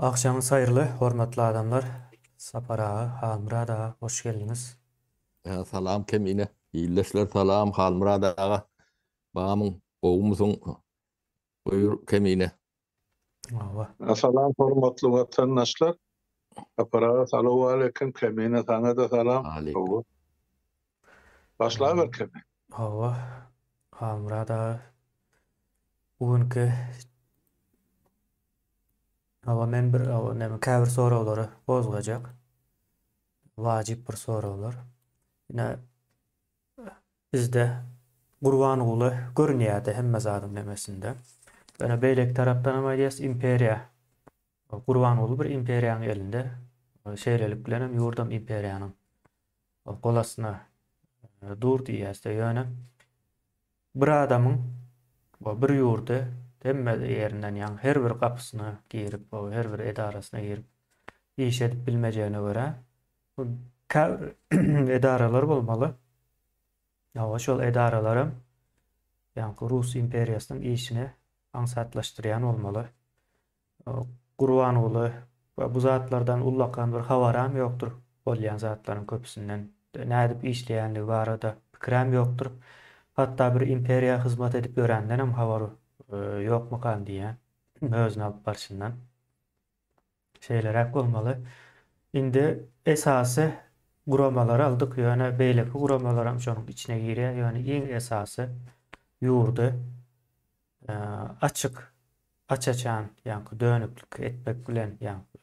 Agşamyňyz haýyrly, hormatly adamlar! Sapar aga, Halmyrat aga, hoş geldiňiz! Salam Kemine, ildeşler salam, Halmyrat aga, bamyň, gowumysyň? Buýur Kemine. Hawa. Salam hormatly watandaşlar. Sapar aga salowaleýkim, Kemine saňa-da salam. Aleýkum. Başlaber Kemine. Hawa, Halmyrat aga, bu günki Hawa men bir hawa näme käbir soraglary gozgajak. Wajyp bir soraglar. Ine bizde Gurbanguly görünýärdi hemme zadyň nemesinde. Ýöne beýleki tarapdan hem aýdýas imperiýa. Gurbanguly bir imperiýanyň elinde. Şeýlelik bilen hem ýurdam imperiýanyň gol astyna dur diýýäs-de ýöne Bir adamyň bir ýurdy hemme ýerinden ýaňy her bir gapysyna girip, her bir edarasyna girip iş edip bilmejegine görä, käbir edaralar bolmaly. Hawa, şol edaralaram ýaňky Rus imperiýasynyň işini aňsatlaşdyrýan bolmaly. Gurbanguly bu zatlardan ullakan bir habaram ýokdur, bolýan zatlaryň köpüsinden nädip işleýänligi barada pikirem ýokdur. Hatda bir imperiýa hyzmat edip ýörendenem habary ýokmukan diýýän özüni alyp barşyndan. Şeýleräk bolmaly. Indi esasy guramalary aldyk, ýöne beýleki guramalaram şonuň içine girýär, ýöne iň esasy ýurdy açyk, aç-açan, ýaňky dönüklik etmek bilen, ýaňky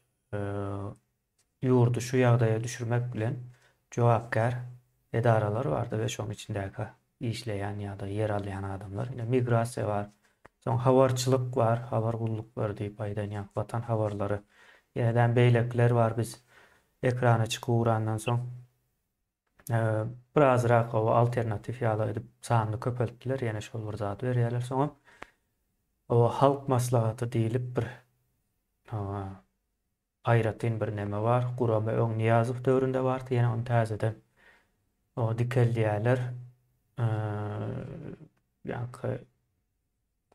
ýurdy şu ýagdaýa düşürmek bilen jogapkär edaralar bardy we şonuň içindäki işleýän ýa-da ýer alýan adamlar. Ine migrasiýa bar. Soň habarçylyk bar, habar gulluklary diýip aýdan ýaňky Watan habarlary. Ýene-de beýlekiler bar biz ekrana çykyp ugrandan soň Birazrak gowy alternatiw ýaly edip sanyny köpeltdiler, ýene şol bir zady berýärler. Soňam o halk maslahaty diýlip bir aýratyn bir neme bar. Gurama öň Nyýazow döwründe bardy, ýene ony täzeden o dikeldýärler. Ýaňky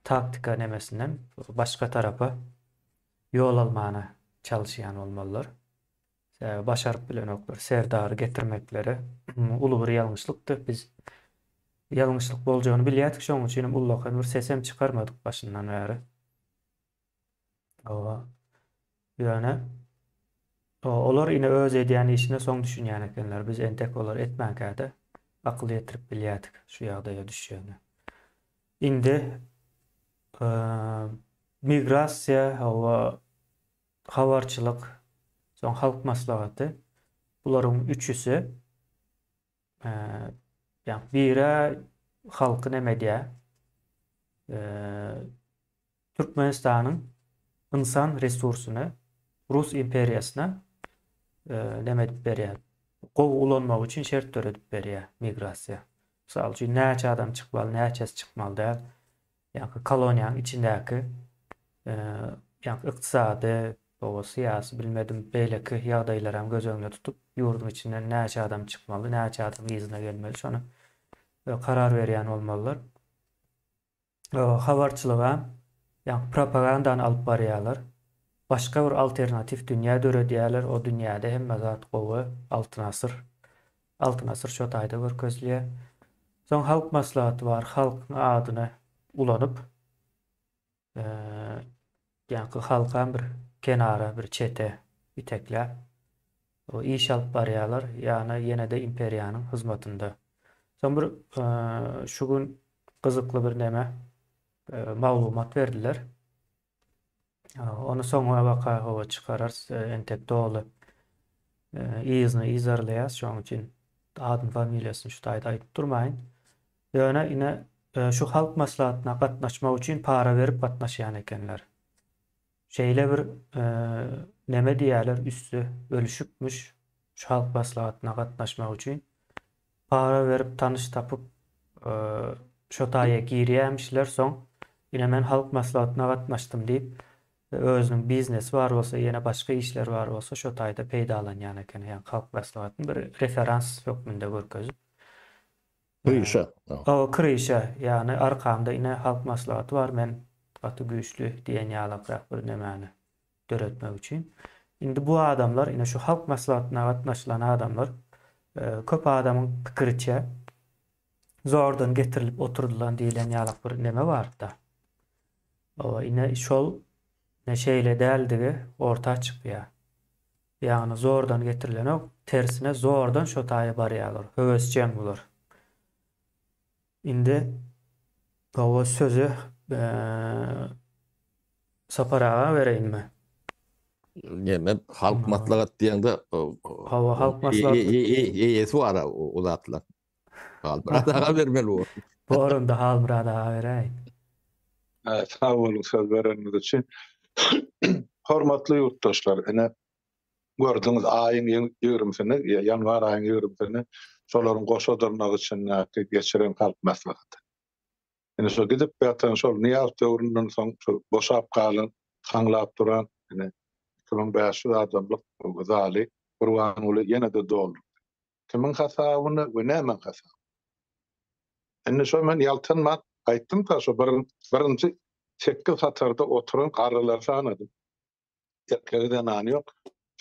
taktika nemesinden başga tarapa ýol almana çalyşýan bolmalylar. Sebäbi başaryp bilenoklar. Serdary getirmekleri uly bir ýalňyşlykdy. Biz ýalňyşlyk boljagyny bilýärdik, şonuň üçin hem ullakan bir sesem çykarmadyk başyndan bäri. Hawa. Ýöne olar ine öz edýän işine soň düşünýän ekenler. Biz entek olar etmänkä-de akyl ýetirip bilýärdik şu ýagdaýa düşjegine. Indi migrasiýa, hawa, Habarçylyk, soň Halk Maslahaty, bularyň üçüsi ýa biri halky neme edýär? Türkmenistanyň ynsan resursyny Rus imperiýasyna neme edip berýär? Gowy ulanmak üçin şert döredip berýär migrasiýa. Mysal üçin, näçe adam çykmaly, näçesi çykmaly däl. Ýaňky koloniýanyň içindäki ýaňky ykdysady, oba syýasy bilmedim beýleki ýagdaýlaram göz öňünde tutup, ýurduň içinden näçe adam çykmaly, näçe adam yzyna gelmeli şony karar berýän bolmalylar. Habarçylyga ýaňky propagandany alyp barýarlar. Başga bir alternatiw dünýä döredýärler, o dünýäde hemme zat gowy, altyn asyr. Altyn asyr şo taýda görkezilýär. Soň halk maslahaty bar, halkyň adyny ulanyp, ýaňky halkam bir kenara, bir çete itekläp, o iş alyp barýarlar, ýagny ýene-de imperiýanyň hyzmatynda. Soň bir şu gün gyzykly bir neme maglumat berdiler. Ony soňa baka howa çykararys. Entek doly yzyny yzarlaýas. Şonuň üçin adyny familiýasyny şu taýda aýdyp durmaýyn. Ýöne ine şu halk maslahatyna gatnaşmak üçin para berip gatnaşýan ekenler. Şeýle bir neme diýýärler üsti bölüşikmiş şu halk maslahatyna gatnaşmak üçin. Para berip tanyş tapyp şo taýa girýämişler soň ine men halk maslahatyna gatnaşdym diýip özüniň biznesi bar bolsa ýene başga işleri bar bolsa şo taýda peýdalanýan eken ýa halk maslahatyny bir referans hökmünde görkezip. Kryşa. Hawa kryşa ýagny arkamda ine halk maslahaty bar men gaty güýçli diýen ýalakrak bir nemäni. döretmek üçin. Indi bu adamlar, ine şu halk maslahatyna gatnaşylan adamlar köp adamyň pikiriçe zordan getirilip oturdylan diýlen ýalak bir neme barda. Oba ine şol ne şeýle däldigi orta çykýar. Ýagny zordan getirilenok, tersine zordan şo taýa barýarlar. Höwesjeň bular. Indi oba sözi Sapar aga bereýinmi? Neme halk maslahat diýende Hawa halk maslahat eýesi bar o zatlar. Halmyrat aga bermeli bu. Bor onda Halmyrat aga beräý. Sag boluň söz bereniňiz üçin. Hormatly ýurtdaşlar, ine gördüňiz aýyň ýigrimisini, ýanwar aýyň ýigrimisini şolaryň goşa dyrnak içindäki geçiren halk maslahaty. Ine şo gidip ýatan şol Nyýazow döwründen soň şu boşap galan, haňlap duran ine 2500 adamlyk zaly Gurbanguly ýene-de doldurdy. Kimiň hasabyna we nämäň hasabyna? Indi şo men ýaltanman aýtdym-da şo birinji sekiz hatarda oturan garrylary sanadym. Erkegi zenany ýok.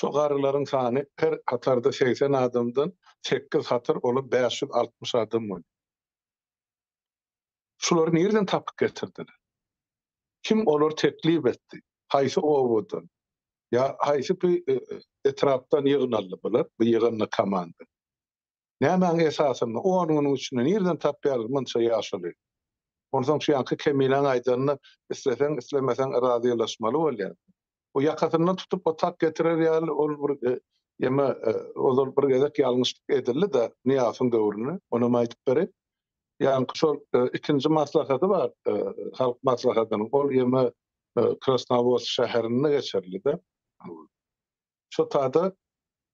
Şo garrylaryň sany her hatarda 80 adamdan sekiz hatar olar 560 adam bolýar. Şulary nireden tapyp getirdiler? Kim olary teklip etdi? Haýsy obadan? Ýa haýsy etrapdan ýygnaldy bular, bu ýygyndy komanda? Nämäň esasynda on günüň içinde nireden tapýarlar munça ýaşuly? Onsoň şu ýaňky Kemiläň aýdanyna isleseň, islemeseň razylaşmaly bolýar. O ýakasyndan tutup otak getirer ýaly ol bir ýeme ozal bir gezek ýalňyşlyk edildi-de Nyýazowyň döwründe, onam aýdyp bereýin. Ýaňky şol ikinji maslahaty bar, halk maslahatynyň, ol ýeme Krasnowodsk şäherinde geçirildi-de. Şo tada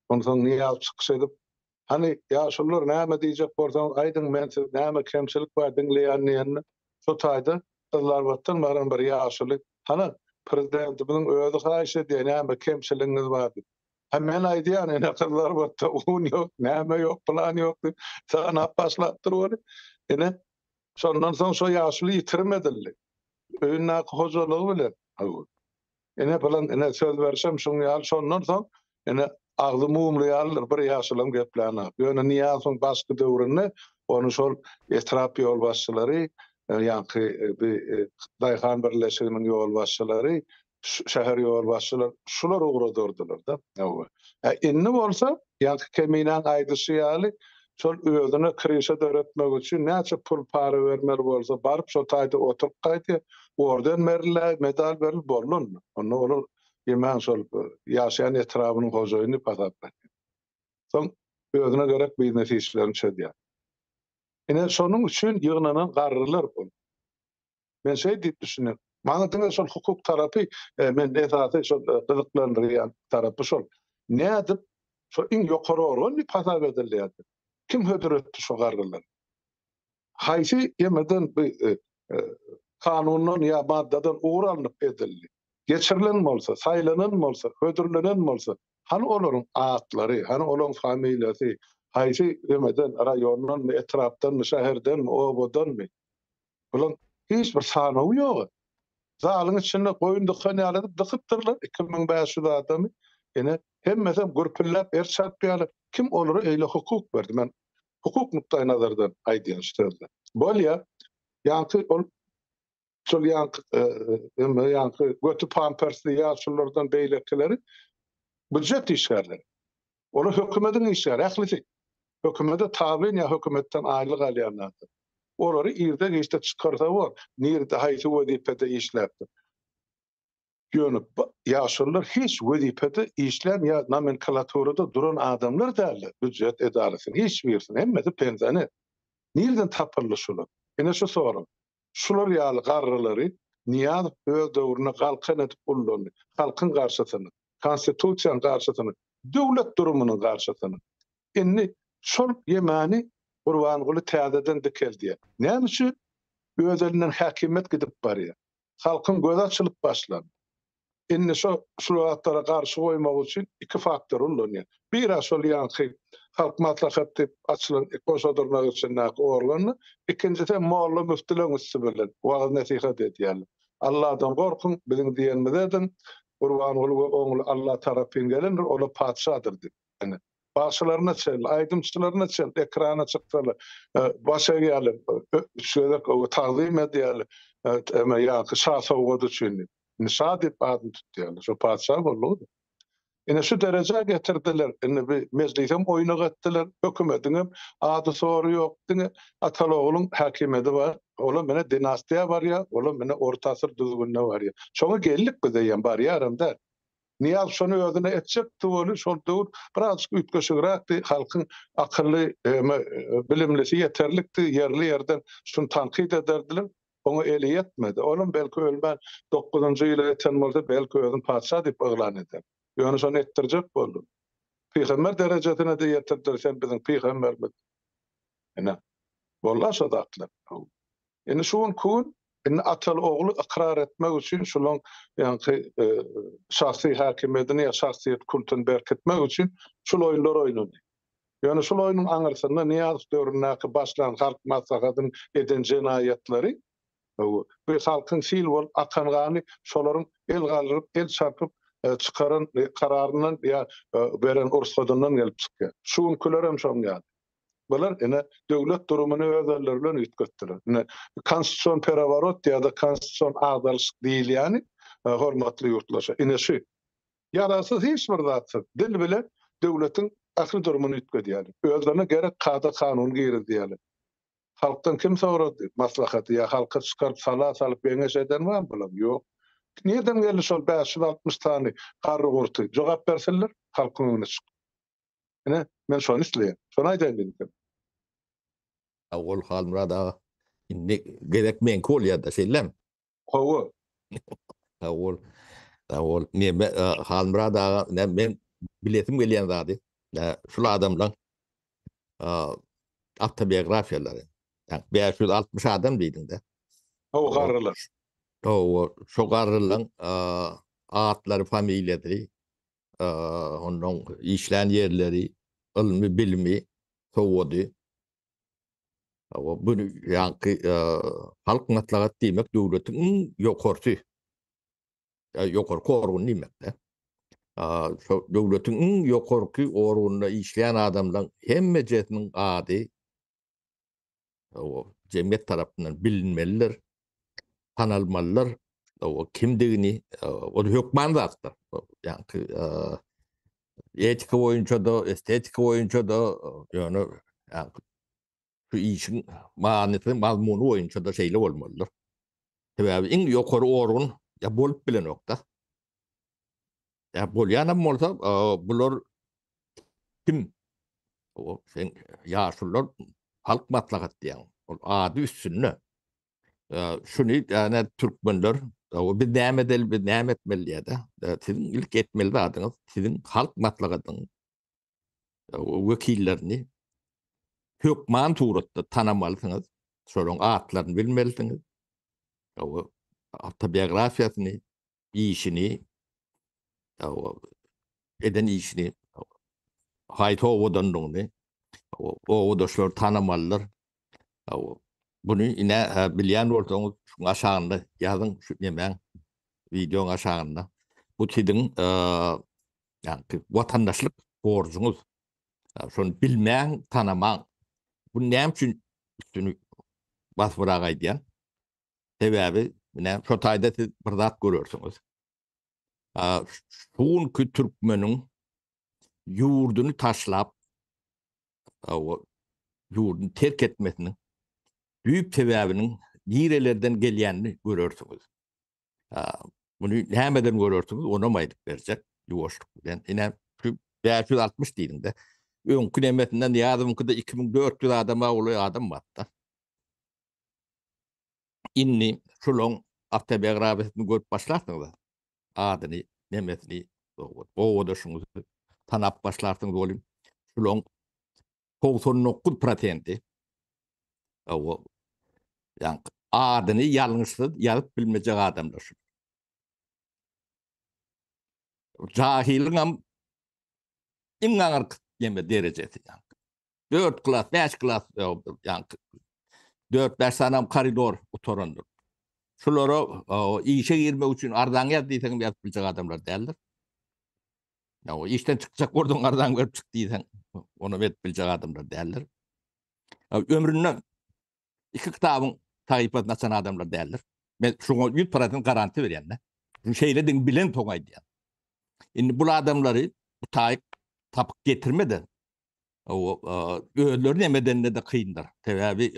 onsoň Nyýazow çykyş edip, Hany, ýaşulular näme diýjek bolsaňyz aýdyň, men siz näme kemçilik bar diňleýän diýende, şo taýda Gyzylarbatdan baran bir ýaşuly, Hana, prezidentimiziň özi haýyş edýär, näme kemçiligiňiz bar diýip. Hä, men aýdýan, ine, Gyzylarbatda un ýok, näme ýok, pylan ýok diýip, sanap başlapdyr weli. Ine, şondan soň şo ýaşuly ýitirim edildi. Öýündäki hojalygy bilen. Ine pylan ine söz berşem şuň ýaly şondan soň ine agzy mumly ýalydyr bir ýaşulam geplänok. Ýöne Nyýazowyň başky döwründe ony şol etrap ýolbaşçylary ýaňky bi daýhan birleşiginiň ýolbaşçylary şäher ýolbaşçylar şular ugradyrdylar-da. Hawa. Indi bolsa Ýaňky Keminäň aýdyşy ýaly, şol özüne kryşa döretmek üçin näçe pul para bermeli bolsa, baryp şo taýda oturyp gaýdýar. Orden berilä, medal berilip boldy onda. Onda olar ýemän şol ýaşaýan etrabynyň hojaýyny diýip hasaplanýar. Soň özüne gerek biznes işlerini çözýär. Ine, şonuň üçin ýygnanan garrylar ol. Men şeý diýip düşünýän. Maňa diňe şol hukuk tarapy, e, men esasy şol e, gyzyklandyrýan tarapy şol. Nädip şol iň ýokary organ diýip hasap edilýärdi? Kim hödür etdi şo garrylary? Haýsy ýemeden bu e, kanundan ýa maddadan ugur alnyp edildi? Geçirilen bolsa, saýlanan bolsa, hödürlenen bolsa, hany olaryň atlary, hany olaryň familiýasy, haýsy ýemeden, raýondanmy, etrapdanmy, şäherdenmi, obadanmy? Bulaň hiç bir sanawy ýok. Zalyň içinde goýun dykan ýaly edip dykypdyrlar 2500 adamy. Ine, hemmesem gürpülläp er çarpýarlar. Kim olara eýle hukuk berdi? Men hukuk nukdaýnazardan aýdýan şu sözleri. Bolýa, ýaňky ol şol ýaňky emme ýaňky göti pampersli ýaşululardan beýlekileri býujet işgärleri. Olar hökümediň işgäri, ählisi. Hökümede tabyn ýa hökümetden aýlyk alýan adam. Olary irde-giçde çykarsa bor, nirde, haýsy wezipede işläpdir. Ýöne ýaşulular hiç wezipede işlän ýa nomenklaturada duran adamlar däldi, býujet edarasynyň hiç birisiniň, hemmesi pensioner. Nirden tapyldy şular? Ine şu sorag. Şular ýaly garrylary Nyýazow öz döwründe galkan edip ullandy, halkyň garşysyna. Konstitusiýanyň garşysyna, döwlet durumynyň garşysyna. Indi şol ýemany Gurbanguly täzeden dikeldýär. Näme üçin? Öz elinden häkimiýet gidip barýar. Halkyň gözi açylyp başlandy. Indi şo şul zatlara garşy goýmak üçin iki faktor ullanýar. Bir-ä şol ýaňky Halk Maslahaty diýip açylan goşa dyrnak içindäki organdy. Ikinjisem molla-müftüleň üsti bilen wagyz-nesihat edýärler. Alladan gorkuň, biziň diýenimizi ediň. Gurbanguly we oňly Alla tarapyn gelendir, olar patyşadyr diýip. Ine, bagşylaryna çenli, aýdymçylaryna çenli ekrana çyksalar, baş egýärler, üç gezek tagzym edýärler, ýaňky şa sowgady üçin diýip. Indi şa diýip adyny tutýarlar. Şo patyşa boldugy. Ine şu derejä getirdiler. Indi bi mejlisem oýnak etdiler, hökümediňem ady-sory ýok, diňe ataly-ogluň häkimiýeti bar. Olam ine dinastiýa barýar, olam ine orta asyr düzgünine barýar. Şoňa geldik biz eýýäm, barýaram däl. Nyýazow şony özüne etjekdi weli, şol döwür birazjyk üýtgeşigräkdi, halkyň akylly, bilimlisi ýeterlikdi, ýerli-ýerden şuny tankyt ederdiler. Oňa eli ýetmedi. Olam belki ölmän dokuzynjy ýyla ýeten bolsa, belki özüni patyşa diýip yglan eder. Ýöne şony etdirjek boldy. Pygamber derejesine-de ýetirdiler, sen biziň pygamberimiz. Ine, boldy-a şo zatlar. Indi şu günki gün indi ataly-ogly ykrar etmek üçin şulaň ýaňky şahsy häkimiýetini ýa şahsyýet kultuny berkitmek üçin şul oýunlar oýnandy. Ýöne şul oýnuň aňyrsynda Nyýazow döwründäki başlan Halk Maslahatynyň eden jenaýatlary, bu halkyň sil bolup akan gany şolaryň el galdyryp, el çarpyp çykaran kararyndan ýa beren rugsatyndan gelip çykýar. Şu günkilerem şoň ýaly. Bular ine döwlet durumyny öz elleri bilen üýtgetdiler. Ine konstitusion pereworot ýa-da konstitusion agdarylyşyk diýilýäni hormatly ýurtlaşa ine şu. Ýaragsyz hiç bir zatsyz dil bile döwletiň ähli durumyny üýtgedýärler. Özlerine gerek kada-kanuny girizýärler. Halkdan kim sorady maslahaty ýa halka çykaryp sala salyp geňeş eden barmy bulaň? Ýok. Nirden geldi şol 560 sany garry gurty? Jogap bersinler halkyň öňüne çykyp. Ine, men şony isleýän. Şony aýdaýyn diýdim. Sag bol Halmyrat aga. Indi gezek meňki bolýar-da, şeýlemi? Hawa. Sag bol. Sag bol. Neme, Halmyrat aga, men bilesim gelýän zady, şul adamlaň awtobiografiýalary. 560 adam diýdiň-de. Hawa, garrylar. Hawa, şo garrylaň atlary, familiýasy, ondan işlän ýerleri, ylmy, bilimi, sowady. Hawa, bu ýaňky halk maslahat diýmek döwletiň iň ýokarsy, ýokarky organy diýmek-de. Şo döwletiň iň ýokarky organynda işleýän adamlaryň hemmejesiniň ady hawa, jemgyýet tarapyndan bilinmelidir, tanalmalydyr. Hawa, kimdigini, ol hökman zatdyr. Ýaňky etika boýunça-da, estetika boýunça-da, ýöne şu işiň manysy, mazmuny boýunça-da şeýle bolmalydyr. Sebäbi iň ýokary organ ýa bolup bilenok-da. Ýa bolýanam bolsa, bular kim? O sen ýaşulular halk maslahat diýýäň. Ol ady üstünde. Şuny ýa türkmenler biz näme edeli, biz näme etmeli diýýär-de. Siziň ilk etmeli zadyňyz siziň halk maslahatynyň wekillerini hökman suratda tanamalysyňyz, şolaryň atlaryny bilmelisiňiz, awtobiografiýasyny, işini, eden işini, haýsy obadandygyny, obadaşlary tanamalydyr. Buny ine bilýän bolsaňyz, şuň aşagynda ýazyň, şu nemäň, wideoň aşagynda. Bu siziň ýagny watandaşlyk borjuňyz. Şony bilmäň, tanamaň. Bu näme üçin üstüni basybrak aýdýan? Sebäbi ine şo taýda siz bir zat görersiňiz. Şu günki türkmeniň ýurduny taşlap, ýurduny terk etmesiniň düýp sebäbiniň nirelerden gelýänini görersiňiz. Muny nämeden görersiňiz, onam aýdyp berjek ýuwaşlyk bilen. Ine, şu 560 diýdiň-de. Öňki nemesinden Nyýazowyňkyda 2400 adama golaý adam bardy. Indi şulaň awtobiografiýasyny görüp başlarsyňyz. Adyny, nemesini, obadaşyňyzy tanap başlarsyňyz welin, şulaň 99 prosenti ýaňky adyny ýalňyşsyz ýazyp bilmejek adamlar şu. Jahylyňam iň aňyrky neme derejesi ýaňky. 4 klas, 5 klas ýaňky 4-5 sanam koridor gutarandyr. Şulara işe girmek üçin arzaňy ýaz diýseň ýazyp biljek adamlar däldir. Ýa o işden çykjak bolsaň arzaňy berip çyk diýseň, ony edip biljek adamlar däldir. Ömründe iki kitabyň sahypasyny açan adamlar däldir. Men şuňa 100% garantiýa berýän-de. Şeýledigini bilen soň aýdýan. Indi bu adamlary bu taýyk tapyp getirmeden o özleri näme edende de kyndyr. Sebäbi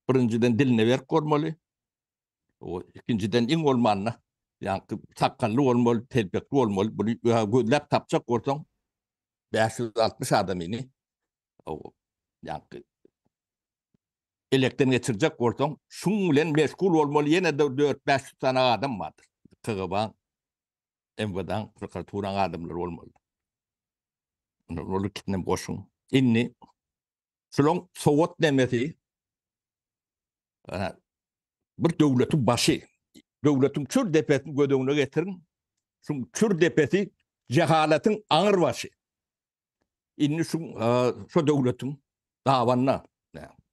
birinjiden diline berk bolmaly. O ikinjiden iň bolmanda ýa-da sakgally bolmaly, telpekli bolmaly. Bunu gözläp tapjak bolsaň 560 adamyny o ýa-da elekden geçirjek bolsaň, şuň bilen meşgul bolmaly ýene de 4-500 sany adam bardyr. KGB-niň, MWD-niň, prokuraturanyň adamlary bolmaly. Ol ikisini goşuň. Indi şulaň sowat nemesi bir döwletiň başy, döwletiň çür depesini göz öňüne getiriň. Şuň çür depesi jehalatyň aňyr başy. Indi şu şu döwletiň dabanyna,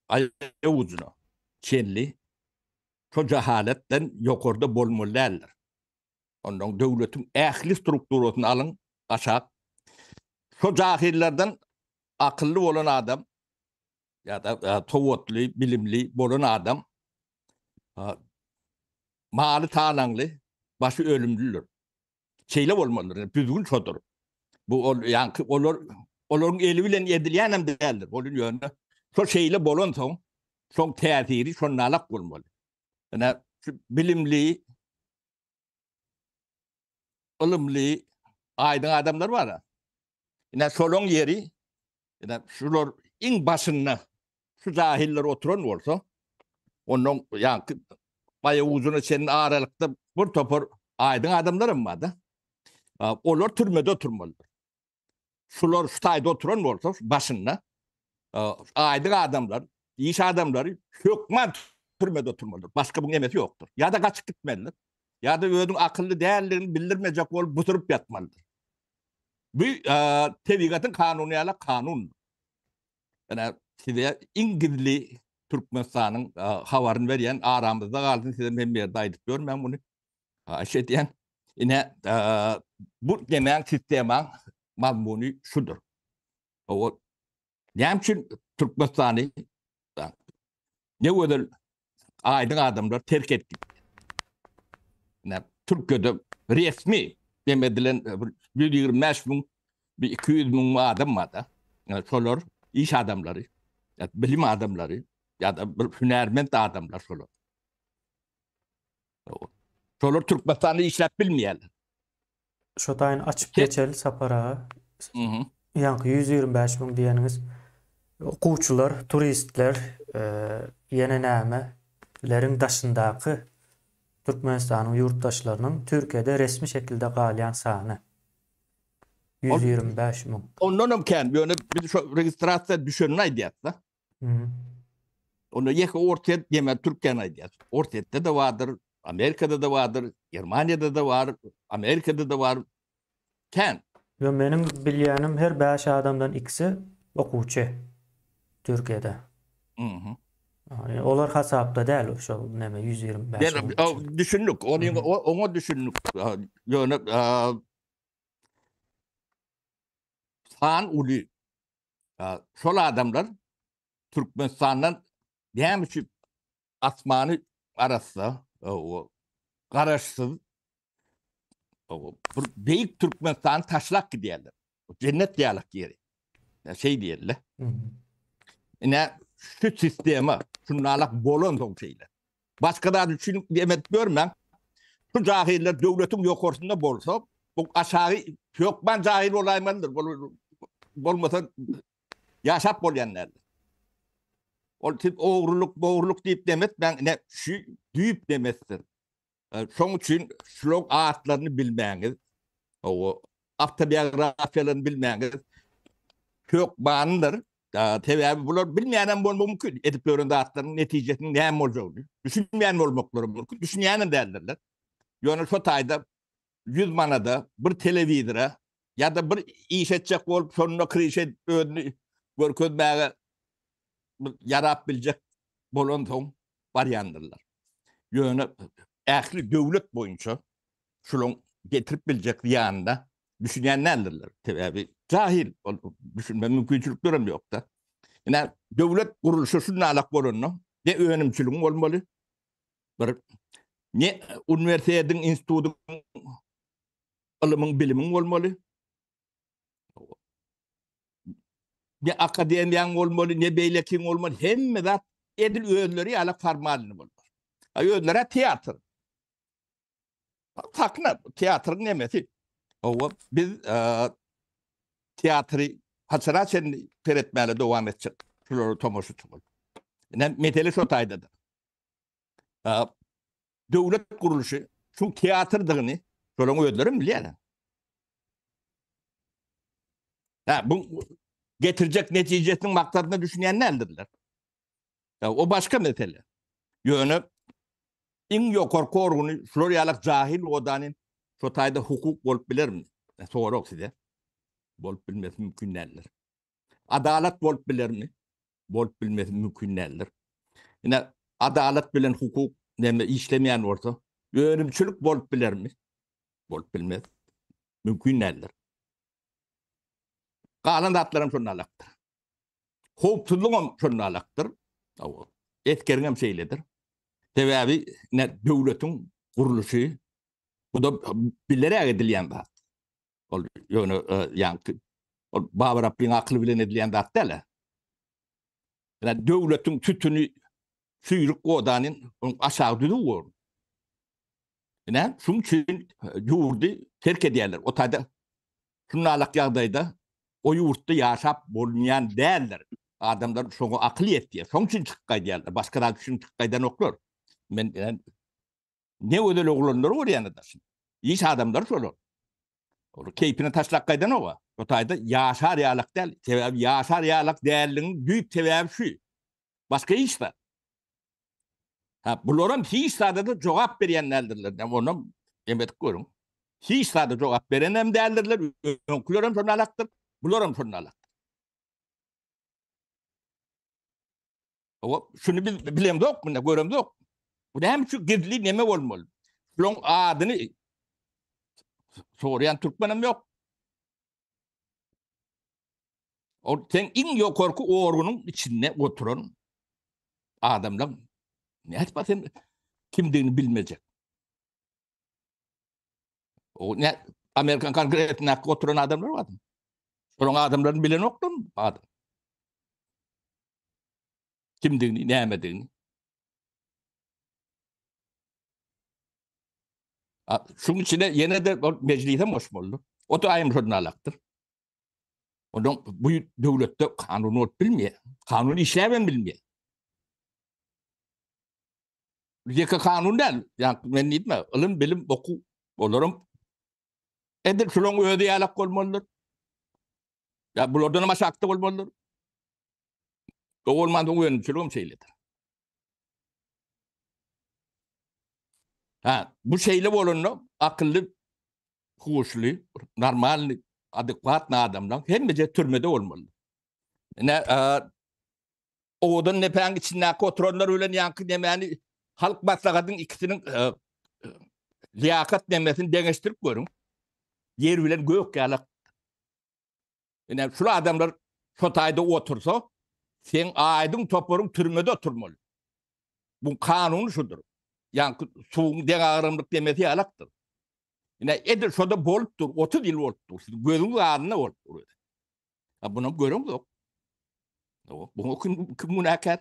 aýak ujuna çenli şu jehaletden ýokarda bolmaly däldir. Ondan döwletiň ähli strukturasyny alyň aşak. Şu jahillerden akylly bolan adam ýa-da sowatly, bilimli bolan adam maly talaňly, başy ölümlidir. Şeýle bolmalydyr. Düzgün şodur. Bu ol ýaňky olar olaryň eli bilen edilýän hem däldir. Ol ýöne şo şeýle bolansoň, şoň täsiri şonalak bolmaly. Ine şu bilimli ylymly aýdyň adamlar bar. Ine şolaň ýeri ine şular iň başynda şu jahiller oturan bolsa, ondan ýaňky baýa ujuna çenli aralykda bir topar aýdyň adamlar hem bar-da. Olar türmede oturmalydyr. Şular şu taýda oturan bolsa, başynda aýdyň adamlar, iş adamlary hökman türmede oturmalydyr. Başga buň emesi ýokdur. Ýa-da gaçyp gitmelidir. Ýa-da özüniň akylly däldigini bildirmejek bolup busuryp ýatmalydyr. Bu tebigatyň kanuny ýaly kanundyr. Ine size iň gizli Türkmenistanyň habaryny berýän aramyzda galsyn size men bu ýerde aýdyp ýörmän muny. Haýyş edýän. Ine bu nemäň sistemaň mazmuny şudur. O näme üçin Türkmenistany ne gözel aýdyň adamlar terk etdi. Ine Türkiýede resmi dem edilen 125 müň bir 200 müň adam bar da. Şolar iş adamlary, bilim adamlary ýa-da bir hünärment adamlar şolar. Şolar Türkmenistanda işläp bilmeýärler. Şo taýyn açyp geçeli Sapar aga. Ýaňky 125 müň diýeniňiz okuwçylar, turistler, ýene näme leriň daşyndaky Türkmenistanyň ýurtdaşlarynyň Türkiýede resmi şekilde galýan sany. 125 müň. Ondan hem kän, ýöne biz şo registrasiýa düşenini aýdýas-da. Onda ýeke Orsýet diýmän Türkiýäni aýdýas. Orsýetde-de bardyr, Amerikada-da bardyr, Germaniýada-da bar, Amerikada-da bar. Kän. Ýo meniň bilýänim her 5 adamdan ikisi okuwçy Türkiýede. Mhm. Olar hasapda däl şol neme 125 müň. Düşündik. Ony oňa düşündik. Ýöne san uly. Şol adamlar Türkmenistandan näme üçin asmany arassa, garaşsyz bir beýik Türkmenistany taşlap gidýärler. Jennet ýalyk ýeri. Şeý diýeli. Ine şu sistema şunalak bolan soň şeýle. Başga zat üçin demet görmäň. Şu jahiller döwletiň ýokarsynda bolsa, bu aşagy hökman jahil bolaýmalydyr. Bolmasa ýaşap bolýan däldir. Ol siz ogrulyk, bogrulyk diýip demetmäň, ine şu düýp demesdir. Şoň üçin şularyň atlaryny bilmäňiz, o awtobiografiýalaryny bilmäňiz hökmanydyr. Sebäbi bular bilmeýän hem bolmagy mümkin. Edip ýören zatlaryň netijesiniň näme boljagyny düşünmeýän bolmaklary mümkin. Düşünýän hem däldirler. Ýöne şo taýda 100 manada bir telewizora ýa-da bir iş etjek bolup şonda krişe edip özüni görkezmäge bir ýarap biljek bolansoň barýandyrlar. Ýöne ähli döwlet boýunça şulaň getirip biljek zyýanyna düşünýän däldirler. Sebäbi jahil, ol düşünme mümkinçiliklerem ýok-da. Ine, döwlet gurluşy şundalak bolanda, ne önümçiligiň bolmaly, bir ne uniwersitetiň, institutyň, ylymyň, bilimiň bolmaly. Ne akademiýaň bolmaly, ne beýlekiň bolmaly, hemme zat edil özleri ýaly formalny bolmaly. A özleri teatr. Sakna, teatryň nemesi. Owa, biz e, teatry haçana çenli seretmäge dowam etjek. Şulara tomaşaçy bolup. Ine, mesele şo taýdadyr. E, döwlet gurluşy şu teatrdygyny şolaryň özleri hem bilýärler. Ha, bu getirjek netijesiniň maksadyna düşünýän däldirler. Ya, o başga mesele. Ýöne iň ýokarky orguny şular ýalak jahil odany şo taýda hukuk bolup bilermi? E, sorag size. Bolup bilmesi mümkin däldir. Adalat bolup bilermi? Bolup bilmesi mümkin däldir. Ine adalat bilen hukuk näme işlemeýän bolsa, önümçilik bolup bilermi? Bolup bilmez. Mümkin däldir. Galan zatlaram şonda alakdyr. Howpsuzlygam şonda alakdyr. Esgeriň hem şeýledir. Sebäbi ne döwletiň gurluşy bu da bilerek edilýän zat. Ol ýöne e, ýaňky ol Babur Aplyň akyly bilen edilýän zat däl. Ýa döwletiň sütüni süýrük godanyň onuň aşagy düzüw bor. Ine, şuň üçin e, ýurdy terk edýärler. O taýda şunalak ýagdaýda o ýurtda ýaşap bolunýan däldir. Adamlar şoňa akyl ýetýär. Şoň üçin çykyp gaýdýarlar. Başga zat üçin çykyp gaýdanoklar. Men Ne gözel oglanlary görýän daşyn. Iş adamlary şolar. Ol keýpine taşlap gaýdan oba. O taýda ýaşar ýalak däl. Sebäbi ýaşar ýalak dälligiň düýp sebäbi şu. Başga hiç zat. Ha, bularam hiç zada da jogap berýän däldirler. Yani onam emedik görüň. Hiç zada jogap beren hem däldirler. Öňküler hem şonda alakdyr. Bular hem şonda alakdyr. O şuny biz bilemzok, munda göremzok. Bu näme üçin gizli neme bolmaly? Şulaň adyny soraýan türkmenem ýok. Ol sen iň ýokarky orgunyň içinde oturan adamlar nädip sen kimdigini bilmejek. O ne Amerikan Kongresinde oturan adamlar bar. Şolaryň adamlaryny bilenoklar adam. Kimdigini, nämedigini. Şuň içine ýene de ol mejlise goşmaly. O da aýym şonda alakdyr. Ondan bu döwletde kanun bolup bilmeýär. Kanun işläp hem bilmeýär. Ýeke kanun däl. Ýa men diýdim, ylym, bilim, okuw olaram edil şularyň özi ýalak bolmalydyr. Ýa bulardan hem aşakda bolmalydyr. O bolman soň önümçiligem şeýledir. Ha, bu şeýle bolanda akylly, huşly, normalny, adekwatny adamlar hemmeje türmede bolmaly. Ine, owadan nepäň içindäki oturanlar bilen ýaňky nemäni halk maslahatyň ikisiniň e, liýakat nemesini deňeşdirip görüň. Ýer bilen gök ýalak. Ine şul adamlar şo taýda otursa, seň aýdyň toparyň türmede oturmaly. Bu kanuny şudur. Ýaňky suwuň deňagramlyk demesi ýalakdyr. Ine edil şoda bolup dur, 30 ýyl bolup dur. Siz gözüňiz alnynda bolup dur. Ha bunu göreňiz yok. Buňa kim, kim günäkär?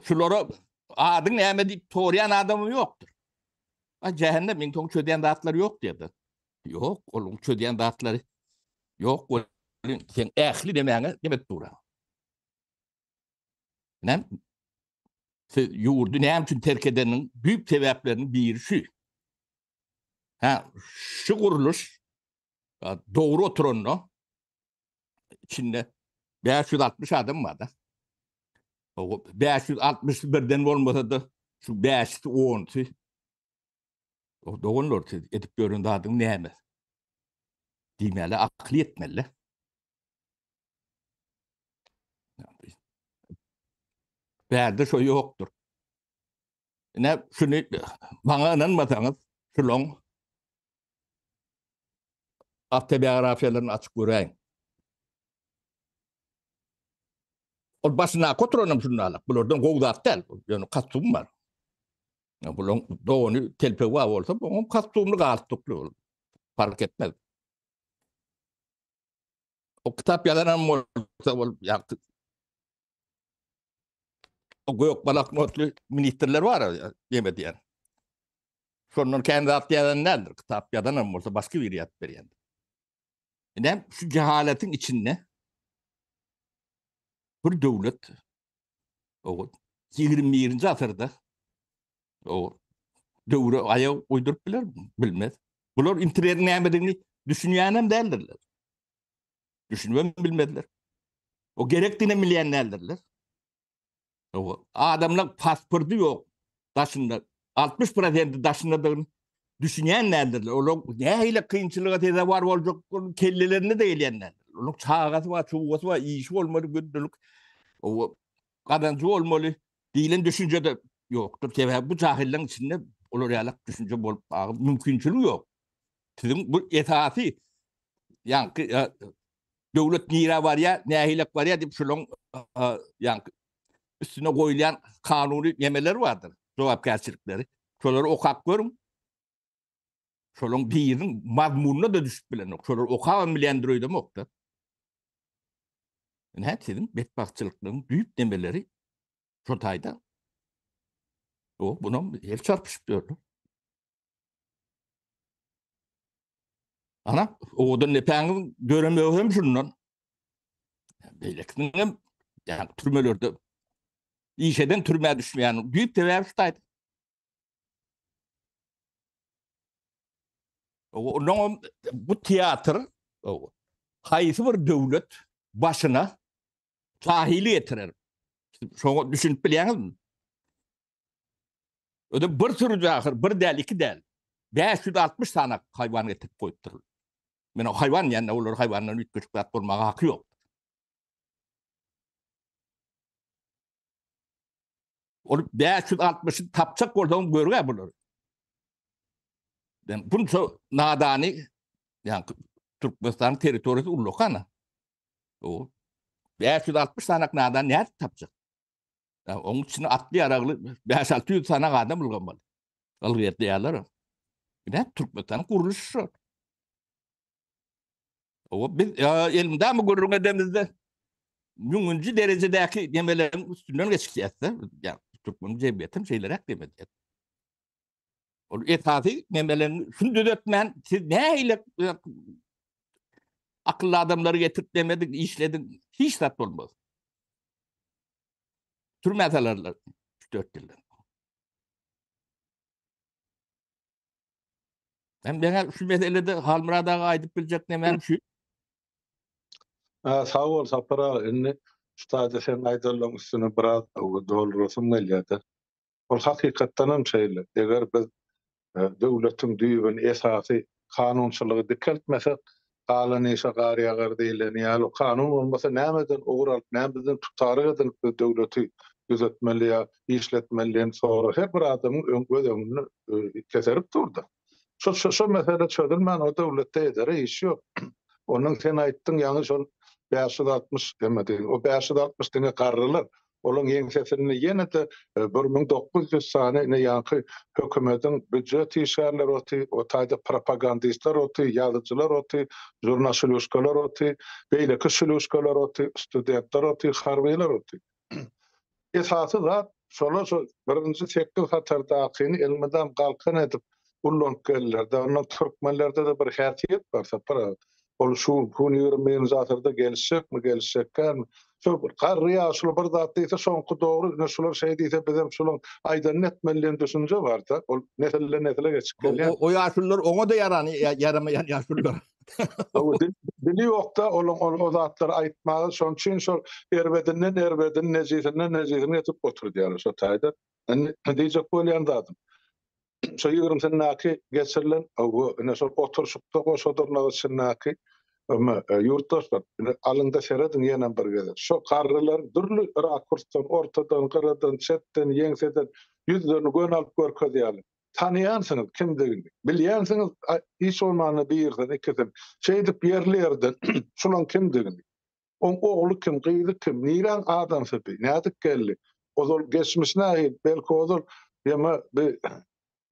Şulara adyň näme diýip sorýan adamym ýokdur. A jähennem meň soň çözýän zatlary ýok diýdi. Ýok, onuň çözýän zatlary ýok. Sen ähli demäňe demek dur. Näme? Siz ýurdy näme üçin terk edeniň büyük sebäpleriniň biri şu. Ha, şu gurluş dogry oturanda içinde 560 adam bar da. O 560 birden bolmasa da şu 5-si 10-sy o doganlar siz edip ýören zadyň näme? Diýmeli, akyl ýetmeli. Bärde şo ýokdur. Ine şuny maňa ynanmasaňyz, şulaň awtobiografiýalaryny açyp göräýiň. Ol başyndaky oturanam şundalyk. Bulardan gowy zat däl. Ýöne kostum bar. Bulaň dogany telpegi bar bolsa, oňam kostumly galstukly ol. Fark etmez. O kitap ýazanam bolsa ol ýagty O gök balak notly ministrler bar neme diýen. Şondan kän zat ýazan däldir. Kitap ýazanam bolsa başga biri ýazyp berýän. Ine şu cehaletiň içinde bir döwlet o 21-nji asyrda o döwre aýak uýduryp biler, bilmez. Bular internetiň nämedigini düşünýänem däldirler. Düşünibem bilmezler. O gerekdigini bilýän däldirler. O adamlar pasporty ýok daşynda. 60 prosenti daşyndadygyny düşünýän däldirler. Olar nähili kynçylyga sezewar boljak kellelerine de gelýän däldir. Onuň çagasy bar, çugasy bar, işi bolmaly gündelik. O gazanjy bolmaly diýlen düşünje de ýokdur. Sebäbi bu jahilleriň içinde olar ýaly düşünje bolup mümkinçiligi ýok. Siziň bu esasy ýaňky döwlet nirä barýar, nähilek barýar diýip şolaň ýaňky üstüne goýulýan kanuny nemeler bardyr, jogapkärçilikleri. Şolary okap görüň. Şolaň biriniň mazmunyna da düşüp bilenok. Şolary okabam bilýändir öýdemok-da. Ine siziň betbagtçylyklygyň düýp nemeleri şo taýda. O, bunam el çarpyşyp ýörler. Ana, owadan depäňiň döremegi hem şundan. Beýlekisiniň hem ýa türmelerde iş eden türmä düşmeýän düýp sebäbi şu taýda. Onuň bu teatr haýsy bir döwlet başyna jahili getirer. Şoňa düşünip bilýäňizmi? Öde bir sürüji ahyr, bir däl, iki däl. 560 sany haýwan getirip goýupdyr. Men o haýwan diýende olar haýwandan üýtgeşik zat bolmaga haky ýok. Ol 560-y tapjak bolsaň görgä bular. Ben bunça nadany, ýa Türkmenistanyň territoriýasy ullakan. O 560 sany nadan nädip tapjak? Onuň içinde atly ýaragly 5-600 sany adam ylgamaly. Ylgaýarlar. Ine Türkmenistanyň gurluşy şu. O biz elmydama gürrüň edemizde müňünji derejedäki nemeleriň üstünden geçýäs-de. Ýa türkmen jemgyýeti şeýleräk diýmedi. Ol esasy nemeleriň şuny düzetmän siz nähili akylly adamlary getirip demedik, işlediň, hiç zat bolmaz. Türmä salarlar 3-4 ýyldan. Hem ben şu meselede Halmyrat aga aýdyp biljek nemem şu. Ha, sag bol Sapar aga. Indi şu taýda sen aýdanlaryň üstüne biraz doldurasym gelýär-de. Ol hakykatdan hem şeýle. Eger biz döwletiň düýbüni, esasy kanunçylygy dikeltmesek, galan işe gar ýagar diýleni ýaly, kanun bolmasa nämeden ugur alyp, nämeden tutaryk edinip biz döwleti düzetmeli ýa işletmeli diýen sorag her bir adamyň öň göz öňünde keserip durdy. Şo şo mesele çözülmän o döwletde edere iş ýok. Onuň sen aýtdyň ýaňy şol 560 eme diýen. O 560 diňe garrylar. Olaň ýeňsesinde ýene-de 1900 sany ine ýaňky hökümediň býujet işgärleri oty, o taýda propagandistler oty, ýazyjylar oty, žurnaşlýuşkalar oty, beýleki şlýuşkalar oty, studentler oty, harbylar oty. Esasy zat şolar şo birinji sekiz hatardakyny elmydam galkan edip ullanyp geldiler-de. Ondan türkmenlerde-de bir häsiýet bar Sapar aga. Ol şu gün 21-nji asyrda gelişjekmi, gelişjek dälmi? Şol bir garry ýaşuly bir zat diýse, şoňky dogry, ine şular şeý diýse, bizem şulaň aýdanyny etmeli diýen düşünje bar-da. Ol nesilden nesile geçip gelýär. O ýaşulular oňa-da ýarany ýaramaýan ýaşulular. Dili ýok-da olaň ol o zatlary aýtmaga, şonuň üçin şol erbedinden erbedini, nejisinden nejisini getirip oturdýarlar şo taýda. Indi diýjek bolýan zadym, şo ýigrimisindäki geçirilen ine şol oturyşykda goşa dyrnak içindäki ýurtdaşlar, ine alyňda serediň ýenem bir gezek. Şo garrylar dürli rakursdan, ortadan, gyradan, çetden, ýeňseden. Ýüzlerini göni alyp görkezýärler. Tanaýansyňyz kimdigini. Bilýänsiňiz hiç bolmanda birisini, ikisini. Şeýdip ýerli-ýerden şulaň kimdigini. Oň ogly kim, gyzy kim, niräň adamsy bi, nädip geldi? Ozal geçmiş nähili, belki ozal ýa bi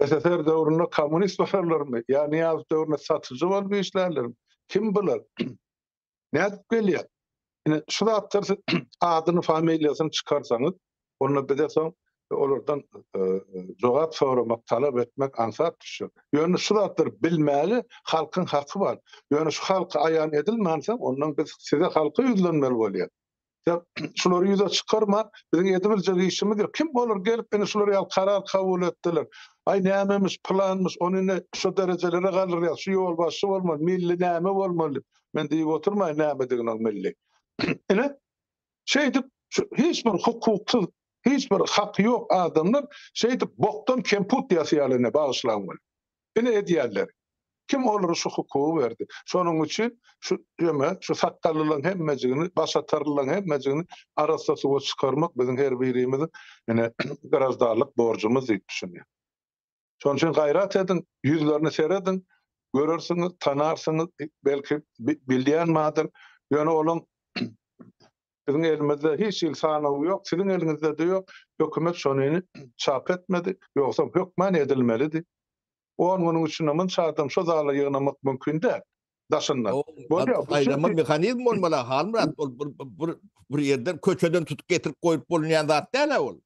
SSR döwründe kommunist bolanlarmy, ýa Nyýazow döwründe satyjy bolup işlänlermi? Kim biler? Nädip gelýär? Ine, şu zatlar siz adyny, familiýasyny çykarsaňyz, onda bize soň olardan jogap soramak, talap etmek aňsat düşer. Ýöne şu zatlary bilmäge halkyň haky bar. Ýöne şu halka aýan edilmänsoň, ondan biz size halka ýüzlenmeli bolýar. Şulary ýüze çykarman, biziň edibiljek işimiz ýok. Kim olar gelip ine şular ýaly karar kabul etdiler. Aý nämemiş, pylanmyş, ony ine şu derejelere galdyrýar, şu ýolbaşçy bolmaly, milli näme bolmaly. Men diýip oturmaýyn nämedigini oň milli. Ine, şeýdip şu hiç bir hukuksyz, hiç bir haky ýok adamlar şeýdip bokdan kemput ýasaýarlar ine bagyşlaň weli. Ine edýärler. Kim olara şu hukugy berdi? Şonuň üçin şu ýöme, şu sakgallylaryň hemmejigini, başatarlylaryň hemmejigini arassa suwa çykarmak biziň her birimiziň ine graždanlyk borjumyz diýip düşünýän. Şonuň üçin gaýrat ediň, ýüzlerine serediň, görersiňiz, tanarsyňyz, belki bilýän bardyr. Ýöne olaň biziň elimizde hiç hili sanawy ýok, siziň eliňizde-de ýok. Hökümet şonyny çap etmedi, ýogsam hökman edilmelidi. On günüň içinde munça adam şo zala ýygnamak mümkin däl, daşyndan. Bolýar, bu Aýlama mehanizm bolmaly, Halmyrat, ol bir bir ýerden köçeden tutup getirip goýup bolunýan zat däl-ä ol.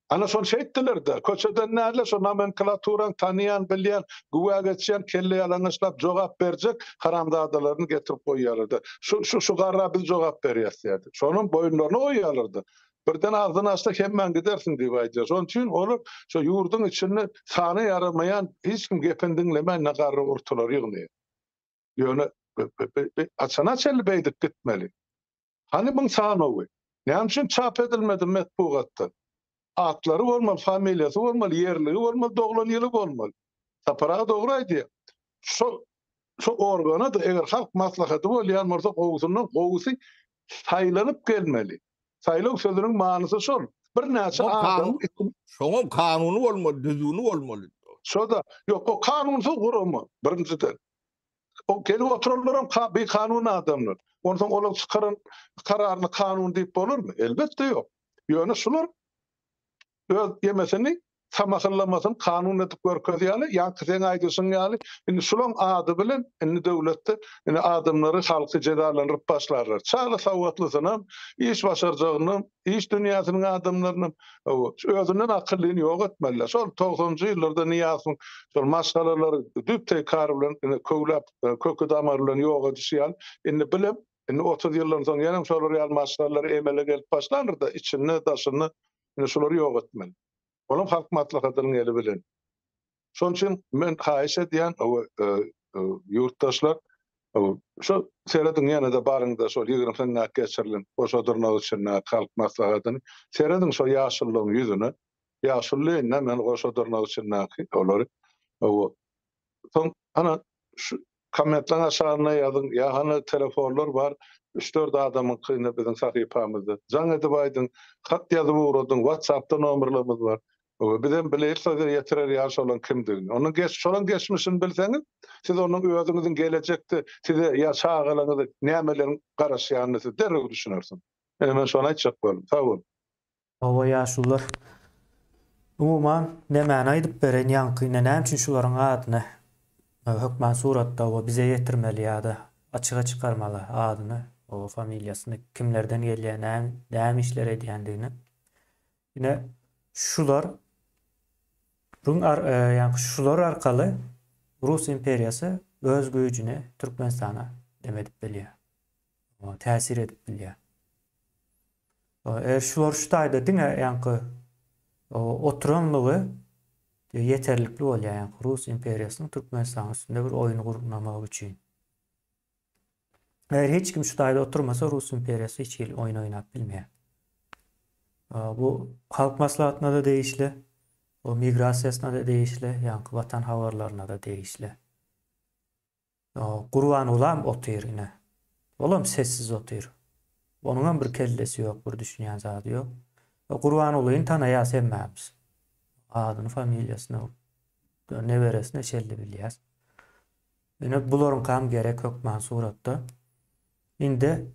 Ana şony şeýtdiler-de, köçeden näle şo nomenklaturany tanaýan, bilýän, güwä geçýän, kelle ýalaňaçlap jogap berjek haramzadalaryny getirip goýýarlar-da. Şu, şu, şu garra biz jogap berýäs diýýärdi. Şonam boýunlaryna goýýarlar-da. Birden agzyny açsa hemmäň gidersiň diýip aýdýar. Şonuň üçin olar şo ýurduň içinde sana ýaramaýan, hiç kim gepini diňlemän ne garry urtulary ýygnaýar. Ýöne haçana çenli beýdip gitmeli? Hany muň sanawy? Näme üçin çap edilmedi metbugatda? Atlary bolmaly, familiýasy bolmaly, ýerligi bolmaly, doglan ýyly bolmaly. Sapar aga dogry aýdýar. Şo şo organa-da eger halk maslahaty bolýan bolsa gowusyndan gowusy saýlanyp gelmeli. Saýlaw sözüniň manysy şol. Birnäçe adam Şoňam kanuny bolmaly, düzgüni bolmaly. Şo-da, ýok, o kanunsyz gurama, birinjiden. O gelip oturanlaram bikanun adamlar. Onsoň olaň çykaran kararyny kanun diýip bolarmy? Elbetde ýok. Ýöne şular öz ýemesini, samahyllamasyny kanun edip görkezýärler. Ýaňky seň aýdyşyň ýaly, indi şulaň ady bilen indi döwletde indi adamlary, halky jezalandyryp başlarlar. Çala sowatlysynam, iş başarjagynam, iş dünýäsiniň adamlarynam, özünden akyllyny ýok etmeliler. Şol togsanynjy ýyllarda Nyýazowyň şol maşgalalary düýp-teýkar bilen indi köwläp, köki-damary bilen ýok edişi ýaly, indi bilem, indi 30 ýyldan soň ýenem şolar ýaly maşgalalar emele gelip başlandyr-da, içinde, daşynda indi şulary ýok etmeli. Olam Halk Maslahatynyň eli bilen. Şonuň üçin men haýyş edýän, ýurtdaşlar, şu serediň ýene-de baryňda şol ýigrimisindäki geçirilen goşa dyrnak içindäki Halk Maslahatyny serediň şo ýaşulylaryň ýüzüne. Ýaşuly diýende men goşa dyrnak içindäki olary. Soň ana şu kommentleň aşagyna ýazyň, ýa hany telefonlar bar, üç-dört adamyňky indi biziň sahypamyzda. Jaň edip aýdyň, hat ýazyp ugradyň, WhatsApp-da nomerlerimiz bar. Bizem bileýik size ýetirer ýaly şolaň kimdigini. Onuň geç şolaň geçmişini bilseňiz, siz onuň özüňiziň gelejekde size ýa çagalaryňyza nämeleriň garaşýanyny siz derrew düşünersiňiz. Ine men şony aýtjak boldum. Sag boluň. Hawa ýaşulular. Umuman nämäni aýdyp bereýin ýaňky ine näme üçin şularyň adyny hökman suratda we bize ýetirmeli ýa-da açyga çykarmaly adyny we familiýasyny kimlerden gelýär näme näme işler edýändigini. Ine şular ruň ýaňky şular arkaly Rus imperiýasy öz güýjüni Türkmenistana dem edip bilýär. Täsir edip bilýär. Eger şular şu taýda diňe ýaňky oturanlygy ýeterlikli bolýar ýaňky Rus imperiýasynyň Türkmenistanyň üstünde bir oýun gurnamagy üçin. Eger hiç kim şu taýda oturmasa Rus imperiýasy hiç hili oýun oýnap bilmeýär. Bu halk maslahatyna-da degişli, bu migrasiýasyna-da degişli, ýaňky watan habarlaryna-da degişli. Gurbangulam otyr ine. Olam sessiz otyr. Onuňam bir kellesi ýok, bir düşünýän zady ýok. Gurbangulyny tanaýas hemmämiz. Adyny, familiýasyny, neberesine çenli bilýäs. Ine bularyňkam gerek hökman suratda. Indi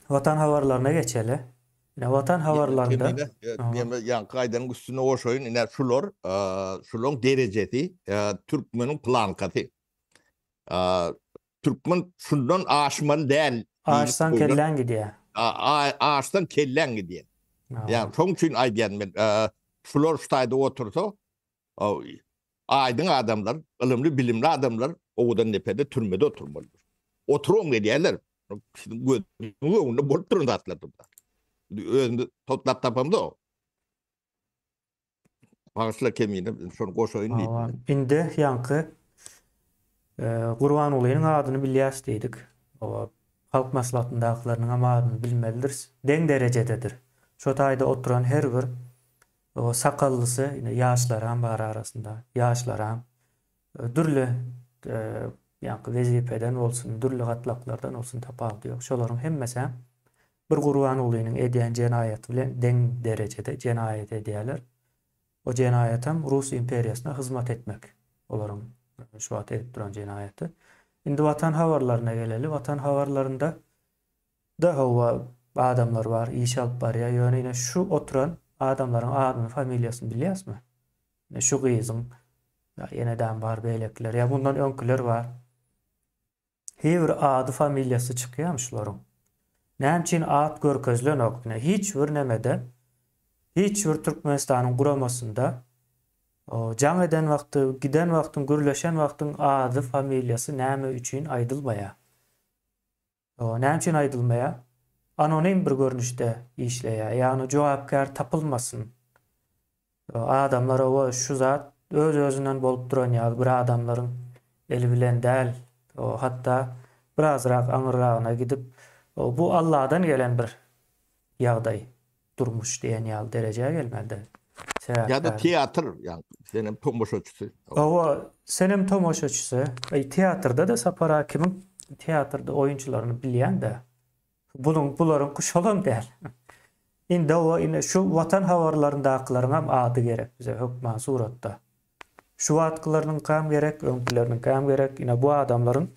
Watan habarlaryna geçeli. Ine Watan habarlarynda Ýene ýaňky aýdanyň üstüne goşaýyn. Ine şular, şularyň derejesi türkmeniň plankasy. Türkmen şundan aşmaly däl. Aşsaň kelläň gidýär. Aşsaň kelläň gidýär. Ýa şoň üçin aýdýan men, şular şu taýda otursa, aýdyň adamlar, ylymly, bilimli adamlar Owadandepede türmede oturmalydyr. Oturybam gelýärler. Siziň gözüňiziň öňünde bolup duran zatlardyr bular. Özümiz toplap tapamzok. Bagyşla Kemine, şony goşaýyn diýdim. Hawa, indi ýaňky Gurbangulynyň adyny bilýäs diýdik. Hawa, Halk Maslahatyndakylarynyň hem adyny bilmelidiris. Deň derejededir. Şo taýda oturan her bir sakallysy, ine ýaşlaram bar arasynda, ýaşlaram dürli ýaňky wezipeden bolsun, dürli gatlaklardan bolsun tapawudy ýok. Şolaryň hemmesem Bir Gurbangulynyň edýän jenaýaty bilen deň derejede jenaýat edýärler. O jenaýatam Rus imperiýasyna hyzmat etmek. Olaryň şu wagt edip duran jenaýaty. Indi Watan habarlaryna geleli. Watan habarlarynda da hawa adamlar bar, iş alyp barýar. Ýöne ine şu oturan adamlaryň adyny, familiýasyny bilýäsmi? Ine şu gyzyň, ýenedem bar beýlekiler, ýa mundan öňküler bar. He bir ady familiýasy çykýamy şularyň. Näme üçin at görkezilenok ine hiç bir nemede hiç bir Türkmenistanyň guramasynda jaň eden wagty giden wagtyň gürleşen wagtyň ady familiýasy näme üçin aýdylmaýar. Näme üçin aýdylmaýar? Anonim bir görnüşde işleýär. Ýagny jogapkär tapylmasyn. Adamlar oba şu zat öz-özünden bolup duran ýaly bir adamlaryň eli bilen däl, hatda birazrak aňyrragyna gidip, bu Alladan gelen bir ýagdaý, durmuş diýen ýaly derejä gelmeli-de. Ýa-da teatr, ýa senem tomaşaçysy. Hawa, senem tomaşaçysy. Eý, teatrda-da Sapar aga kimiň teatrda oýunçylaryny bilýän-dä. Bunuň bularyňky şolam däl. Indi hawa ine şu Watan habarlaryndakylaryňam ady gerek bize hökman suratda. Şu wagtkylarynyňkam gerek, öňküleriniňkäm gerek. Ine bu adamlaryň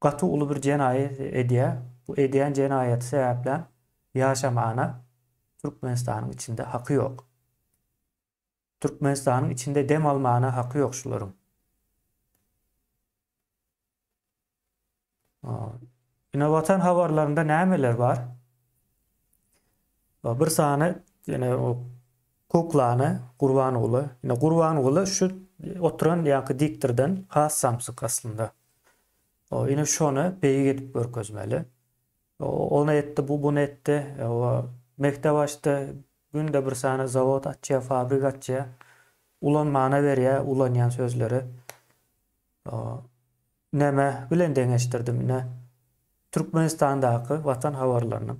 gaty uly bir jenaýat edýär. Bu edýän jenaýaty sebäplem ýaşamana Türkmenistanyň içinde haky ýok. Türkmenistanyň içinde dem almana haky ýok şularyň. Ine Watan habarlarynda nämeler bar? Bir sany ýene o kuklany Gurbanguly. Ine Gurbanguly şu oturan ýaňky diktordan has samsyk aslynda. O ine şony beýik edip görkezmeli. Ony etdi, bu buny etdi. O mekdep açdy, günde bir sany zawod açýar, fabrik açýar. Ulanmana berýär ulanýan sözleri. Näme bilen deňeşdirdim ine Türkmenistandaky Watan habarlarynyň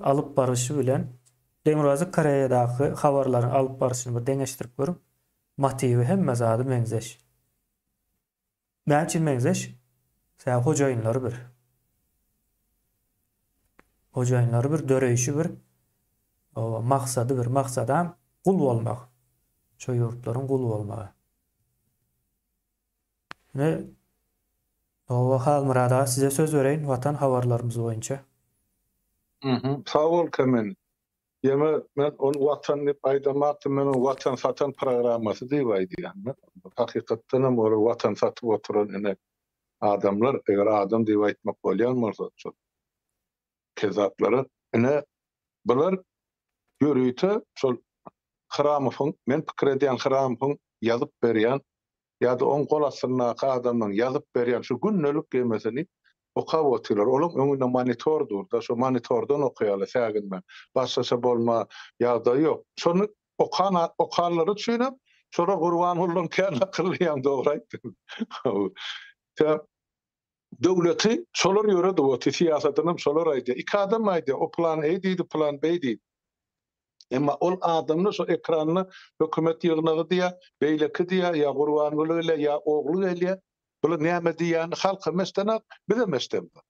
alyp baryşy bilen Demirgazyk Koreýadaky habarlaryň alyp baryşyny bir deňeşdirip görüň. Motiwi hemme zady meňzeş. Näme üçin meňzeş? Sebäbi hojaýynlary bir. Hojaýynlary bir, döreýşi bir, maksady bir. Maksadam gul bolmak. Şo ýurtlaryň guly bolmagy. Ine, Hawa, Halmyrat aga, size söz bereýin Watan habarlarymyz boýunça. Sag bol Kemen. Ýöne men ony Watan diýip aýdamakdym, men ony Watan satan programmasy diýip aýdýan. Hakykatdan hem olar Watan satyp oturan ine adamlar, eger adam diýip aýtmak bolýan bolsa şol kezzaplara. Ine bular ýörite şol Hramowyň, men pikir edýän Hramowyň ýazyp berýän ýa-da oň gol astyndaky adamlaryň ýazyp berýän şu gündelik ýemesini okap otyrlar. Olaň öňünde monitor dur-da, şo monitordan okaýarlar säginmän. Başgaça bolma ýagdaýy ýok. Şony okan okanlary üçinem şolar Gurbangulydan kän akylly ýaň dogry aýtdyň. Sebäp döwleti şolar ýöredip otyr, syýasatynam şolar aýdýar. Iki adam aýdýar, o plan eý diýdi, plan beý diýdi. Emma ol adamlar şo ekranda hökümet ýygnagy diýýär, beýleki diýýär, ýa Gurbanguly gelýär, ýa ogly gelýär. Bular näme diýýänini halkam eşdenok, bizem eşdemzok.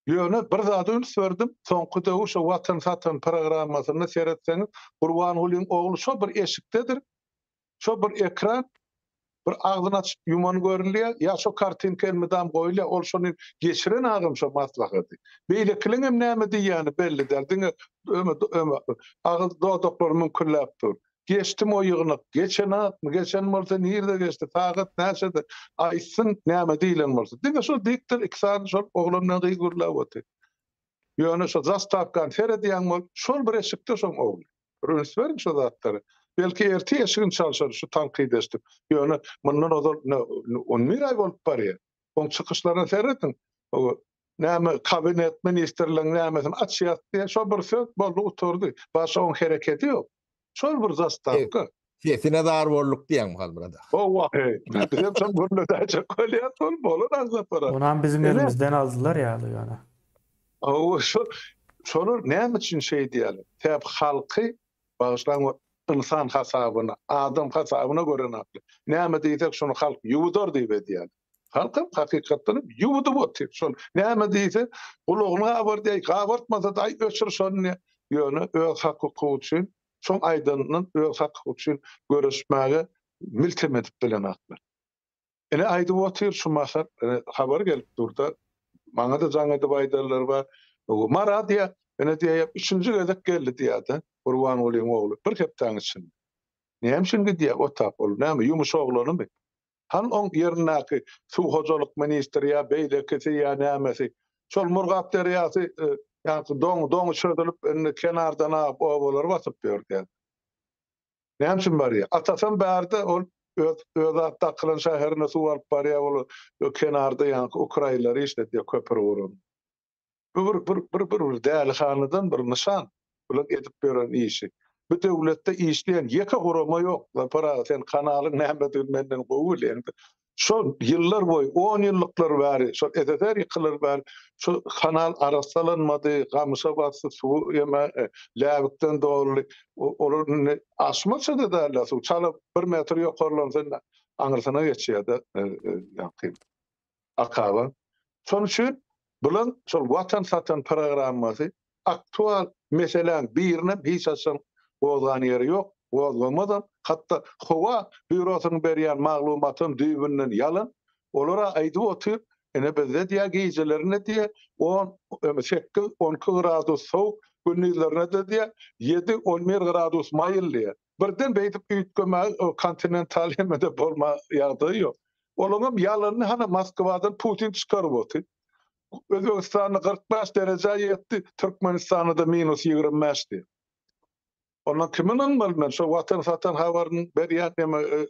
Ýöne bir zada üns berdim, soňky döwür şo Watan satan programmasynda seretseňiz, Gurbangulyň ogly şo bir eşikdedir, şo bir ekran, bir agzyny açyp ýumany görülýär, ýa şo kartinka elmydam goýulýar, ol şony geçiren agam şo maslahaty. Beýlekiliňem näme diýýäni belli däl, diňe öme öme agyz dodaklary müňkülläp dur. Geçdim o ýygnak, geçenakmy, geçen bolsa nirde geçdi, sagat näçede, aýtsyn näme diýlen bolsa. Diňe şol diktor iki sany şol oglan bilen gyz gürläp otyr. Ýöne şo zastawkany seredýäň bol, şol bir eşikde şoň ogly. Bir üns beriň şo zatlara. Belki ertir eşigini çalşar şu tankydy eşidip. Ýöne mundan ozal on bir aý bolup barýar. Oň çykyşlaryna serediň. Näme kabinet ministrligiň nämesini açýas diýen şo bir söz boldy gutardy. Başga oň hereketi ýok. Şol bir zastawka. Sesine zar bolduk diýýäňmi Halmyrat aga? Howwa heý. Bizem şony gürledäýjek bolýas ol bolan agzapara. Onam biziň elimizden aldylar ýaly ýöne. Hawa şo şolar näme üçin şeý diýýärler? Sebäp halky bagyşlaň ynsan hasabyna, adam hasabyna görenaklar. Näme diýsek şony halk ýuwudar diýip edýärler. Halkam hakykatdan hem ýuwudyp otyr. Şol näme diýse gulagyny gabardýar, gabartmasa-da aý öçür şony diýýär. Ýöne öz hak-hukugy üçin, şoň aýdanyndan öz hak-hukugy üçin göreşmäge miltem edip bilenaklar. Ine aýdyp otyr şu mahal habar gelip durda, maňa-da jaň edip aýdanlar bar. Mara diýýär, ine diýýär, üçünji gezek geldi diýýär-de, Gurbangulyň ogly bir hepdäň içinde. Näme üçin gidýär otap ol, näme ýumuş oglanymy? Hany oň ýerindäki suw hojalyk ministri ýa beýlekisi ýa nämesi? Şol Murgap derýasy ýaňky doň doňy çözülip indi kenardan agyp obalary basyp ýör diýýär. Näme üçin barýar? Atasam bärde ol öz öz at dakylan şäherine suw alyp barýar ol kenarda ýaňky ukrainlary işledýär köpri guran. Bu bir bir bir bir bir dälihanadan bir nyşan bulan edip ýören işi. Bu döwletde işleýän ýeke gurama ýok. Zafar aga sen kanalyň nämedigini menden gowy bilýäň. Şol ýyllar boýy, on ýyllyklar bäri, şol SSR ýykylar bäri şu kanal arassalanmady, gamyşa basdy, suwy ýeme läbikden doldy. Olar indi aşmaça-da däldi suw. Çala bir metr ýokarlansa indi aňyrsyna geçýär-de ýaňky. Akaba. Şonuň üçin bulan şol watan satan programmasy aktual meseläň birinem hiç haçan gozgan ýeri ýok, gozgamazam. Hatda howa býurosynyň berýän maglumatam düýbünden ýalan. Olar-a aýdyp otyr, ine bizde diýýär gijelerine diýýär on, sekiz, onki gradus sowuk, gündizlerine-de diýýär ýedi, on bir gradus maýyl diýýär. Birden beýdip üýtgemäge kontinental hemede bolma ýagdaýy ýok. Olaňam ýalanyny hana Moskwadan Putin çykaryp otyr. Özbegistanda 45 derejä ýetdi, Türkmenistanda-da minus 25 diýip. Ondan kime ynanmaly men? Şo watan satan habaryny berýän neme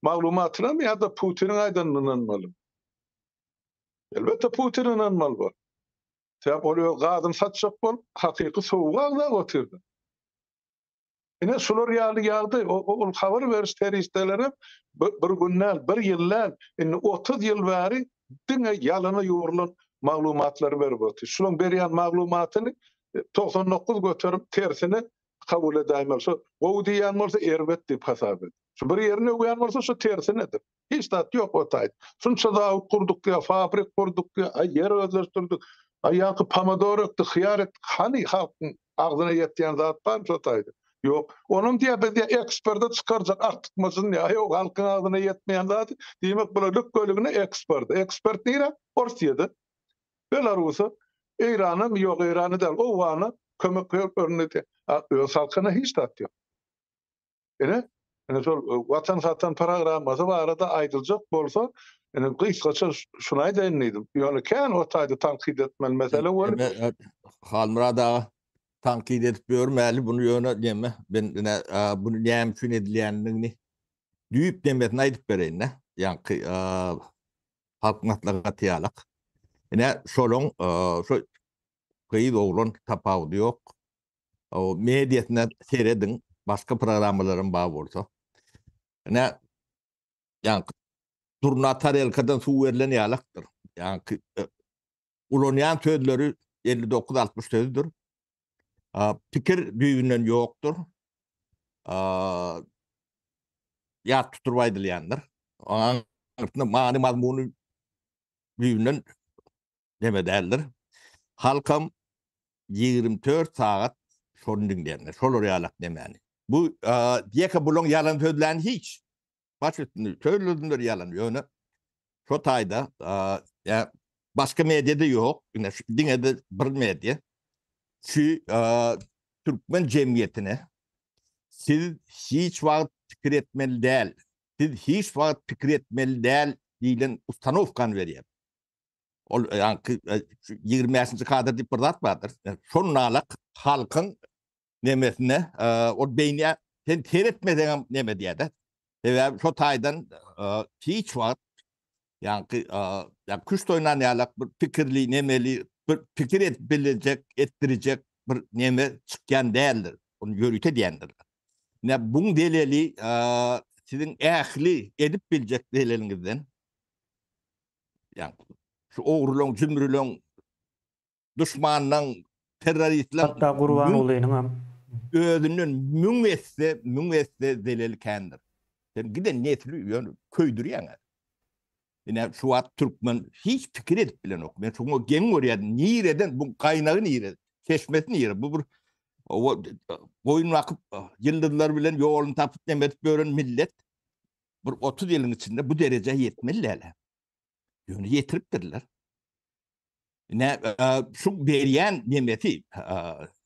maglumatynamy ýa-da Putiniň aýdanyna ynanmalymy? Elbetde Putine ynanmaly bor. Sebäp ol öz gazyny satjak bolup, hakyky sowugy agzap otyrdy. Ine şular ýaly ýagdaý, ol habar beriş serişdelerem bir gün däl, bir ýyl däl, indi 30 ýyl bäri diňe ýalana ýugrulan maglumatlary berip otyr. Şularyň berýän maglumatyny 99 göterim tersine kabul edäýmeli. Şo gowy diýýän bolsa erbet diýip hasap et. Şu bir ýerini öwýän bolsa şu tersinedir. Hiç zat ýok o taýda. Şunça zawod gurduk ýa fabrik gurduk ýa ýer özleşdirdik. Aý ýaňky pomidor ekdik, hyýar ekdik. Hany halkyň agzyna ýetýän zat barmy şo taýda? Ýok. Onam diýýär biz diýýär eksporta çykarjak artykmajyny diýýär. Ýok halkyň agzyna ýetmeýän zady. Diýmek bular lükgeligine eksporta. Eksport nirä? Orsýede. Belarusa. Eýrana ýok Eýrana däl Owgana kömek görnüdi. Öz halkyna hiç zat ýok. Ine, ine şol e, watan satan programmasy barada aýdyljak bolsa, ine gysgaça şuny aýdaýyn diýdim. Ýöne kän o taýda tankyt etmeli mesele bol. E, Halmyrat aga tankyt edip ýörmäli bunu ýöne neme ben ine bunu näme üçin edilýändigini düýp nemesini aýdyp bereýin-de. Ýaňky halk maslahaty ýalak. Ine şolaň şo gyz oglan tapawudy ýok. O mediasyna serediň, başga programmalaram bar bolsa. Ine, ýaňky durna tarelkadan suw berlen ýalakdyr. Ýaňky e, ulanýan sözleri 59-60 sözdür. Pikir düýbünden ýokdur. Ýat tuturyp aýdylýandyr. Aňyrsynda many mazmuny düýbünden neme däldir. Halkam 24 sagat şony diňleýänler. Şolar ýalak nemäni. Bu ýeke bulaň ýalan sözläni hiç. Baş üstünde sözledimler ýalan ýöne şo taýda ýa başga mediada ýok. Ine diňe de bir media. Şu türkmen jemgyýetine siz hiç wagt pikir etmeli däl. Siz hiç wagt pikir etmeli däl diýlen ustanowkany berýär. Ol ýaňky 25-nji kadr diýip bir zat bardyr. Şol nalak halkyň nemesine ol beýnä sen seretmeseňem neme diýýär-de. Sebäbi şo taýdan hiç wagt ýaňky ýa küşt oýnan ýalak bir pikirli nemeli bir pikir edip biljek, etdirjek bir neme çykýan däldir. Ony ýörite diýendirler. Ne buň deleli siziň ähli edip biljek deleliňizden ýa şu ogrulan, jümrülen duşmanlaň, terroristleň Hatda Gurbangulynyň hem. Özünden müň esse, müň esse zeleli kändir. Sen giden nesli ýöne köýdürýäň. Ine şu wagt türkmen hiç pikir edip bilenok. Men şoňa geň görýän. Nireden bu gaýnagy nire? Çeşmesi nire? Bu bir goýun bakyp ýyldyzlar bilen ýoluny tapyp neme edip ýören millet bir 30 ýylyň içinde bu derejä ýetmeli däl. Ýöne ýetiripdirler. Ine şu berýän nemesi,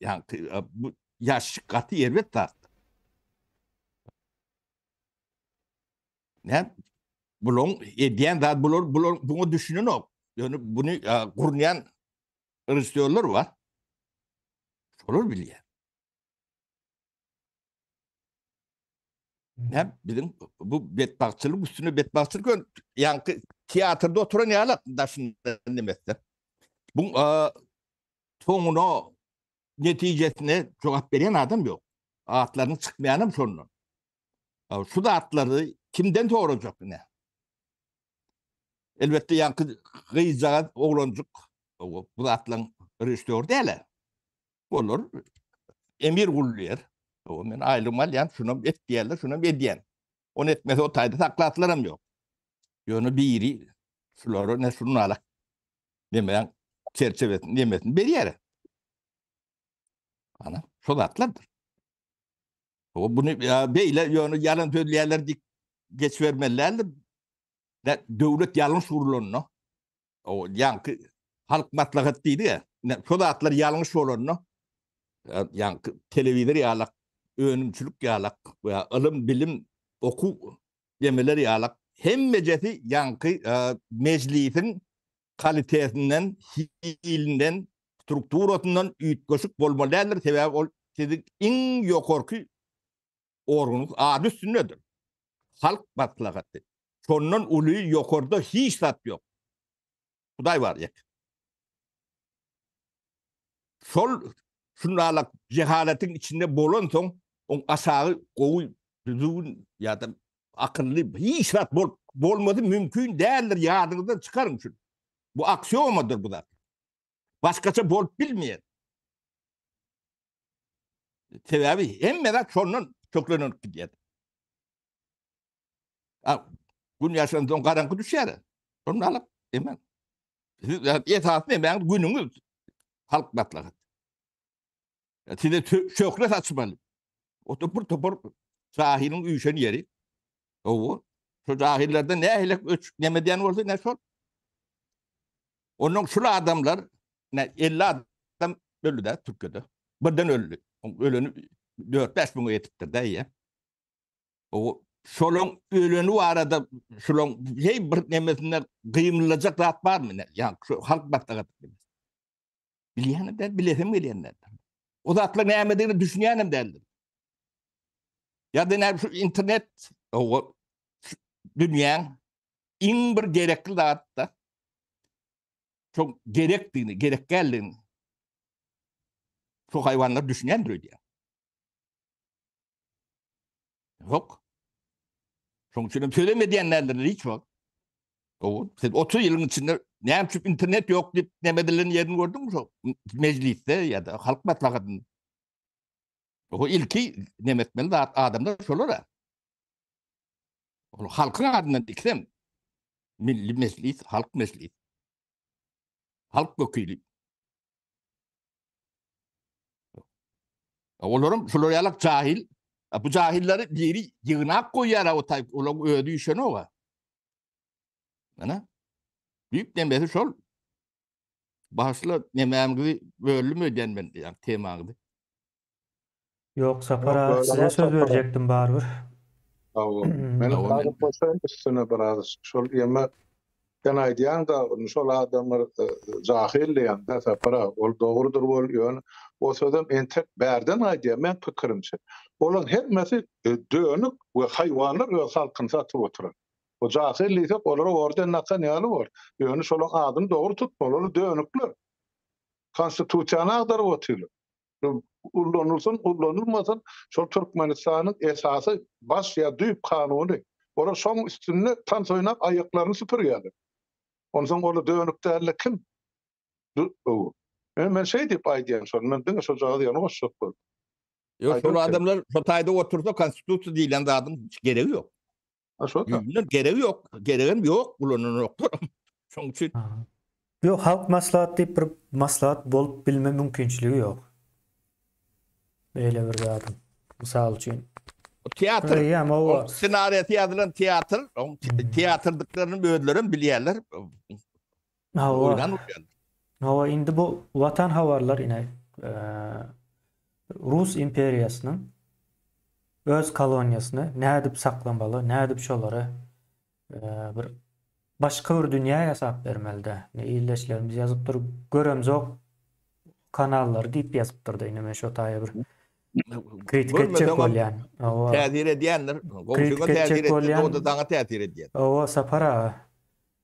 ýagny bu ýaşyk gaty erbet zat. Ne? Bulaň edýän zat bular bular buňa düşünenok. Ýöne buny gurnaýan režissýorlar bar. Şolar bilýär. Hem biziň bu betbagtçylyk üstüne betbagtçylyk ön ýaňky teatrda oturan ýaly daşynda nemesde. Bu soňuna netijesine jogap berýän adam ýok. Atlarynyň çykmaýanam şondan. Şu zatlary kimden sorajak ine? Elbetde ýaňky gyzjagaz oglanjyk bu zatlaryň režissýory däl. Olar emir gulluýar. O men aýlygymy alýan, şunam et diýerler, şunam edýän. Ony etmese o taýda saklaslaram ýok. Ýöne biri şulara ne şunu alak demeýän çerçewesini nemesini berýär. Ana, şo zatlardyr. O bunu beýle ýöne ýalan sözleýärler diýip geçibermeli däldir. Döwlet ýalňyş gurlanda O ýaňky halk maslahat diýdi ya. Şo zatlar ýalňyş bolanda ýaňky telewizor ýalak, önümçilik ýalak we ylym, bilim, okuw demeler ýalak hemmejesi ýaňky mejlisiň kalitesinden, hilinden, strukturasyndan üýtgeşik bolmaly däldir. Sebäbi ol siziň iň ýokarky organyň ady üstündedir. Halk maslahaty. Şondan uly ýokarda hiç zat ýok. Hudaý bar ýek. Şol şundalak jehaletiň içinde bolansoň, oň aşagy gowy düzgün ýa-da akylly hiç zat bolup bolmasy mümkin däldir, ýadyňyzdan çykaryň şuny. Bu aksiomadyr bu zat. Başgaça bolup bilmeýär. Sebäbi hemme zat şondan köklenip gidýär. Gün ýaşan soň garaňky düşýär. Şonda alyp, hemen. Siz esasy nämäň günüňiz halk maslahat. Size şöhle saçmaly. O da bir topar jahiliň üýşen ýeri. Owo. Şu jahillerden nähili öç näme diýen bolsa ne şol. Ondan şul adamlar ne 50 adam öldi de Türkiye'de. Birden öldi. Öleni 4-5 müňe ýetipdir de ýa. O şolaň öleni barada şolaň hey bir nemesinde gymyldajak zat barmy ne? Ýa şu halk maslahaty. Bilýänem däl, bilesem gelýän däl. O zatlar nämedigini düşünýänem däldir. Ýa-da näme şu internet o dünýäň iň bir gerekli zat da. Çok gerekdigini, gerek däldigini şu haýwanlar düşünýändir öýdýän. Yok. Şonuň üçin hem sözem edýän däldirler hiç wagt. O, sen 30 ýylyň içinde näme üçin internet ýok diýip näme edilen ýerini gördüňmi şo mejlisde ýa-da halk maslahatynda? O ilki näme etmeli zat adamlar şolara. Ol halkyň adyndan ikisem milli mejlis, halk mejlis. Halk wekili. Olaram şular ýalak jahil. Bu jahilleri biri ýygnap goýýar o taýp, olaryň özi üýşenok. Ana. Düýp nemesi şol. Başla nemämizi böldüm öýdýän men ýa temaňyzy. Ýok Sapar aga size söz berjekdim barybir. Sag bol. Men galyp goşaýyn üstüne biraz. Şol ýeme sen aýdýaň-da şol adamlar jahyl diýýäň-dä Sapar aga. Ol dogrudyr bol ýöne o sözem entek bärden gaýdýar meň pikirimçe. Olaň hemmesi dönük we haýwanlar öz halkyny satyp oturan. O jahyl diýsek olara orden dakan ýaly bor. Ýöne şolaň adyny dogry tutmaly. Olar dönükler. Konstitusiýany agdaryp otyrlar. Ullanylsyn, ullanylmasyn, şol Türkmenistanyň esasy baş ýa düýp kanuny. Olar şoň üstünde tans oýnap aýaklaryny süpürýärler. Onsoň olar dönük dälde kim? Men şeý diýip aýdýan şony, men diňe şojagaz ýaly goşjak boldum. Ýok, şol adamlar şo taýda otursa konstitusiýa diýlen zadyň hiç geregi ýok. Ha şo da. Ýüzünden geregi ýok, geregem ýok, ulananoklar. Şoň üçin. Ýok, halk maslahat diýip bir maslahat bolup bilme mümkinçiligi ýok. Beýle bir zadyň. Mysal üçin. O teatr. Eýýäm owa. O ssenariýasy ýazylan teatr, oň teatrdyklaryny özlerem bilýärler. Hawa. Oýnan urýarlar. Hawa, indi bu Watan habarlar ine Rus imperiýasynyň öz koloniýasyny nädip saklamaly, nädip şolary bir başga bir dünýä ýasap bermelide. Ine ildeşlerimiz ýazypdyr, göremzok kanallary diýip ýazypdyrda ine men şo taýa bir kritika etjek bolýan. Hawa. Täsir edýändir. Goňşyňa täsir etdi, o-da saňa täsir edýär. Hawa, Sapar aga.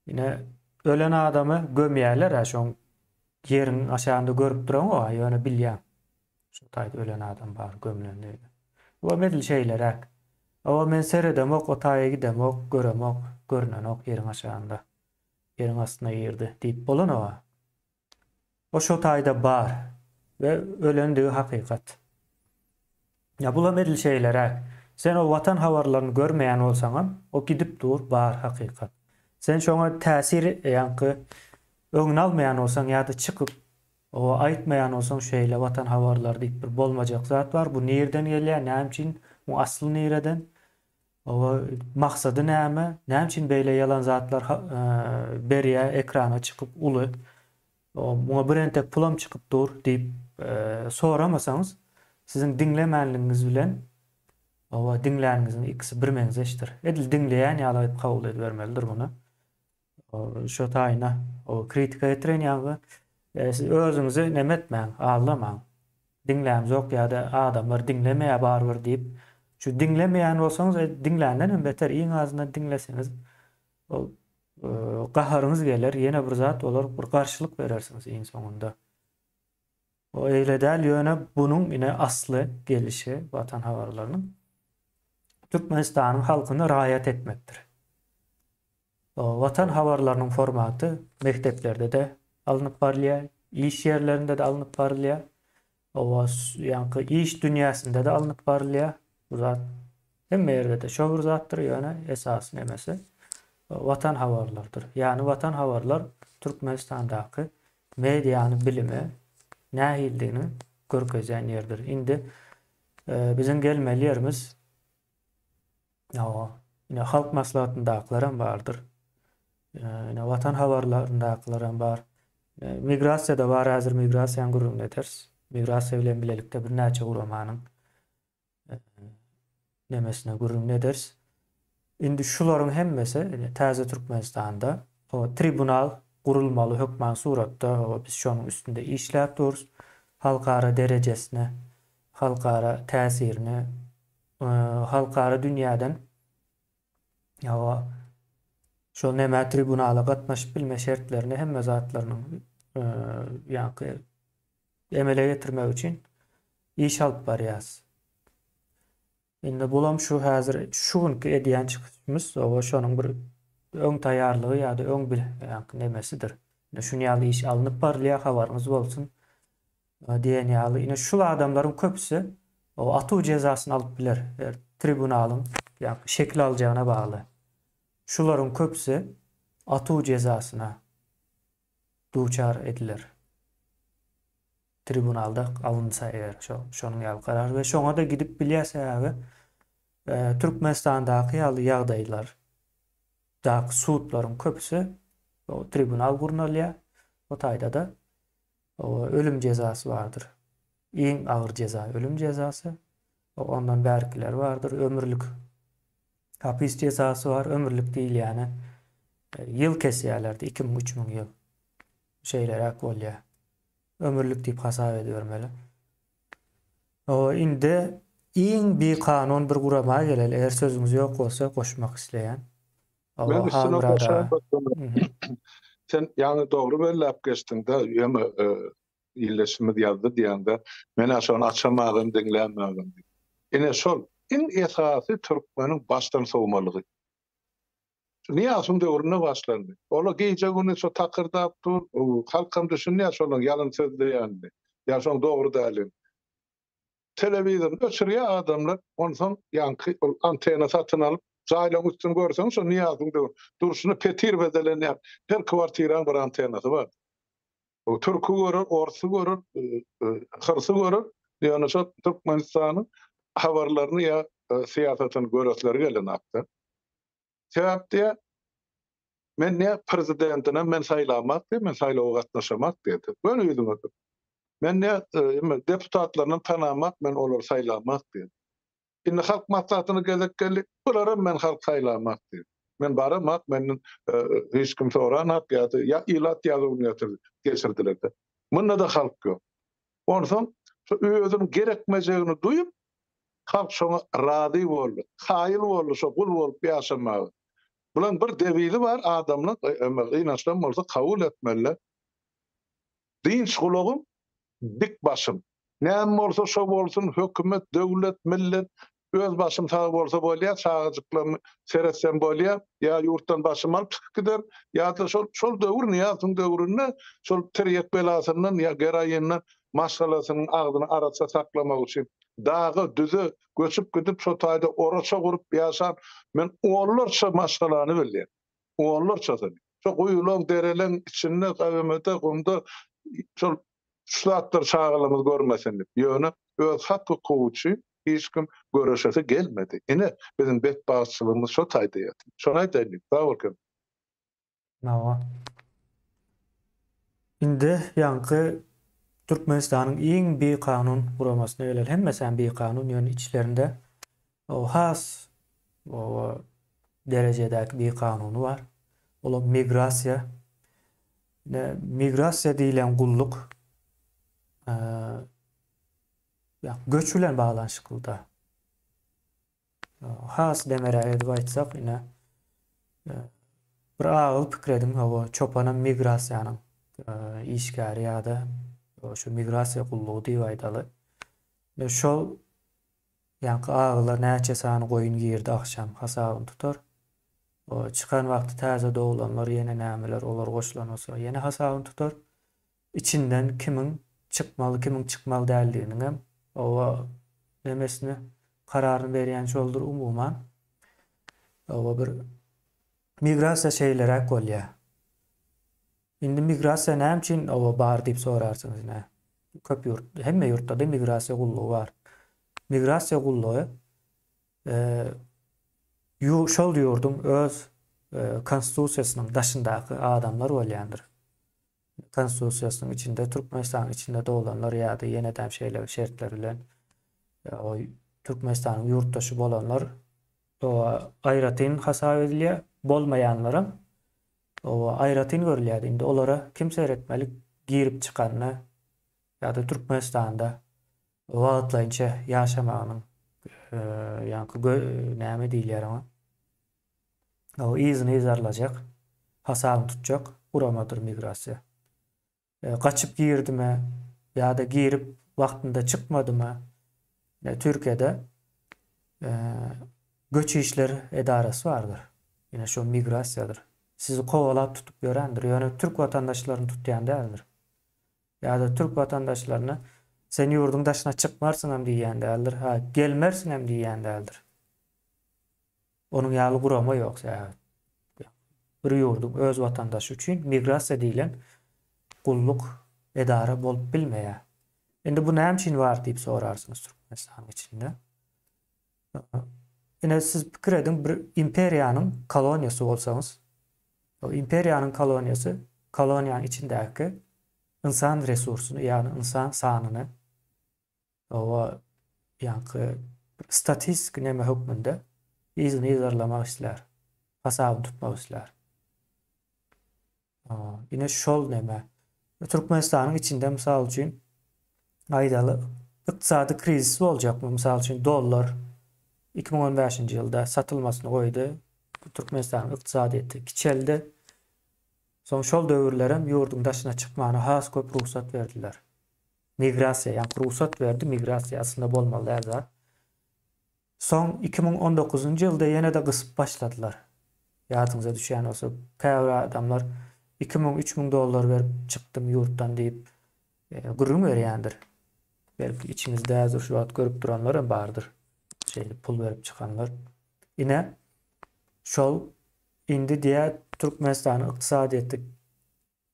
Ine, ölen adamy gömýärler-ä şoň ýeriň aşagynda görüp duraňok-a, ýöne bilýäň. Şu taýda ölen adam bar, gömlen diýip. Bu edil şeýleräk. Hawa, men seredemok, o taýa gidemok, göremok, görnenok ýeriň aşagynda. Ýeriň astyna girdi diýip bolanok-a. O şo taýda bar we ölendigi hakykat. Ýa bulam edil şeýleräk. Sen o watan habarlaryny görmeýän bolsaňam, o gidip dur, bar hakykat. Sen şoňa täsir ýaňky öňüni almaýan bolsaň ýa-da çykyp o aýtmaýan bolsaň şeýle watan habarlary diýip bir bolmajak zat bar. Bu nirden gelýär, näme üçin, muň asly nireden? Oba maksady näme? Näme üçin beýle ýalan zatlar berýär ekrana çykyp uly? Muňa bir entek pulam çykyp dur diýip soramasaňyz, siziň diňlemänligiňiz bilen oba diňläniňiziň ikisi birmeňzeşdir. Edil diňleýän ýaly edip kabul edibermelidir muny. Şo taýyna o kritika getiren ýaňy siz özüňizi neme etmäň, aldamaň. Diňlämzok ýa-da adamlar diňlemeýär barybir diýip, şu diňlemeýän bolsaňyz, e, diňländen hem beter iň azyndan diňleseňiz ol gaharyňyz geler, ýene bir zat bolar, bir garşylyk berersiňiz iň soňunda. O eýle däl, ýöne bunuň ine asly gelişi Watan habarlarynyň Türkmenistanyň halkyny raýat etmekdir. Watan habarlarynyň formaty mekdeplerde-de alnyp barylýar, iş ýerlerinde-de alnyp barylýar. Oba, ýaňky iş dünýäsinde-de alnyp barylýar. Bu zat hemme ýerde-de şo bir zatdyr, ýöne esasy nemesi Watan habarlarydyr. Ýagny Watan habarlar Türkmenistandaky mediany bilimi nähilidigini görkezýän ýerdir. Indi biziň gelmeli ýerimiz Hawa. Ine Halk Maslahatyndakylaram bardyr. Ine Watan habarlaryndakylaram bar. Migrasiýa-da bar, häzir migrasiýanyň gürrüňini ederis. Migrasiýa bilen bilelikde birnäçe guramanyň nemesine gürrüňini ederis. Indi şularyň hemmesi ine täze Türkmenistanda o tribunal gurulmaly hökman suratda, o biz şonuň üstünde işläp durus. Halkara derejesine, halkara täsirini halkara dünýäden hawa şol nämä tribunala gatnaşyp bilme şertlerini hemme zatlarynyň ýaňky emele getirmek üçin iş alyp barýas. Indi bulam şu häzir şu günki edýän çykyşymyz oba şonuň bir öň taýýarlygy ýa-da öň bir ýaňky nemesidir. Indi şuny ýaly iş alnyp barylýar habaryňyz bolsun. Diýen ýaly, ine şul adamlaryň köpüsi atuw jezasyny alyp biler, eger tribunalyň ýa-da şekil aljagyna bagly. Şularyň köpüsi atuw jezasyna duçar ediler. Tribunalda alynsa eger şo şonuň ýaly karar we şoňa-da gidip bilýär sebäbi Türkmenistandaky ýaly ýagdaýlar daky sudlaryň köpüsi o tribunal gurnalýar. O taýda-da ölüm jezasy bardyr. Iň agyr jeza ölüm jezasy. Ondan bärkiler bardyr. Ömürlik hapis jezasy bar. Ömürlik diýilýäne ýyl kesýärlerdi. 2000, 3000 ýyl. Şeýleräk bolýar. Ömürlik diýip hasap edibermeli. O indi iň bikanun bir gurama geleli. Eger sözüňiz ýok bolsa goşmak isleýän. Men üstüne goşaýyn. Sen ýaňy dogry belläp geçdiňde, ýöne e, illeşimiz ýazdy diýende, men-ä şony açamagam, diňlämagam diýip. Ine şol iň esasy türkmeniň başdan sowmalygy. Şu Nyýazowyň döwründe başlandy. Ola gije-gündiz şo takyrdap dur, halkam düşünýär şolaň ýalan sözleýänini, ýa şoň dogry däldigini. Telewizoryny öçürýär adamlar, onsoň ýaňky ol antena satyn alyp, jaýlaryň üstüni görseň şo Nyýazowyň döwri durşuna petir bezelenýär, her kwartiraň bir antenasy bar. Türki görer, orsy görer, hyrsy görer, ýöne şo Türkmenistanyň habarlaryny ýa syýasatyny göresleri gelenakda. Sebäp diýýär, men diýýär, prezidentinem men saýlamak diýýär, men saýlawa gatnaşamak diýýär. Göni ýüzüňe aýdyp. Men diýýär, deputatlarynam tanamak, men olary saýlamak diýýär. Indi halk maslahatyna gezek geldi, bularam men halk saýlamak diýýär. Men baramak, menden hiç kim soranak ýa-da ýa ilat ýazuwyny getirdi, geçirdiler-de. Munda-da halk ýok. Onsoň şu özüniň gerekmejegini duýup, Halk şoňa razy boldy, kaýyl boldy şo gul bolup ýaşamaga. Bulaň bir dewizi bar adamlar gynançlam bolsa kabul etmeliler. Dynç gulagym, dik başym. Näme bolsa şo bolsun, hökümet, döwlet, millet, öz başym sag bolsa bolýar, çagajyklarymy seretsem bolýar, ýa ýurtdan başymy alyp çykyp giderin, ýa-da şol şol döwür Nyýazowyň döwründe şol tirýek belasyndan ýa geroindan maşgalasynyň agzyny arassa saklamak üçin daga, düze göçüp gidip, şo taýda oraça gurup ýaşan men onlarça maşgalany bilýän. Onlarçasyny. Şo guýulaň, dereleň içinde, gabemede, gumda şol şu zatlary çagalarymyz görmesin diýip. Ýöne öz hak-hukugy üçin hiç kim göreşesi gelmedi. Ine, biziň betbagtçylygymyz şo taýda ýatyr. Şony aýdaýyn diýdim. Sag bol Kemal. Hawa. Indi ýaňky Türkmenistanyň iň bikanun guramasyna geleli. Hemmesem bikanun, ýöne içlerinde o has o derejedäki bikanuny bar. Olam migrasiýa. Ine, migrasiýa diýlen gulluk ýa göç bilen baglanyşyklyda. Has demeräk edip aýtsak, ine, bir agyz pikir ediň, hawa, çopanam migrasiýanyň işgäri ýa-da şu migrasiýa gullugy diýip aýdaly. Ine, şol ýaňky agyla näçe sany goýun girdi agşam hasabyny tutar. Çykan wagty täze doglanlar ýene nämeler, olar goşulan bolsa ýene hasabyny tutar. Içinden kimiň çykmaly, kimiň çykmaly däldiginiňem oba nemesini, kararyny berýän şoldur umuman. Oba bir migrasiýa şeýleräk bolýar. Indi migrasiýa näme üçin oba bar diýip sorarsyňyz ine. Köp ýurt, hemme ýurtda-da migrasiýa gullugy bar. Migrasiýa gullugy şol ýurduň öz konstitusiýasynyň daşyndaky adamlar bolýandyr. Konstitusiýasynyň içinde Türkmenistanyň içinde doglanlar ýa-da ýenedem şeýle bir şertler bilen Türkmenistanyň ýurtdaşy bolanlar aýratyn hasap edilýär, bolmaýanlaram aýratyn görülýär. Indi olara kim seretmeli girip çykanyna ýa-da Türkmenistanda wagtlaýynça ýaşamagynyň ýaňky näme diýilýär oňa? O yzyny yzarlajak, hasabyny tutjak guramadyr migrasiýa. Gaçyp girdimi ýa-da girip wagtynda çykmadymy? Türkiýede göç işler edarasy bardyr. Ine şo migrasiýadyr. Sizi kowalap tutup ýörendir. Ýöne türk watandaşlaryny tutýan däldir. Ýa-da türk watandaşlaryna sen ýurduň daşyna çykmarsyňam diýýän däldir. Ha, gelmersiňem diýýän däldir. Onuň ýaly gurama ýok sebäbi bir ýurduň öz watandaşy üçin migrasiýa diýlen gulluk edara bolup bilmeýär. Indi bu näme üçin bar diýip sorarsyňyz Türkmenistanyň içinde. Ine siz pikir ediň bir imperiýanyň koloniýasy bolsaňyz, o imperiýanyň koloniýasy koloniýanyň içindäki ynsan resursyny, ýagny ynsan sanyny oba ýaňky statistik neme hökmünde yzyny yzarlamak islär, hasabyny tutmak islär. Ine şol neme. Türkmenistanyň içinde mysal üçin aýdaly ykdysady krizis boljakmy? Mysal üçin dollar 2015-nji ýylda satylmasyny goýdy. Türkmenistanyň ykdysadyýeti kiçeldi. Soň şol döwürlerem ýurduň daşyna çykmana has köp rugsat berdiler. Migrasiýa, ýagny rugsat berdi, migrasiýa aslynda bolmaly däl zat. Soň 2019-njy ýylda ýene-de gysyp başladylar. Ýadyňyza düşýän bolsa, käbir adamlar 2000, 3000 dollar berip çykdym ýurtdan diýip gürrüň berýändir. Belki içiňizde häzir şu wagt görüp duranlar hem bardyr. Şeýdip pul berip çykanlar. Ine, şol indi diýä Türkmenistanyň ykdysadyýeti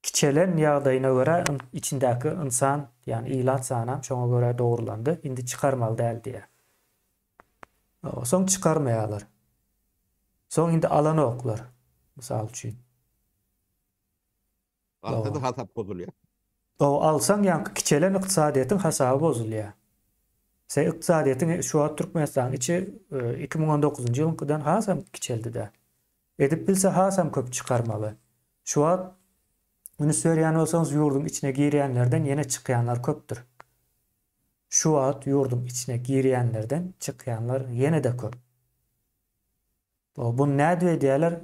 Kiçelen ýagdaýyna görä içindäki ynsan, ýagny ilat sanam şoňa görä dogrulandy, indi çykarmaly däl diýýär. Soň çykarmaýarlar. Soň indi alanoklar, mysal üçin. Alsa-da hasap bozulýar. O alsaň ýaňky kiçelen ykdysadyýetiň hasaby bozulýar. Se ykdysadyýetiň şu wagt Türkmenistanyň içi 2019-njy ýylyňkydan hasam kiçeldi-dä. Edip bilse hasam köp çykarmaly. Şu wagt üns berýän bolsaňyz ýurduň içine girýänlerden ýene çykýanlar köpdür. Şu wagt ýurduň içine girýänlerden çykýanlar ýene-de köp. Buny nädip edýärler?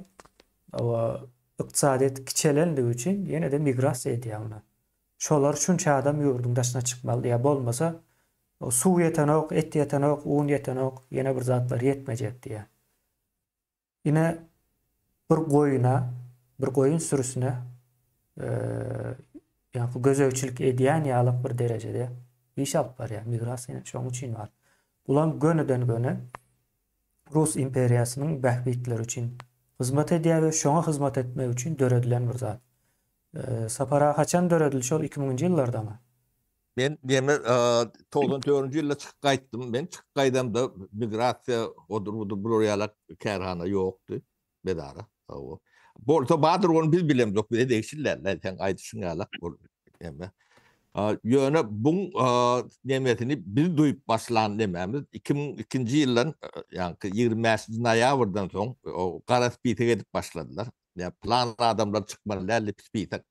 Ykdysadyýet kiçelenligi üçin ýene-de migrasiýa edýär muny. Şolar şunça adam ýurduň daşyna çykmaly ýa bolmasa suw ýetenok, et ýetenok, un ýetenok, ýene bir zatlar ýetmejek diýýär. Ine, bir goýuna, bir goýun sürüsine ýaňky gözegçilik edýän ýalyk bir derejede iş alyp barýar. Migrasiýa ine şonuň üçin bar. Bulam gönüden-göni Rus imperiýasynyň bähbitleri üçin hyzmat edýär we şoňa hyzmat etmek üçin döredilen bir zat. Sapar aga haçan döredildi şol 2000-nji ýyllardamy? Men diýme 94-nji ýylda çykyp gaýtdym. Men çykyp gaýdamda migrasiýa odur budur bular ýalak kärhana ýokdy. Bedara. Hawa. Bolsa bardyr ony biz bilemzok. Bize degişli däl. Sen aýdyşyň ýalak bol. Eme. Ýöne buň nemesini biz duýup başlan nemämiz 2002-nji ýyldan ýaňky 25-nji noýabrdan soň gara spisek edip başladylar. Ýa plan adamlar çykmaly däl diýip spisak.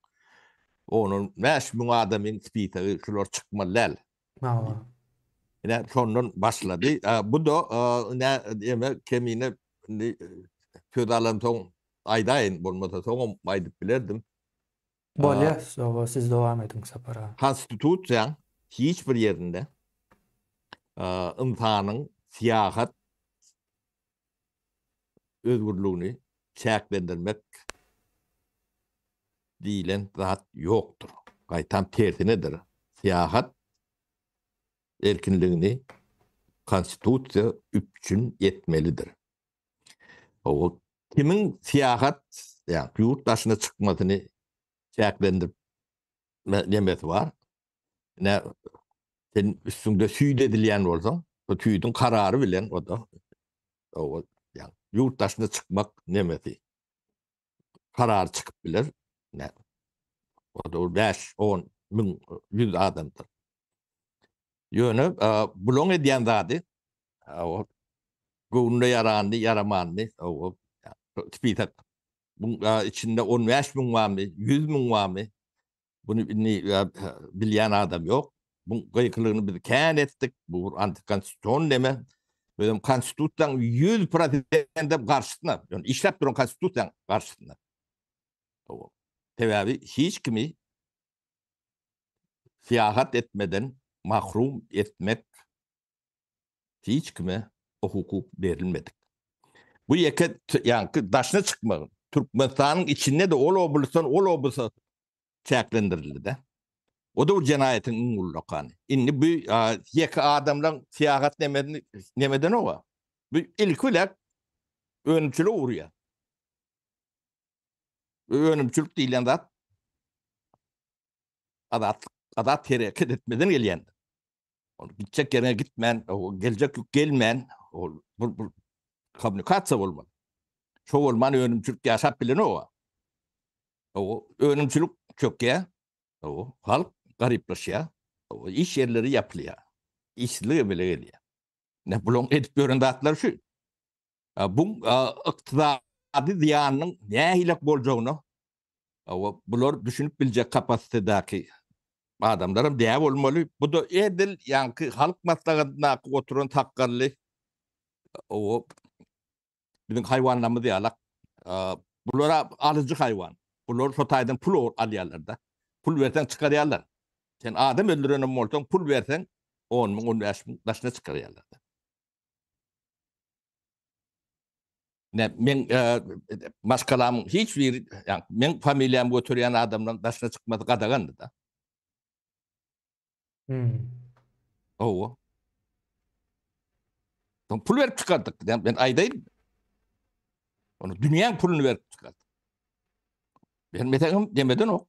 Onun 5000 adamyň spisagy şular çykmaly däl. Hawa. Ine şondan başlady. Bu da ine eme kemine indi söz alan soň aýdaýyn bolmasa soňam aýdyp bilerdim. Bolýar, sowa siz dowam ediň Sapar aga. Konstitusiýaň hiç bir ýerinde ynsanyň syýahat özgürligini çäklendirmek diýlen zat ýokdur. Gaýtam tersinedir. Syýahat erkinligini konstitusiýa üpjün etmelidir. O kimiň syýahat, ýa ýurt daşyna çykmasyny çäklendirip nemesi bar. Ne sen üstüňde süýd edilýän bolsaň, bu süýdüň karary bilen o da o ýa ýurt daşyna çykmak nemesi karary çykyp biler. Ne o da 5, 10, 1000, 100 adamdyr. Ýöne bulaň edýän zady o göwnüne ýarandy, ýaramandy, o spisak. Bu içinde 15 müň barmy, 100 müň barmy? Bunu indi bilýän adam ýok. Bu gykylygyny biz kän etdik. Bu bir antikonstitusion neme. Özem konstitusiýanyň 100% garşysyna, ýöne işläp duran konstitusiýanyň garşysyna. Sebäbi hiç kimi syýahat etmeden mahrum etmek hiç kime o hukuk berilmedik. Bu ýeke ýaňky daşyna çykmagyň Türkmenistanyň içinde-de ol oblastdan ol oblasta çäklendirildi-de. O da bir jenaýatyň iň ullakany. Indi bu ýeke adamlaryň syýahat nemesini nemedenok-a. Bu ilki bilen önümçilige urýar. Önümçilik diýlen zat azatlyk, azat hereket etmeden gelýändir. Ol gitjek ýerine gitmän, geljek ýük gelmän, ol bu bu kommunikasiýa bolmaly. Şo bolman önümçilik ýaşap bilenok. O önümçilik çökýär. O halk garyplaşýar. O iş ýerleri ýapylýar. Işsizlik emele gelýär. Ne bulaň edip ýören zatlary şu. Bu ykdysady zyýanynyň nähili boljagyna Hawa, bular düşünip biljek kapasitedäki adamlaram däl bolmaly. Bu-da edil ýaňky halk maslahatyndaky oturan sakgally o biziň haýwanlarymyz ýalak. Bular alyjy haýwan. Bular şo taýdan pul alýarlar-da. Pul berseň çykarýarlar. Sen adam öldürenem bolsaň pul berseň 10 müň, 15 müň daşyna çykarýarlar-da. Ne men e, maşgalamyň hiç bir yani men familiýamy göterýän adamlaryň daşyna çykmasy gadagandy da. Hmm. Owa. Soň pul berip çykardyk. Yani ben aýdaýyn. Onu dünýäň puluny berip çykardyk. Bermeseňem demeden ok.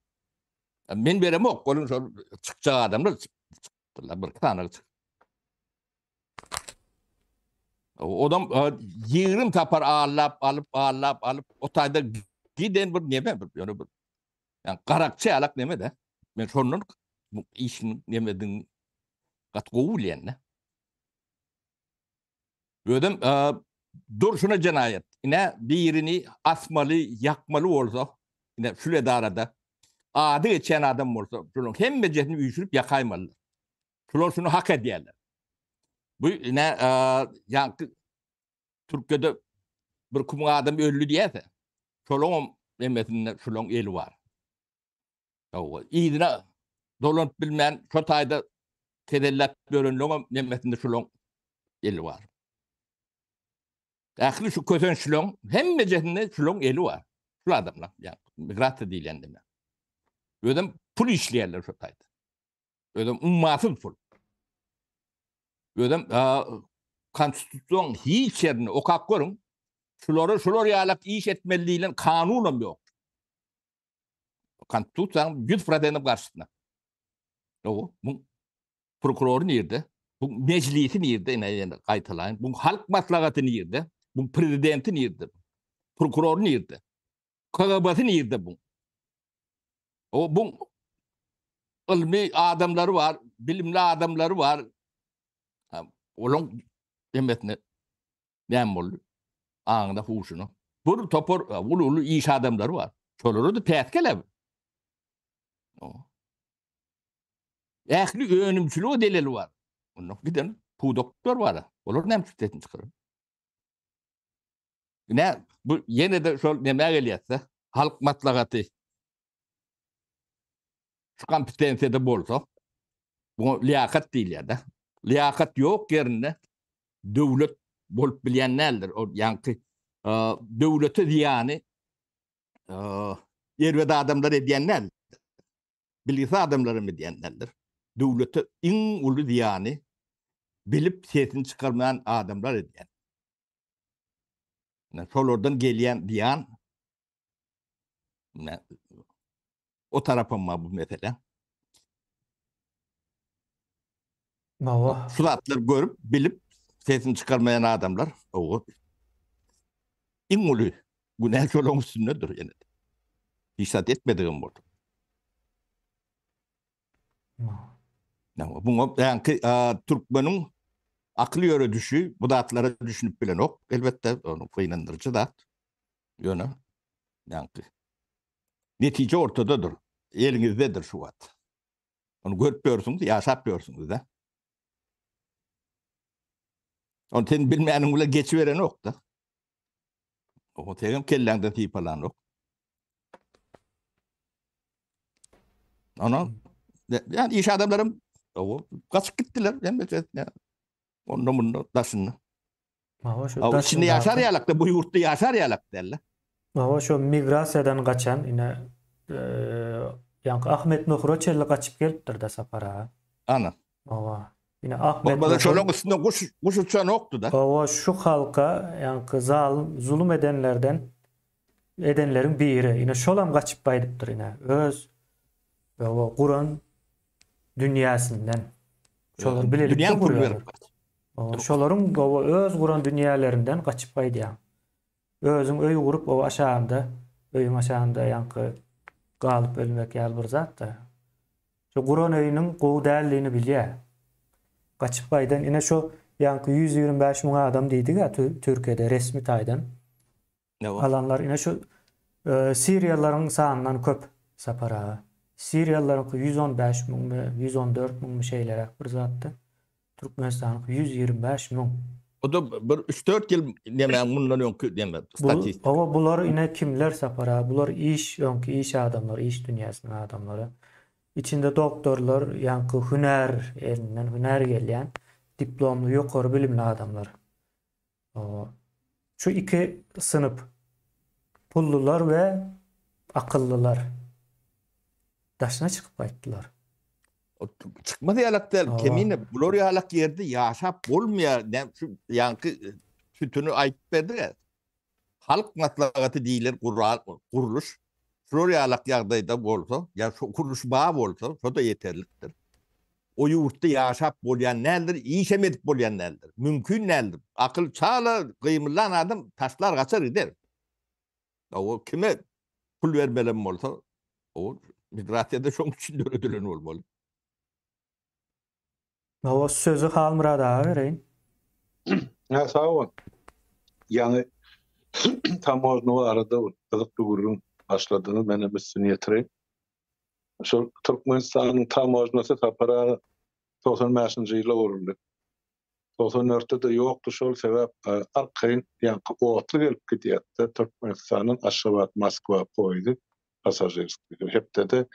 Men beremok. Onuň şol çykjak adamlar çykdylar. Bir sany çyk. Odam 20 tapar allap alyp allap alyp o taýda giden bir neme bir ýöne bir yani garakçy alak neme de. Men şondan bu işin nemedin gat gowy bilýän de. Özüm durşuna jenaýat. Ine birini asmaly, ýakmaly bolsa, ine şul edarada ady geçen adam bolsa, şonuň hemmejesini üýşürip ýakaýmaly. Şular şunu hak edýärler. Bu ne ýaňky Türkiýede bir kümüň adam öldi diýýärse, şolaň emesinde şulaň eli bar. Hawa, yzyna dolanyp bilmän şo taýda kezelläp ýörenleňem nemesinde şulaň eli bar. Ähli şu kösençligiň hemmejesinde şulaň eli bar. Şul adamlar, ýa migrasiýa diýilýän deme. Özem pul işleýärler şo taýda. Özem ummasyz pul. Özem konstitusiýanyň hiç ýerinde okap görüň. Şulara şular ýalak iş etmeli diýlen kanunam ýok. Konstitusiýanyň 100% garşysyna. Ýok, bu prokurory nirde? Bu mejlisi nirde? Ine ýene gaýtalaýyn. Bu halk maslahaty nirde? Bu prezidenti nirde? Prokurory nirde? KGB-si nirde bu? O bu ylmy adamlary bar, bilimli adamlary bar. Olaň demesine näme boldy? Aňyna, huşuna. Bir topar uly-uly iş adamlary bar. Şolara da päsgel Ähli önümçilige delil bar. Onda giden pudaklar bar. Olar näme üçin sesini çykarar? Ine, bu ýene-de şol nämä gelýär-de, halk maslahaty şu kompetensiýada bolsa, buňa liýakat diýilýär-de. Liýakat ýok ýerinde döwlet bolup bilýän däldir. Ol ýaňky döwlete zyýany erbet adamlar edýän däl. Bilgisi adamlar hem edýän däldir. Döwlete iň uly zyýany bilip sesini çykarmaýan adamlar edýär. Şolardan gelýän zyýan o tarapam bar bu mesele. Hawa. Şu zatlary görüp, bilip sesini çykarmaýan adamlar o iň uly günä şolaryň üstündedir ýene. Hiç zat etmedigem bolsa. Buňa ýaňky türkmeniň akyl ýöredişi bu zatlara düşünip bilenok. Elbetde, ony gynandyryjy zat. Ýöne ýaňky netije ortadadyr. Eliňizdedir şu wagt. Ony görüp ýörsüňiz, ýaşap ýörsüňiz-de. Ony sen bilmäniň bilen geçiberenok-da. O tegem kelläňden sypalanok. Ona yani iş adamlarym o gaçyp gitdiler. Hemme Onda munda daşynda. Hawa şu daşynda. Içinde ýaşar ýalak da bu ýurtda ýaşar ýalak däl. Hawa şu migrasiýadan gaçan ine ýaňky Ahmet Nuhura çenli gaçyp gelipdir da Sapar aga. Ana. Hawa. Ine Ahmet Bolmasa şolaň üstünde guş guş uçanokdy da. Hawa şu halka ýaňky zalym zulum edenlerden edenleriň biri. Ine şolam gaçyp gaýdypdyr ine öz hawa guran dünýäsinden. Şolar bilelikde gurýarlar. Şolaryň gowy öz guran dünýälerinden gaçyp gaýdýaň. Özüň öý gurup o aşagynda, öýüň aşagynda ýaňky galyp ölmek ýaly bir zat-da. Şu guran öýüniň gowy däldigini bilýär. Gaçyp gaýdan ine şo ýaňky 125 müň adam diýdik-ä Türkiýede resmi taýdan. Alanlar ine şu siriýalylaryň sanyndan köp Sapar aga. Siriýalylaryňky 115 müňmi, 114 müňmi şeýleräk bir zatdy. Türkmenistanyňky 125 müň. O da bir 3-4 ýyl neme mundan öňki neme statistika. Oba bular ine kimler Sapar aga? Bular iş öňki iş adamlary, iş dünýäsiniň adamlary. Içinde doktorlar, ýaňky hünär elinden hünär gelýän diplomly ýokary bilimli adamlar. Şu iki synyp, pullular we akyllylar daşyna çykyp gaýtdylar. Çykmaz ýalak däl, kemine bular ýalak ýerde ýaşap bolmaýar. Näme şu ýaňky sütüni aýdyp berdik. Halk maslahaty diýlen gural, gurluş şular ýalak ýagdaýda bolsa, ýa şu gurluş bar bolsa, şo-da ýeterlikdir. O ýurtda ýaşap bolýan däldir, işem edip bolýan däldir. Mümkin däldir. Akyl çala gymyldan adam taşlar gaçar gider. O kime pul bermelem bolsa, o migrasiýada şoň üçin döredilen bolmaly. Hawa, sözi Halmyrat aga bereýin. Hä, sag bol. Ýaňy tamožna barada bir gyzykly gürrüň başladyňyz, menem üstüni ýetireýin. Şol Türkmenistanyň tamožnasy Sapar aga 95-nji ýylda guruldy. 94-de-de ýokdy şol sebäp arkaýyn ýaňky otly gelip gidýärdi Türkmenistandan Aşgabat Moskwa poýzy pasažirskiý hepdede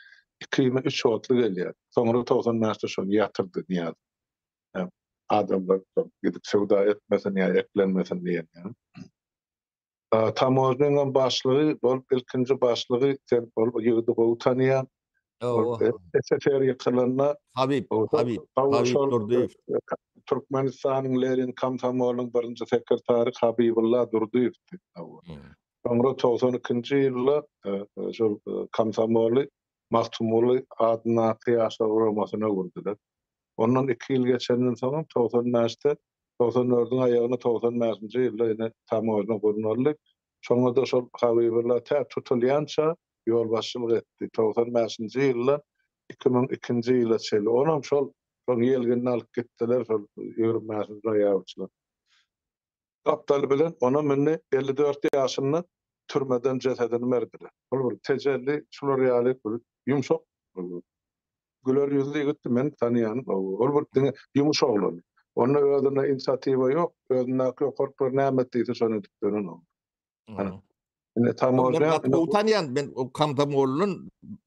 ikimi üç otly gelýär. Soňra 95-de şony ýatyrdy Nyýazow. Adamlar gidip söwda etmesin ýa eklenmesin diýen ýaly. Tamožnyňam başlygy bolup ilkinji başlygy sen ol ýigidi gowy tanaýaň. SSR ýykylanda Habib, Habib, Habib Durdyýew. Türkmenistanyň Lenin komsomolynyň birinji sekretary Habibulla Durdyýewdi. Soňra 92-nji ýylda şol komsomoly Magtymguly adyndaky ýaşlar guramasyna öwürdiler. Ondan iki ýyl geçenden soňam 95-de 94-iň aýagyna 95-nji ýylda ine tamožna gurnaldy. Şoňa-da şol Habibulla tä tutulýança ýolbaşçylyk etdi. 95-nji ýyldan 2002-nji ýyla çenli. Onam şol şoň ýelginini alyp gitdiler şol 25-nji noýabrçylar. Gapdaly bilen onam indi 54 ýaşynda türmeden jesedini berdiler. Ol bir tejelli, şular ýaly bir ýumşak Güler ýüzli ýigitdi, men tanaýanym. Ol bir diňe ýumuş oglany. Onda özünde inisiatiwa ýok, özündäki ýokarkylar näme et diýse şony edip ýören ol. Ana. Indi tamožnýa Men gowy tanýan, men o komsomoldan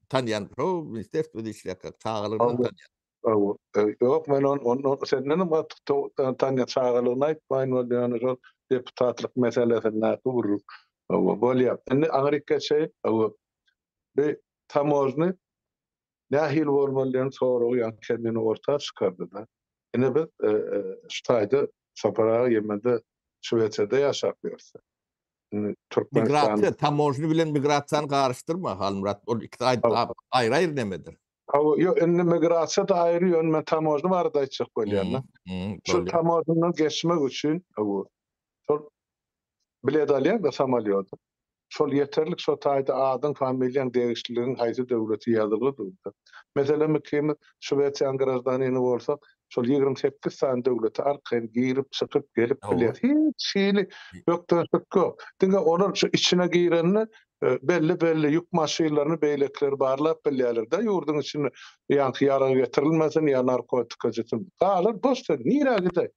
tanýan, şo ministerstwada işleýärkä, çagalygyndan tanýan. Hawa, ýok, men ony, ony sendenem gaty tanýan, çagalygyny aýtmaýyn boldy, ýöne şol deputatlyk meselesindäki gürrüň. Hawa, bolýar. Indi aňryk geçeýin. Hawa. Bir tamožny Nähili bolmaly diýen soragy ýaňky Kemine orta çykardy-da. Ine biz şu taýda Sapar aga Ýemende Şwesiýada ýaşap ýörüs. Indi Türkmenistan Migrasiýa, tamožny bilen migrasiýany garyşdyrma Halmyrat. Ol ikisi aýry-aýry nemedir. Hawa, ýok, indi migrasiýa-da aýry, ýöne men tamožny barada aýtjak bolýan-da. Şu tamožnydan geçmek üçin, hawa, şol bilet alýaň-da samolýoda. Şol ýeterlik şo taýda adyň, familiýaň, degişliligiň haýsy döwleti ýazylgy durda. Meselem ikimiz Şwesiýanyň graždanini bolsak, şol 28 sany döwlete arkaýyn girip, çykyp, gelip bilýäs. Hiç hili bökdençlik ýok. Diňe olar şu içine girende belli-belli ýük maşynlaryny beýlekileri barlap bilýärler-de ýurduň içine ýaňky ýarag getirilmesin ýa narkotika jisim. Galan boş söz. Nirä gideý?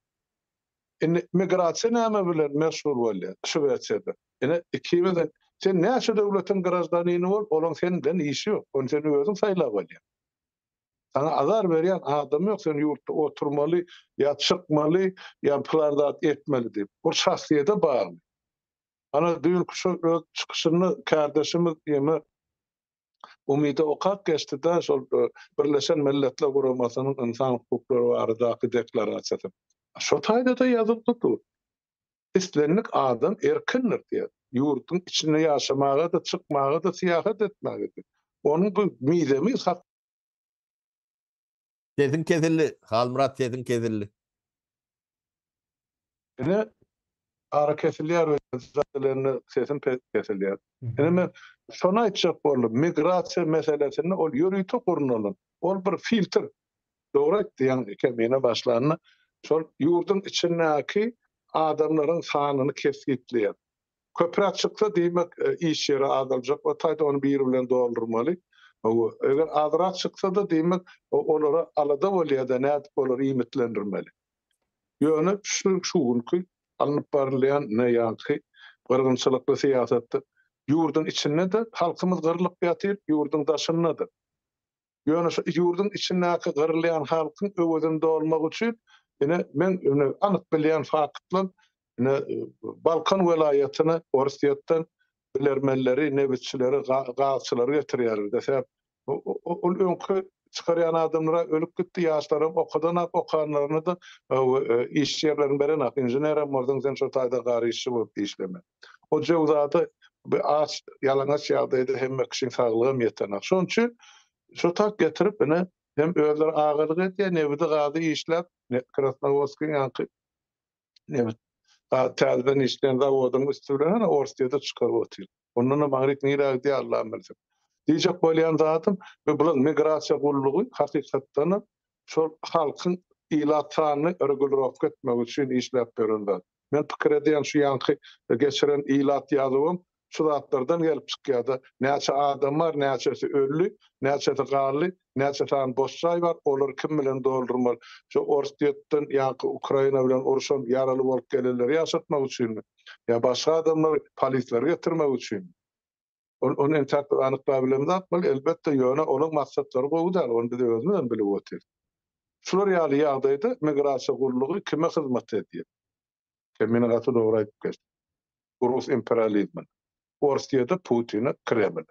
Indi migrasiýa näme bilen meşgul bolýar Şwesiýada? Ine, ikimizem, sen näçe döwletiň graždanini bol, olaň sen bilen işi ýok. Ony sen özüň saýlap alýaň. Saňa azar berýän adam ýok, sen ýurtda oturmaly ýa çykmaly, ýa pylan zat etmeli diýip. Ol şahsyýete bagly. Ana, düýnki şol öz çykyşynda kärdeşimiz ýene Umyda okap geçdi-de şol Birleşen Milletler Guramasynyň ynsan hukuklary baradaky deklarasiýasy. Şo taýda-da ýazylgy dur. Islendik adam erkindir diýýär. Ýurduň içinde ýaşamaga-da, çykmaga-da, syýahat etmäge-de. Onuň bu mizemiz hak. Sesiň kesildi, Halmyrat sesiň kesildi. Ine ara kesilýär we sesim kesilýär. Ine men şony aýtjak boldum. Migrasiýa meselesinde ol ýörite gurnalan. Ol bir filtr. Dogry aýtdy ýaňy Kemine başlanda. Şol ýurduň içindäki adamlaryň sanyny kesgitleýär. Köpräk çyksa diýmek iş ýeri azaljak o taýda ony biri bilen doldurmaly. Eger azrak çyksa-da diýmek olara alada bolýar-da nädip olary iýmitlendirmeli. Ýöne şu şu günki alnyp barylýan ne ýaňky gyrgynçylykly syýasatda ýurduň içinde-de halkymyz gyrlyp ýatyr, ýurduň daşynda-da. Ýöne şu ýurduň içindäki gyrylýan halkyň öwezini dolmak üçin ine men ine anyk bilýän faktlam ine Balkan welaýatyna Orsýetden bilermenleri, nebitçileri, gazçylary getirýärler. Sebäp ol öňki çykarýan adamlar ölüp gitdi, ýaşlaram okadanak, okanlaryna-da iş ýerlerini berenak. Inženerem bolsaň sen şo taýda gar işçi bolup işleme. O jöwzada bir aç, ýalaňaç ýagdaýda hemme kişiň saglygam ýetenak. Şonuň üçin şo tak getirip ine hem özleri agalyk edýär, nebidi gazy işläp, Krasnowodskiň ýaňky nebit gaz täzeden işleýän zawodyň üsti bilen ine Orsýete çykaryp otyr. Ondanam aňryk nirä gidýär Allam bilsin. Diýjek bolýan zadym, bu bulaň migrasiýa gullugy hakykatdanam şol halkyň ilat sanyny regulirowka etmek üçin işläp ýören zat. Men pikir edýän şu ýaňky geçiren ilat ýazuwym şu zatlardan gelip çykýada. Näçe adam bar, näçesi öldi, näçesi galdy, näçe sany boş jaý bar, olary kim bilen doldurmaly? Şu Orsýetden ýaňky Ukraina bilen urşan ýaraly bolup gelenleri ýaşatmak üçinmi? Ýa başga adamlary, polisleri getirmek üçinmi? Ol ony entäk biz anyklap bilemzok, elbetde, ýöne olaň maksatlary gowy däl, ony biz özümizem bilip otyrys. Şular ýaly ýagdaýda migrasiýa gullugy kime hyzmat edýär? Kemine gaty dogry aýdyp geçdi. Rus imperializmine. Orsýede Putine, Kremle.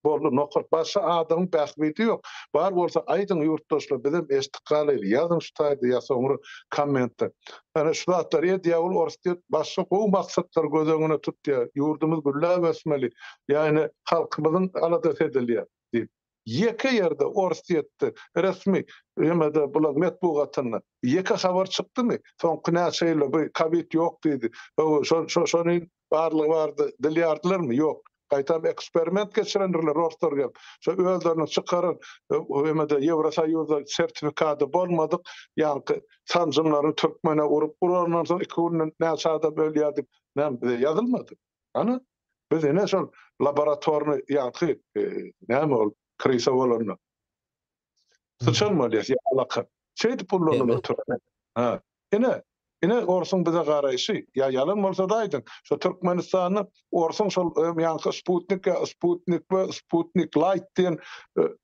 Boldy, nokat. Başga adamyň bähbidi ýok. Bar bolsa aýdyň ýurtdaşlar, bizem eşitip galaýly. Ýazyň şu taýda ýa soňra kommentde. Ene şu zatlary edýär ol Orsýet başga gowy maksatlary göz öňüne tutýar. Ýurdumyz gülläp ösmeli. Ýa ene halkymyzyň aladasy edilýär diýip. Ýeke ýerde Orsýetde resmi hemede bular metbugatynda ýeke habar çykdymy? Soňky näçe ýylda bu kowid ýok diýdi. Şo şo şony barlygy barada dil ýardylarmy? Ýok. Gaýtam eksperiment geçirendirler orslar gelip. Şo özleriniň çykaran hemede Ýewrosoýuzda sertifikady bolmadyk ýaňky sanjymlaryny türkmene urup urandan soň iki günden näçe adam ölýär diýip näme bize ýazylmady. Ana, biz ine şol laboratorny ýaňky näme ol krisa bolanda. Syçan bolýar ýa alaka. Şeýdip ullanylar türkmen. Ha. Ine, ine orsuň bize garaýşy. Ýa ýalan bolsa-da aýdyň. Şo Türkmenistanda orsuň şol ýaňky sputnik ýa sputnik we sputnik laýt diýen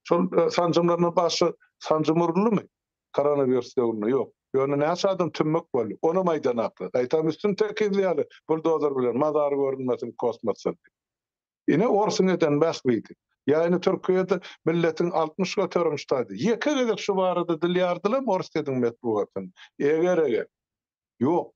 şol sanjymlaryndan başga sanjym uruldymy? Koronawirus döwründe ýok. Ýöne näçe adam tümmek boldy, onam aýdanaklar. Gaýtam üstüni tekizleýärler, buldozer bilen mazary görünmesin kosmosdan diýip. Ine orsuň eden bähbidi. Ýa ine Türkiýede milletiň 60 göterim ştady. Ýeke gezek şu barada dil ýardylarmy Orsýetiň metbugatynda? Eger-eger. Ýok.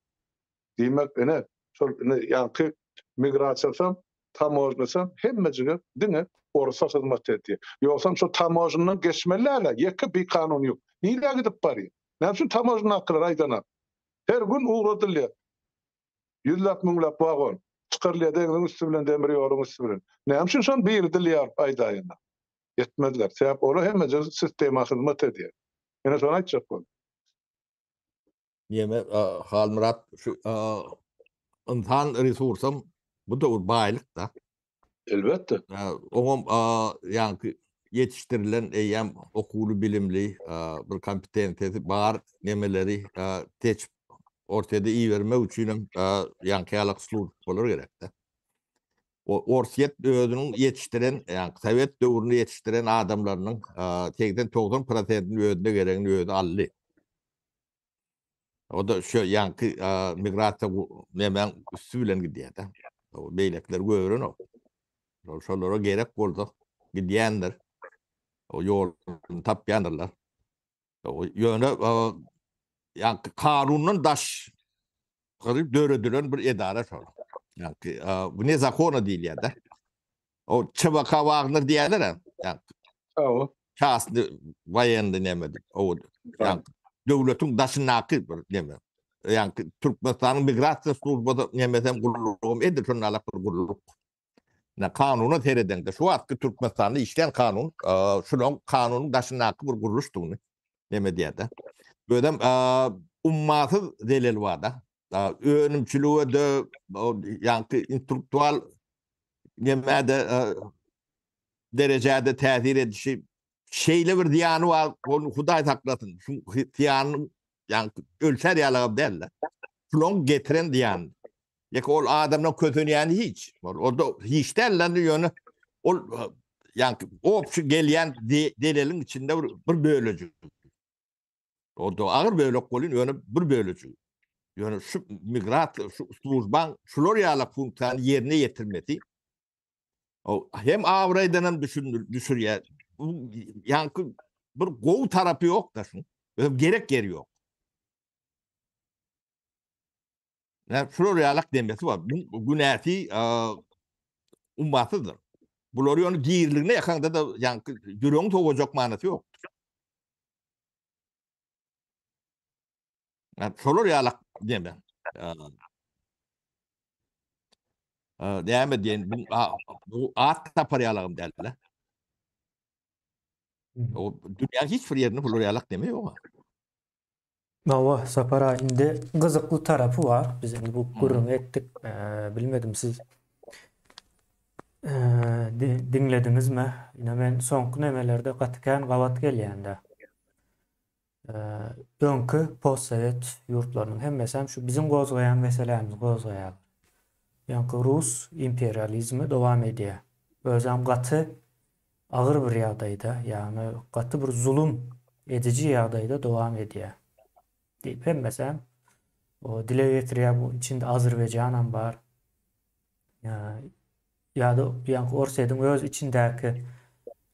Diýmek, ine, şol ine ýaňky migrasiýasam, tamožnysam hemmejigem diňe orusa hyzmat edýär. Ýogsam şo tamožndan geçmeli däl-ä, ýeke bikanun ýük. Nirä gidip barýar? Näme üçin tamožndakylar aýdanak? Her gün ugradylýar. Ýüzläp, müňläp wagon çykarylýar deňziň üsti bilen, demir ýoluň üsti bilen. Näme üçin şony biri dil ýaryp aýdaýanok? Etmezler. Sebäp olar hemmeje sistema hyzmat edýär. Ine şony aýtjak boldum. Neme Halmyrat şu ynsan resursam bu da bir baýlyk da. Elbetde. Oňam ýaňky ýetişdirilen eýýäm okuwly bilimli bir kompetensiýasy bar nemeleri seçip Orsýede ibermek üçinem ýaňky ýalak slujbalar gerekde. Orsýet özüniň ýetişdiren, ýaňky sowet döwründe ýetişdiren adamlarynyň 80-90 prosentini özüne geregini özi aldy. O da şu ýaňky migrasiýa nemäň üsti bilen gidýär-de. Beýlekiler görenok. Şol şolara gerek bolsa gidýändir. O ýoluny tapýandyrlar. Ýöne ýaňky kanundan daş gyryp döredilen bir edara şol. Ýaňky bu ne zakona diýilýär-de. O ÇVK Wagner diýýärler-ä. Ýaňky. Hawa. Çasny waýenny näme diýip, o ýa döwletiň daşyndaky bir näme. Ýa Türkmenistanyň migrasiýa službasy nämesem gullugym edil şonda alak bir gulluk. Na kanuna seredeňde şu wagtky Türkmenistanda işleýän kanun, şunuň kanunyň daşyndaky bir gurluşdygyny näme diýýär-de. Özem ummasyz zelel bar-da. Önümçilige-de, ýa intellektual nämä-de derejede täsir edişi şeýle bir zyýany bar, ony Hudaý saklasyn. Şu zyýanyň ýa ölçer ýalagam däl-de. Şulaň getiren zyýany. Ýeke ol adamdan kösenýäni hiç. Ol orada hiç däl lan ýöne ol ýa obşi gelýän zeleliň içinde bir bir bölejik. Orada agyr bölek bolýan ýöne bir bölejik. Ýöne şu migrasiýa, şu službaň şular ýaly funksiýany ýerine ýetirmesi O hem abraýdan hem düşürýär. Ýaňky bir gowy tarapy ýok da şuň. Özem gerek ýeri ýok. Näme şular ýalak demesi bar. Bu günäsi ummasyzdyr. Bular ýöne diriligine ýakaňda da ýaňky ýüregiň sowajak manysy ýok. Şolar ýalak deme. Näme diýen bu bu at tapar ýalagym däl-de. O dünýä hiç bir ýerinde bular ýalak deme ýok. Hawa, Sapar aga, indi gyzykly tarapy bar. Biz indi bu gürrüňi etdik. Bilmedim siz diňlediňizmi? Ine men soňky nemelerde gaty kän gabat gelýän-de. Öňki postsowet ýurtlarynyň hemmesem şu biziň gozgaýan meselämizi gozgaýarlar. Ýaňky rus imperializmi dowam edýär. Özem gaty agyr bir ýagdaýda, ýagny gaty bir zulum ediji ýagdaýda dowam edýär. Diýip hemmesem o dile getirýär. Bu içinde Azerbaýjanam bar. Ýa-da ýaňky Orsýetiň öz içindäki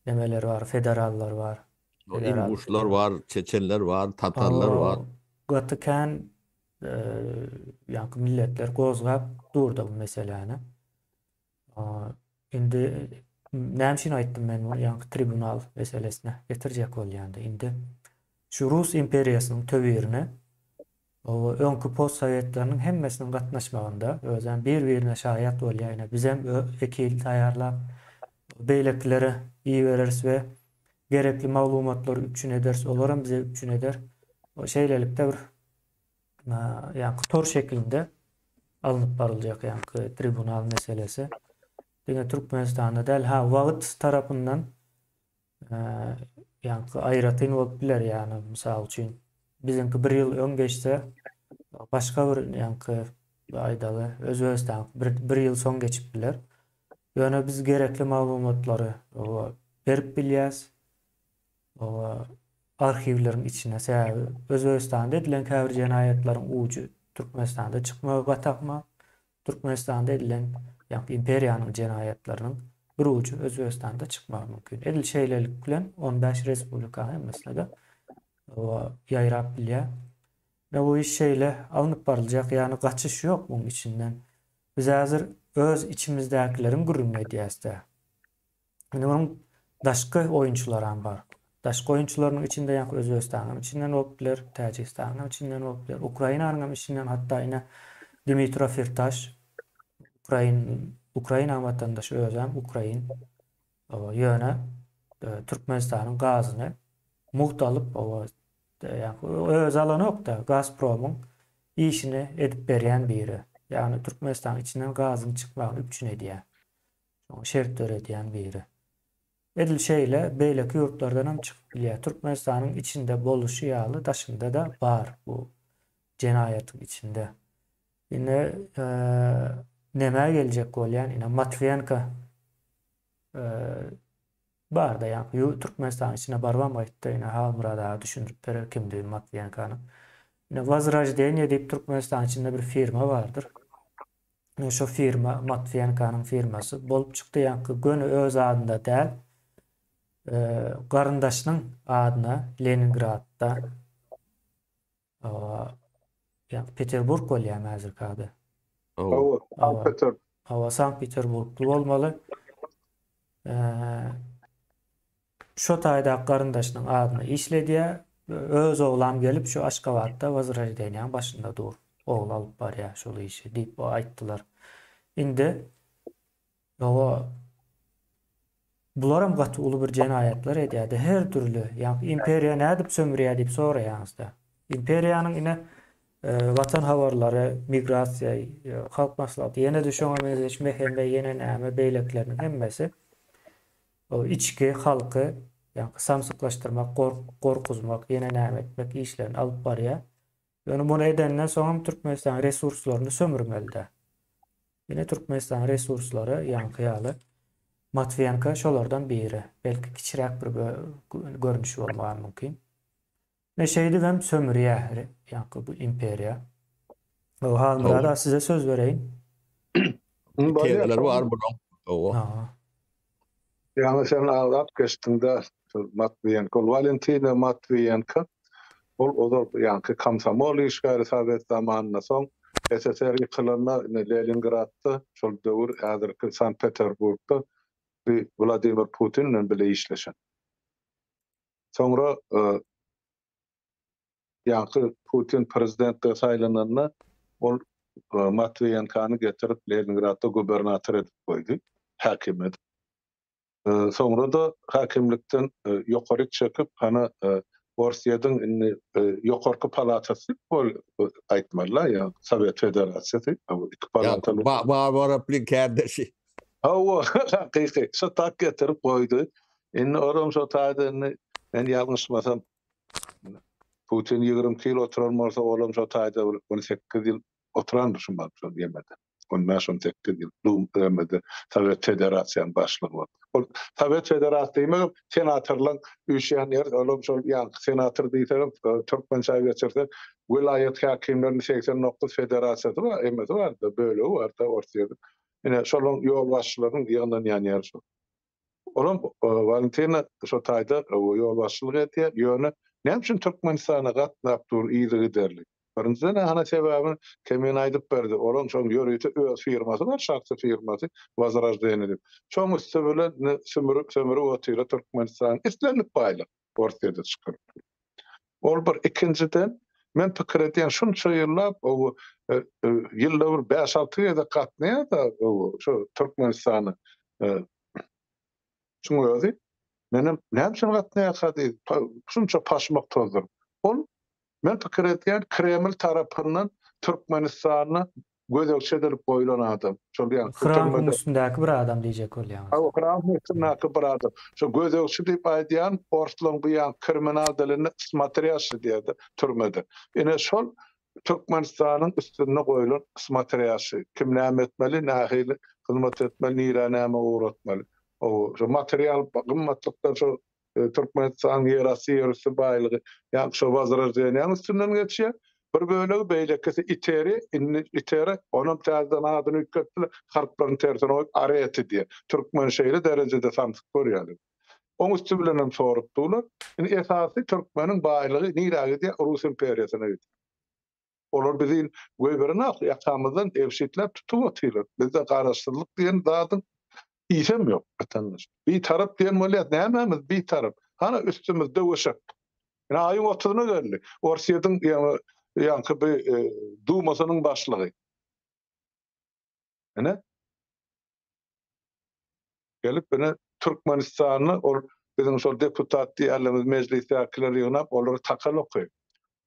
nemeler bar, federallar bar. Inguşlar bar, çeçenler bar, tatarlar bar. Gaty kän ýaňky milletler gozgap durda bu meseläni. Indi näme üçin aýtdym men muny ýaňky tribunal meselesine getirjek bolýanda. Indi şu Rus imperiýasynyň töwirine öňki postsowetleriniň hemmesiniň gatnaşmagynda özem bir-birine şaýat bolýar ine bizem wekil taýýarlap beýlekilere ibereris we gerekli maglumatlary üpjün ederis olaram bize üpjün eder. Şeýlelikde bir ýaňky tor şeklinde alnyp baryljak ýaňky tribunal meselesi. Diňe Türkmenistanda däl, ha wagt tarapyndan ýaňky aýratyn bolup biler, ýagny mysal üçin biziňki bir ýyl öň geçse, başga bir ýaňky aýdaly Özbegistanky bir, bir ýyl soň geçip biler. Ýöne biz gerekli maglumatlary berip bilýäs. Arhiwleriň içine sebäbi Özbegistanda edilen käbir jenaýatlaryň ujy Türkmenistanda çykmagy gaty ahmal. Türkmenistanda edilen ýagny imperiýanyň jenaýatlarynyň bir ujy Özbegistanda çykmagy mümkin. Edil şeýlelik bilen 15 respublikanyň hemmesine-de ýaýrap bilýär. Ve bu iş şeýle alnyp baryljak, ýagny gaçyş ýok muň içinden. Biz häzir öz içimizdäkileriň gürrüňini edýäs-dä. Indi munuň daşky oýunçylaram bar. Daşky oýunçylarynyň içinde ýaňky Özbegistanyňam içinden bolup biler, Täjigistanyňam içinden bolup biler, Ukrainanyňam içinden hatda ine Dmitro Firtaş Ukrain Ukrainanyň watandaşy özem ukrain. Ýöne e, Türkmenistanyň gazyny mugt alyp, ýaňky özi alanok-da, Gazpromyň işini edip berýän biri. Ýagny Türkmenistanyň içinden gazyň çykmagyny üpjün edýär. Şoňa şert döredýän biri. Edil şeýle beýleki ýurtlardan hem çykyp bilýär. Türkmenistanyň içinde boluşy ýaly daşynda-da bar bu jenaýatyň içinde. Indi nämä geljek bolýan? Ine Matwiýenko barda ýaňky Türkmenistanyň içine barybam gaýtdy. Ine Halmyrat aga düşündirip berer kimdigini Matwiýenkonyň. Ine Wozroždeniýe diýip Türkmenistanyň içinde bir firma bardyr. Şo firma Matwiýenkanyň firmasy bolup çykdy, ýaňky göni öz adynda däl, garyndaşynyň adyna Leningradda, ýa Peterburg bolýarmy häzirki ady? Hawa, Sankt Peterburg. Hawa, Sankt Peterburgly bolmaly. Şo taýdaky garyndaşynyň adyna işledýär. Öz oglam gelip şu Aşgabatda Wozroždeniýaň başynda dur. Ogly alyp barýar şol işi diýip aýtdylar. Indi oba bularam gaty uly bir jenaýatlar edýärdi. Her dürli. Ýa imperiýa nädip sömürýär diýip soraýaňyzda. Imperiýanyň ine Watan habarlary, migrasiýa, Halk maslahaty, ýene-de şoňa meňzeş MHM, ýene näme beýlekileriniň hemmesi O içki halky ýaňky samsyklaşdyrmak, gorkuzmak, ýene näme etmek işlerini alyp barýar. Ýöne muny edenden soňam Türkmenistanyň resurslaryny sömürmeli-dä. Ine Türkmenistanyň resurslary ýaňky ýaly. Matwiýenko şolardan biri. Belki kiçiräk bir görnüşi bolmagy mümkin. Ine şeýdibem sömürýär ýaňky bu imperiýa. O Halmyrat aga size söz bereýin. Tegeleri bar bunuň. Owa. Ýaňy sen agzap geçdiňdä şol Matwiýenko, ol Walentina Matwiýenko ol ozal ýaňky komsomol işgäri sowet zamanynda soň SSR ýykylanda ine Leningradda şol döwür häzirki Sankt-Peterburgda bir Wladimir Putin bilen bile işleşen. Soňra ýaňky Putin prezidentlige saýlananda ol Matwiýenkany getirip Leningradda gubernator edip goýdy, häkim edip. Soňra-da häkimlikden ýokaryk çekip, hany Orsýetiň indi ýokarky palatasy diýip aýtmaly-la, ýa Sowet Federasiýasy, iki palataly. Barbara Plin kärdeşi. Hawa, hakyky. Şo tak getirip goýdy. Indi olam şo taýda indi men ýalňyşmasam Putin 22 ýyl oturan bolsa, olam şo taýda bir 18 ýyl oturandyr şu wagt şol ýemede. 15-18 ýyl Dum ýemede Sowet Federasiýanyň başlygy bolup. Ol Sowet Federasiýasy diýmegem senatorlaryň üýşýän ýeri, olam şol ýaňky senator diýsegem türkmençä geçirsek welaýat häkimleriniň 89 federasiýasy bar, emesi bar-da, bölegi bar-da Orsýetiň. Ine, şolaryň ýolbaşçylarynyň ýygnanýan ýeri şol. Olam Walentina şo taýda ýolbaşçylyk edýär. Ýöne näme üçin Türkmenistana gatnap dur yzygiderli? Birinjiden hana sebäbini Kemin aýdyp berdi. Olaň şoň ýörite öz firmasy bar, şahsy firmasy Wozroždeniýe diýip. Şoň üsti bilen sümürip, sömürip otyr Türkmenistanyň islendik baýlyk Orsýede çykaryp. Ol bir. Ikinjiden, men pikir edýän, şunça ýyllap o ýylda bir bäş-alty gezek gatnaýar-da şu Türkmenistana. Şuň özi menem näme üçin gatnaýarka diýip, şunça paşmak tozduryp. Ol men pikir edýän, Kreml tarapyndan Türkmenistanda gözegçi edilip goýlan adam. Şol ýa Hramyň üstündäki bir adam diýjek bolýaňyz. Hawa, hramyň üstündäki bir adam. Şo gözegçi diýip aýdýan orslaryň bu ýa kriminal dilinde smotrýaşşi diýýärdi türmede. Ine şol Türkmenistanyň üstünde goýlan smotrýaşşi. Kim näme etmeli, nähili hyzmat etmeli, nirä näme ugratmaly. Hawa, şo material gymmatlyklar şo Türkmenistanyň ýerasty, ýerüsti baýlygy, ýagny şo Wozroždeniýanyň üstünden geçýär. Bir bölegi, beýlekisi ITERI, indi ITERI, onam täzeden adyny üýtgetdiler, harplaryny tersine goýup ARETI diýýär. Türkmeni şeýle derejede samsyk görýärler. Oň üsti bilenem sorup durlar. Indi esasy türkmeniň baýlygy nirä gidýär? Rus imperiýasyna gidýär. Olar bizi goýberenok, ýakamyzdan ebşitläp tutup otyrlar. Bizde garaşsyzlyk diýen zadyň ysam ýok, watandaş. Bitarap diýen bolýas, nämämiz bitarap? Hana üstümiz döwüşek. Ine aýyň otuzyna geldi. Orsýetiň ýaňky bir dumasynyň başlygy. Ine. Gelip ine Türkmenistanda ol biziň şol deputat diýýärlerimiz mejlisdäkileri ýygnap olary takal okaýar.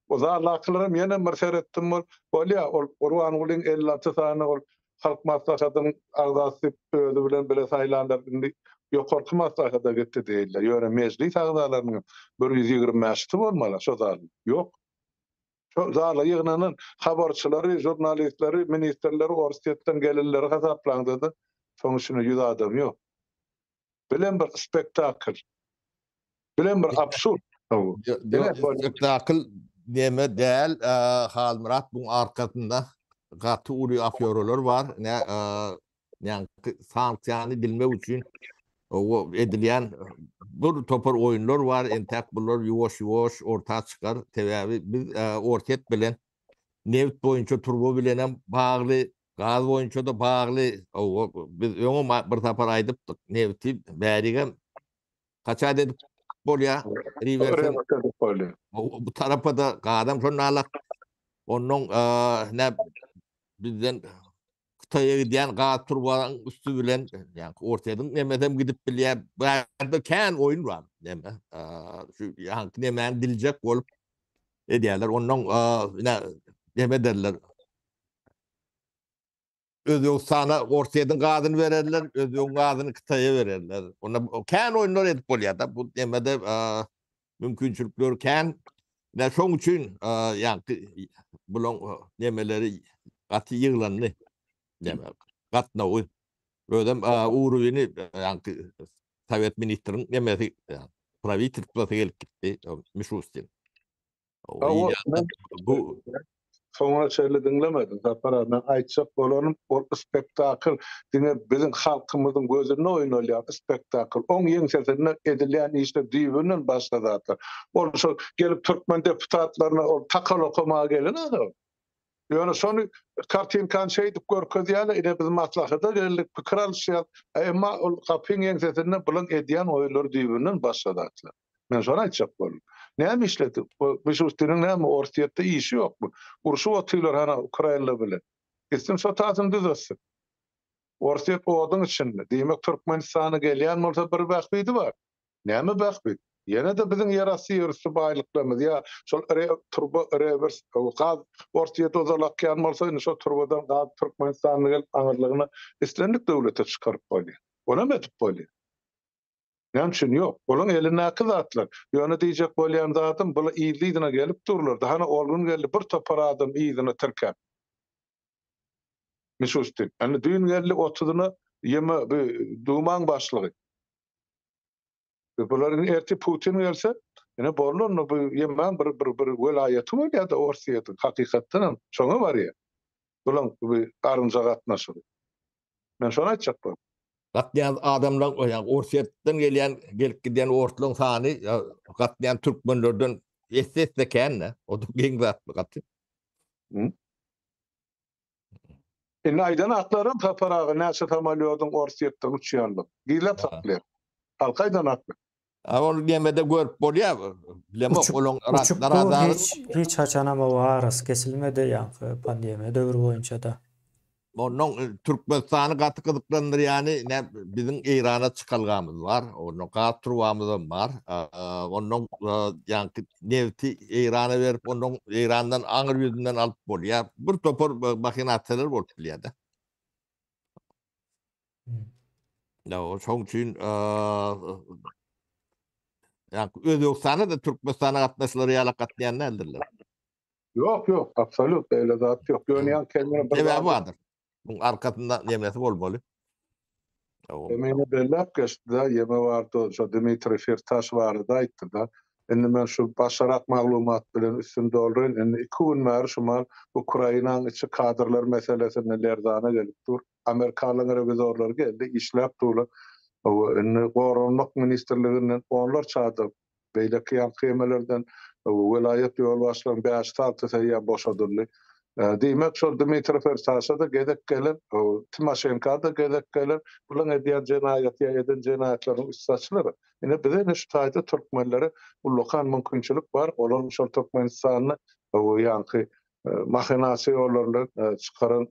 O zaldakylaram ýene bir seretdim ol bolýa ol Gurbangulyň 56 sany ol Halk Maslahatynyň agzasy diýip özi bilen bile saýlanlar indi ýokarky maslahata gitdi diýilýär. Ýöne mejlis agzalarynyň 125-si bolmaly şo zalda. Ýok. Şol zala ýygnanan habarçylary, žurnalistleri, ministrleri, Orsýetden gelenleri hasaplaňda-da, şoň içinde 100 adam ýok. Bilen bir spektakl. Bilen bir absurd. Spektakl neme däl, Halmyrat buň arkasynda gaty uly afýoralar bar. Ne Ýagny sanksiýany dilmek üçin edilýän bir topar oýunlar bar, entäk bular ýuwaş-ýuwaş orta çykar. Sebäbi biz Orsýet bilen nebit boýunça turba bilen hem bagly, gaz boýunça-da bagly. Biz öňem bir sapar aýdypdyk, nebiti bärigem kaçat edip. bolýar. Rewerse edip bolýar. Bu tarapa da gazam şonda alak. Ondan ne bizden Hytaýa gidýän gaz turbanyň üsti bilen, ýa-ni Orsýetiň nemesem gidip bilýär. Bu ýerde kän oýun bar. Neme, şu ýaňky nemäni diljek bolup edýärler. Ondan ine neme ederler. Özbegistana Orsýetiň gazyny bererler, Özbegiň gazyny Hytaýa bererler. Onda kän oýunlar edip bolýar-da. Bu nemede mümkinçilikleri kän. Ine şoň üçin ýaňky bulaň nemeleri gaty ýyglandy. Neme gatnawy. Özem uruwini ýaňky sowet ministriň nemesi prawitelstwosy gelip gitdi Mişustin. Bu soňuna çenli diňlemedim Sapar aga. Men aýtjak bolanym ol spektakl diňe biziň halkymyzyň gözünde oýnalýan spektakl. Oň ýeňsesinde edilýän işler düýbünden başga zatlar. Ol şol gelip türkmen deputatlaryna ol takal okamaga gelen adam. Ýöne şony kartinkany şeýdip görkezýärler, ine biz maslahata geldik, pikir alyşýas. Emma ol gapyň ýeňsesinde bulaň edýän oýunlary düýbünden başga zatlar. Men şony aýtjak boldum. Näme işledi? Bu Mişustiniň näme Orsýetde işi ýokmy? Urşup otyrlar hana Ukraina bilen. Gitsin şo tasyny düzetsin. Orsýet oduň içinde. Diýmek Türkmenistana gelýän bolsa bir bähbidi bar. Näme bähbit? Ýene-de biziň ýerasty ýerüsti baýlyklarymyz ýa şol turba rewers gaz Orsýete ozal akýan bolsa indi şo turbadan gaz Türkmenistana gelip aňyrlygyna islendik döwlete çykaryp bolýar. Onam edip bolýar. Näme üçin ýok? Olaň elindäki zatlar. Ýöne diýjek bolýan zadym, bular yzly-yzyna gelip durlar-da. Hany ol gün geldi bir topar adam yzyna tirkäp. Mişustin. Indi düýn geldi otuzyna ýeme bu Dumaň başlygy. Bular indi ertir Putin gelse, ine boldy onda bu ýemäň bir bir bir welaýaty bolýar-da Orsýetiň hakykatdanam şoňa barýar. Bulaň bu garynja gatnaşygy. Men şony aýtjak boldum. Gatnaýan adamlaň, ýagny Orsýetden gelýän, gelip gidýän orslaryň sany gatnaýan türkmenlerden esse-esse kän-de. O-da geň zat gaty. Indi aýdan atlaram Sapar aga näçe samolýodyň Orsýetden uçýandygy. Gizläp saklaýar. Halka aýdan atlar. A ol nemede görüp bolýar. Bilemok olaň Uçup dur hiç hiç haçanam o arasy kesilmedi ýaňky pandemiýa döwri boýunça-da. Onnoň Türkmenistany gaty gyzyklandyrýany nä biziň Eýrana çykalgamyz bar. Onnoň gaz turbamyzam bar. Onnoň ýaňky nebti Eýrana berip onnoň Eýrandan aňyr ýüzünden alyp bolýar. Bir topar mahinasiýalar bolup bilýär-de. Ya şoň üçin ýa Özbegistana da Türkmenistana gatnaşylar ýaly gatnaýan däldirler. Ýok, ýok, absolýut beýle zat ýok. Ýöne ýa kendine bir sebäbi bardyr. Muň arkasynda nemesi bolmaly. Emine belläp geçdi-de, ýeme bardy, şo Dmitriý Firtaş barada aýtdy-da. Indi men şu başarak maglumat bilen üstüni dolduraýyn. Indi iki gün bäri şu mal Ukrainanyň içi kadrlar meselesinde lerzana gelip dur. Amerikanlaryň rewizorlary geldi, işläp durlar. Hawa, indi Goranmak ministrliginden onlarça adam, beýleki ýaňky ýemelerden welaýat ýolbaşçylaryň bäşisi-altysy eýýäm boşadyldy. Diýmek, şol Dmitriý Firtaşa-da gezek geler, Timoşenka-da gezek geler. Bularyň edýän jenaýaty ýa eden jenaýatlarynyň üsti açylar. Ine, bize ine şu taýda türkmenlere ullakan mümkinçilik bar. Olar şol Türkmenistanda ýaňky mahinasiýa ýollary bilen çykaran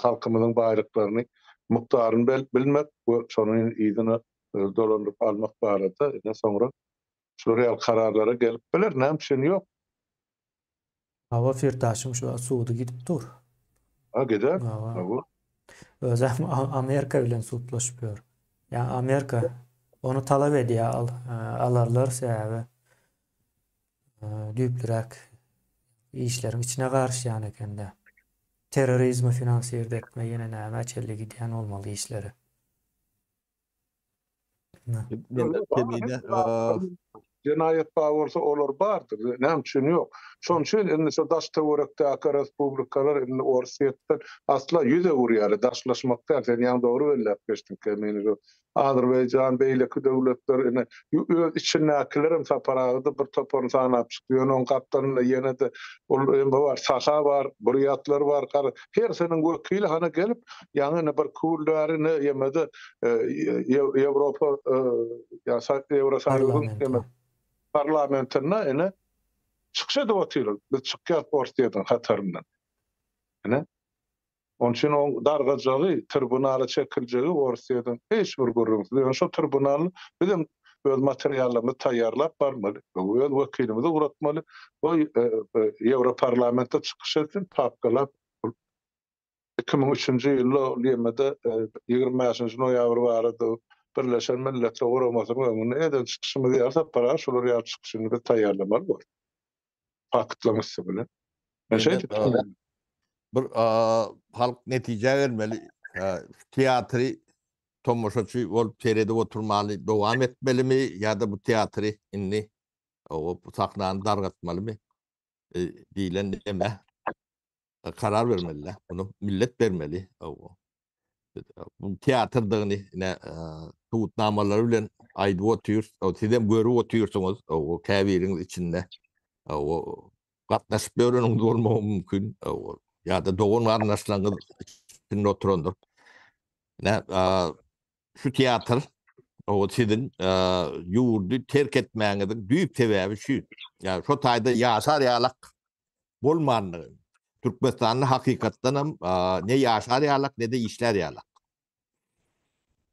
halkymyzyň baýlyklaryny mukdaryny bilmek we şony yzyna dolandyryp almak barada ine soňra şular ýaly kararlara gelip biler. Näme üçin ýok? Hawa Firdaşyň şu wagt sudy gidip dur. Ha gider. Hawa. Özem Amerika bilen sudlaşyp ýör. Ýa Amerika ony talap edýär alarlar sebäbi düýplüräk işleriň içine garyşýan ekende. Terrorizmi finansirde etme ýene nämä çenli gidýän bolmaly işleri. Jenaýat bar bolsa olar bardyr. Näme üçin ýok? Şonuň üçin indi şu daş töwerekdäki respublikalar indi Orsýetden asla ýüz öwürýärler. Daşlaşmak däl. Sen ýaňy dogry belläp geçdiň Kemine. Azerbaýjan, beýleki döwletler ine öz içindäkilerem Sapar aga-da bir toparyny sanap çykdy. Ýöne oň gapdalynda ýene-de ol eme bar, Saha bar, burýatlar bar. Gara hersiniň wekili hana gelip, ýaňy ine bir kül bäri ine ýemede Ýewropa ýa Ýewrosoýuzyň eme parlamentinde ine çykyş edip otyrlar. Biz çykýas Orsýetiň hataryndan. Ine. Onuň üçin oň dargajagy, tribunala çekiljegi Orsýetiň hiç bir gürrüňsiz. Ýöne şo tribunal bizem öz materiallarymyzy taýýarlap barmaly, öz wekilimizi ugratmaly. Goý, Ýewroparlamentde çykyş etsin, papkalap 2003-nji ýylda ol ýemede 25-nji noýabr barada Birleşen Milletler Guramasynyň öňünde eden çykyşymyzy ýaly Sapar aga şolar ýaly çykyşyny biz taýýarlamaly bolar. Faktlaryň üsti bilen. Men şeýdip düşünýän. Bir halk netijä gelmeli. Teatry tomaşaçy bolup seredip oturmaly dowam etmelimi ýa-da bu teatry indi o sahnany dargatmalymy diýlen neme karar bermeli. Bunu millet bermeli. Bu teatrdygyny ine subutnamalary bilen aýdyp otyr. Sizem görüp otyrsyňyz. O käbiriňiz içinde. O gatnaşyp ýöreniňiz bolmagy mümkin. Ýa-da dogan garyndaşlaryňyz içinde oturandyr. Ine şu teatr o siziň ýurdy terk etmäňiziň düýp sebäbi şu. Ýa şo taýda ýaşar ýalak bolmandygy. Türkmenistanda hakykatdan hem ne ýaşar ýalak ne-de işlär ýalak.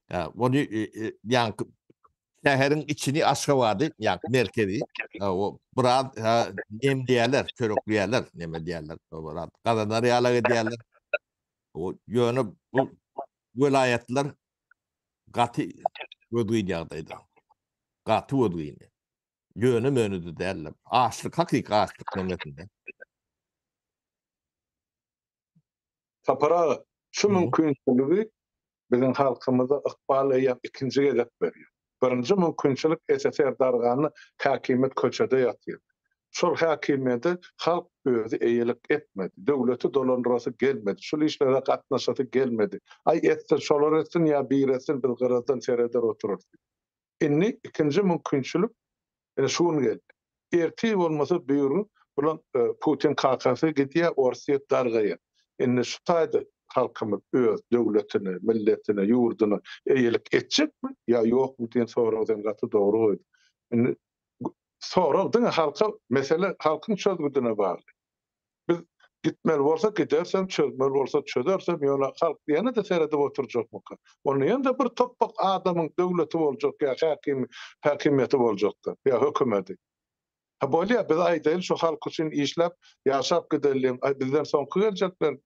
Ýa ony ýaňky şäheriň içini Aşgabady, ýaňky merkezi, o biraz nemleýärler, çörekleýärler, neme diýýärler, biraz gazanar ýalak edýärler. O ýöne bu welaýatlar gaty gözgyny ýagdaýda. Gaty gözgyny. Ýöne möne-de däldir. Açlyk, hakyky açlyk nemesinde. Sapar aga, şu mümkinçiligi biziň halkymyza ykbal eýýäm ikinji gezek berýär. Birinji mümkinçilik SSR darganda häkimiýet köçede ýatyrdy. Şol häkimiýede halk özi eýelik etmedi. Döwleti dolandyrasy gelmedi. Şul işlere gatnaşasy gelmedi. Aý etsin, şolar etsin ýa biri etsin biz gyradan sereder oturarys diýip. Indi ikinji mümkinçilik ine şu gün geldi. Ertir bolmasa böwrüň bulan Putin kakasy gidýär, Orsýet dargaýar. Indi şu taýda halkymyz öz döwletine, milletine, ýurduna eýelik etjekmi ýa ýokmy diýen soragy sen gaty dogry goýduň. Indi sorag diňe halka, mesele halkyň çözgüdine bagly. Biz gitmeli bolsa gidersem, çözmeli bolsa çözersem, ýöne halk ýene-de seredip oturjakmyka? Onda ýene-de bir topbak adamyň döwleti boljak ýa häkimi, häkimiýeti boljakda, ýa hökümeti. Ha bolýa, biz aýdaýly şu halk üçin işläp, ýaşap gidelliň, aý bizden soňky geljekler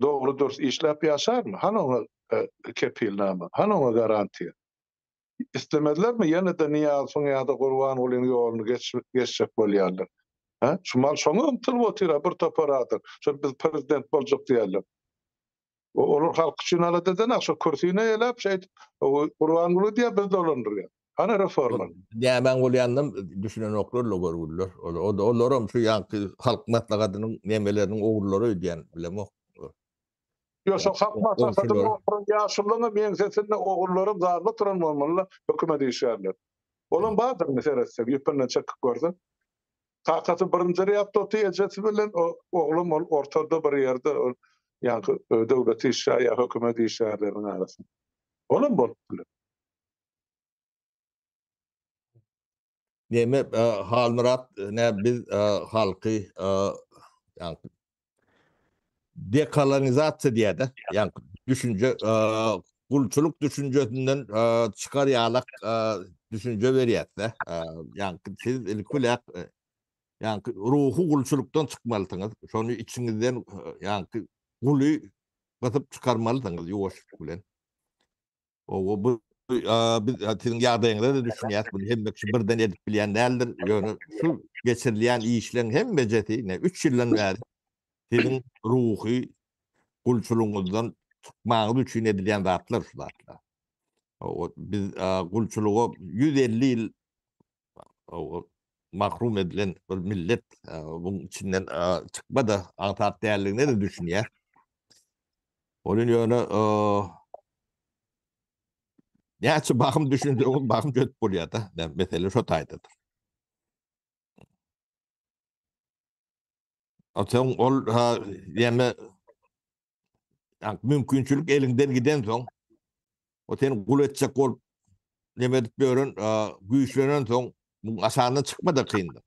dogry dürs işläp ýaşarmy? Hany oňa kepilnama, hany oňa garantiýa? Islemezlermi ýene-de Nyýazowyň ýa-da Gurbangulyň ýoluny geçjek bolýarlar. Hä? Şu mal şoňa ymtylyp otyr-a bir topar adam. Şo biz prezident boljak diýýärler. Olar halk üçin alada edenok, şo kürsini eýeläp şeýdip Gurbanguly diýýär biz dolandyrýas. Hany reforma? Nämäň bolýanynam düşünenoklar-la görgüliler. Olaram şu ýaňky Halk Maslahatynyň nemeleriniň ogrullary öýdýän, bilemok. Ýok, şo halk maslahatyna oturan ýaşulularyňam ýeňsesinde ogullaram zalda oturan bolmaly-da, hökümet işgärleri. Olam bardyr indi seretseň, ýüpünden çekip görseň. Kakasy birinji rýadda otyr ejesi bilen, oglam ol ortada bir ýerde ol ýaňky döwlet işgäri ýa hökümet işgärleriniň arasynda. Olam bolup biler. Neme Halmyrat ne biz halky ýaňky dekolonizasiýa diýýär-de, ýaňky düşünje gulçulyk düşünjesinden çykar ýalak düşünje berýär-de. Ýaňky siz ilki bilen ýaňky ruhy gulçulykdan çykmalysyňyz. Şony içiňizden ýaňky guly gysyp çykarmalysyňyz ýuwaşlyk bilen. Owa bu biz siziň ýagdaýyňyza-da düşünýäs, muny hemme kişi birden edip bilýän däldir. Ýöne şu geçirilýän işleň hemmejesi ine üç ýyldan bäri siziň ruhy gulçulygyňyzdan çykmagyňyz üçin edilýän zatlar şu zatlar. Owa biz gulçulyga 150 ýyl owa mahrum edilen bir millet buň içinden çykma-da aňsat däldigine-de düşünýäs. Onuň ýöne. Näçe bahym düşünseňiz bahym çözüp bolýar-da. Mesele şo taýdadyr. Soň ol ýeme mümkinçilik eliňden giden soň o seni gul etjek bolup neme edip ýören güýçlenen soň muň aşagyndan çykma da kyndyr.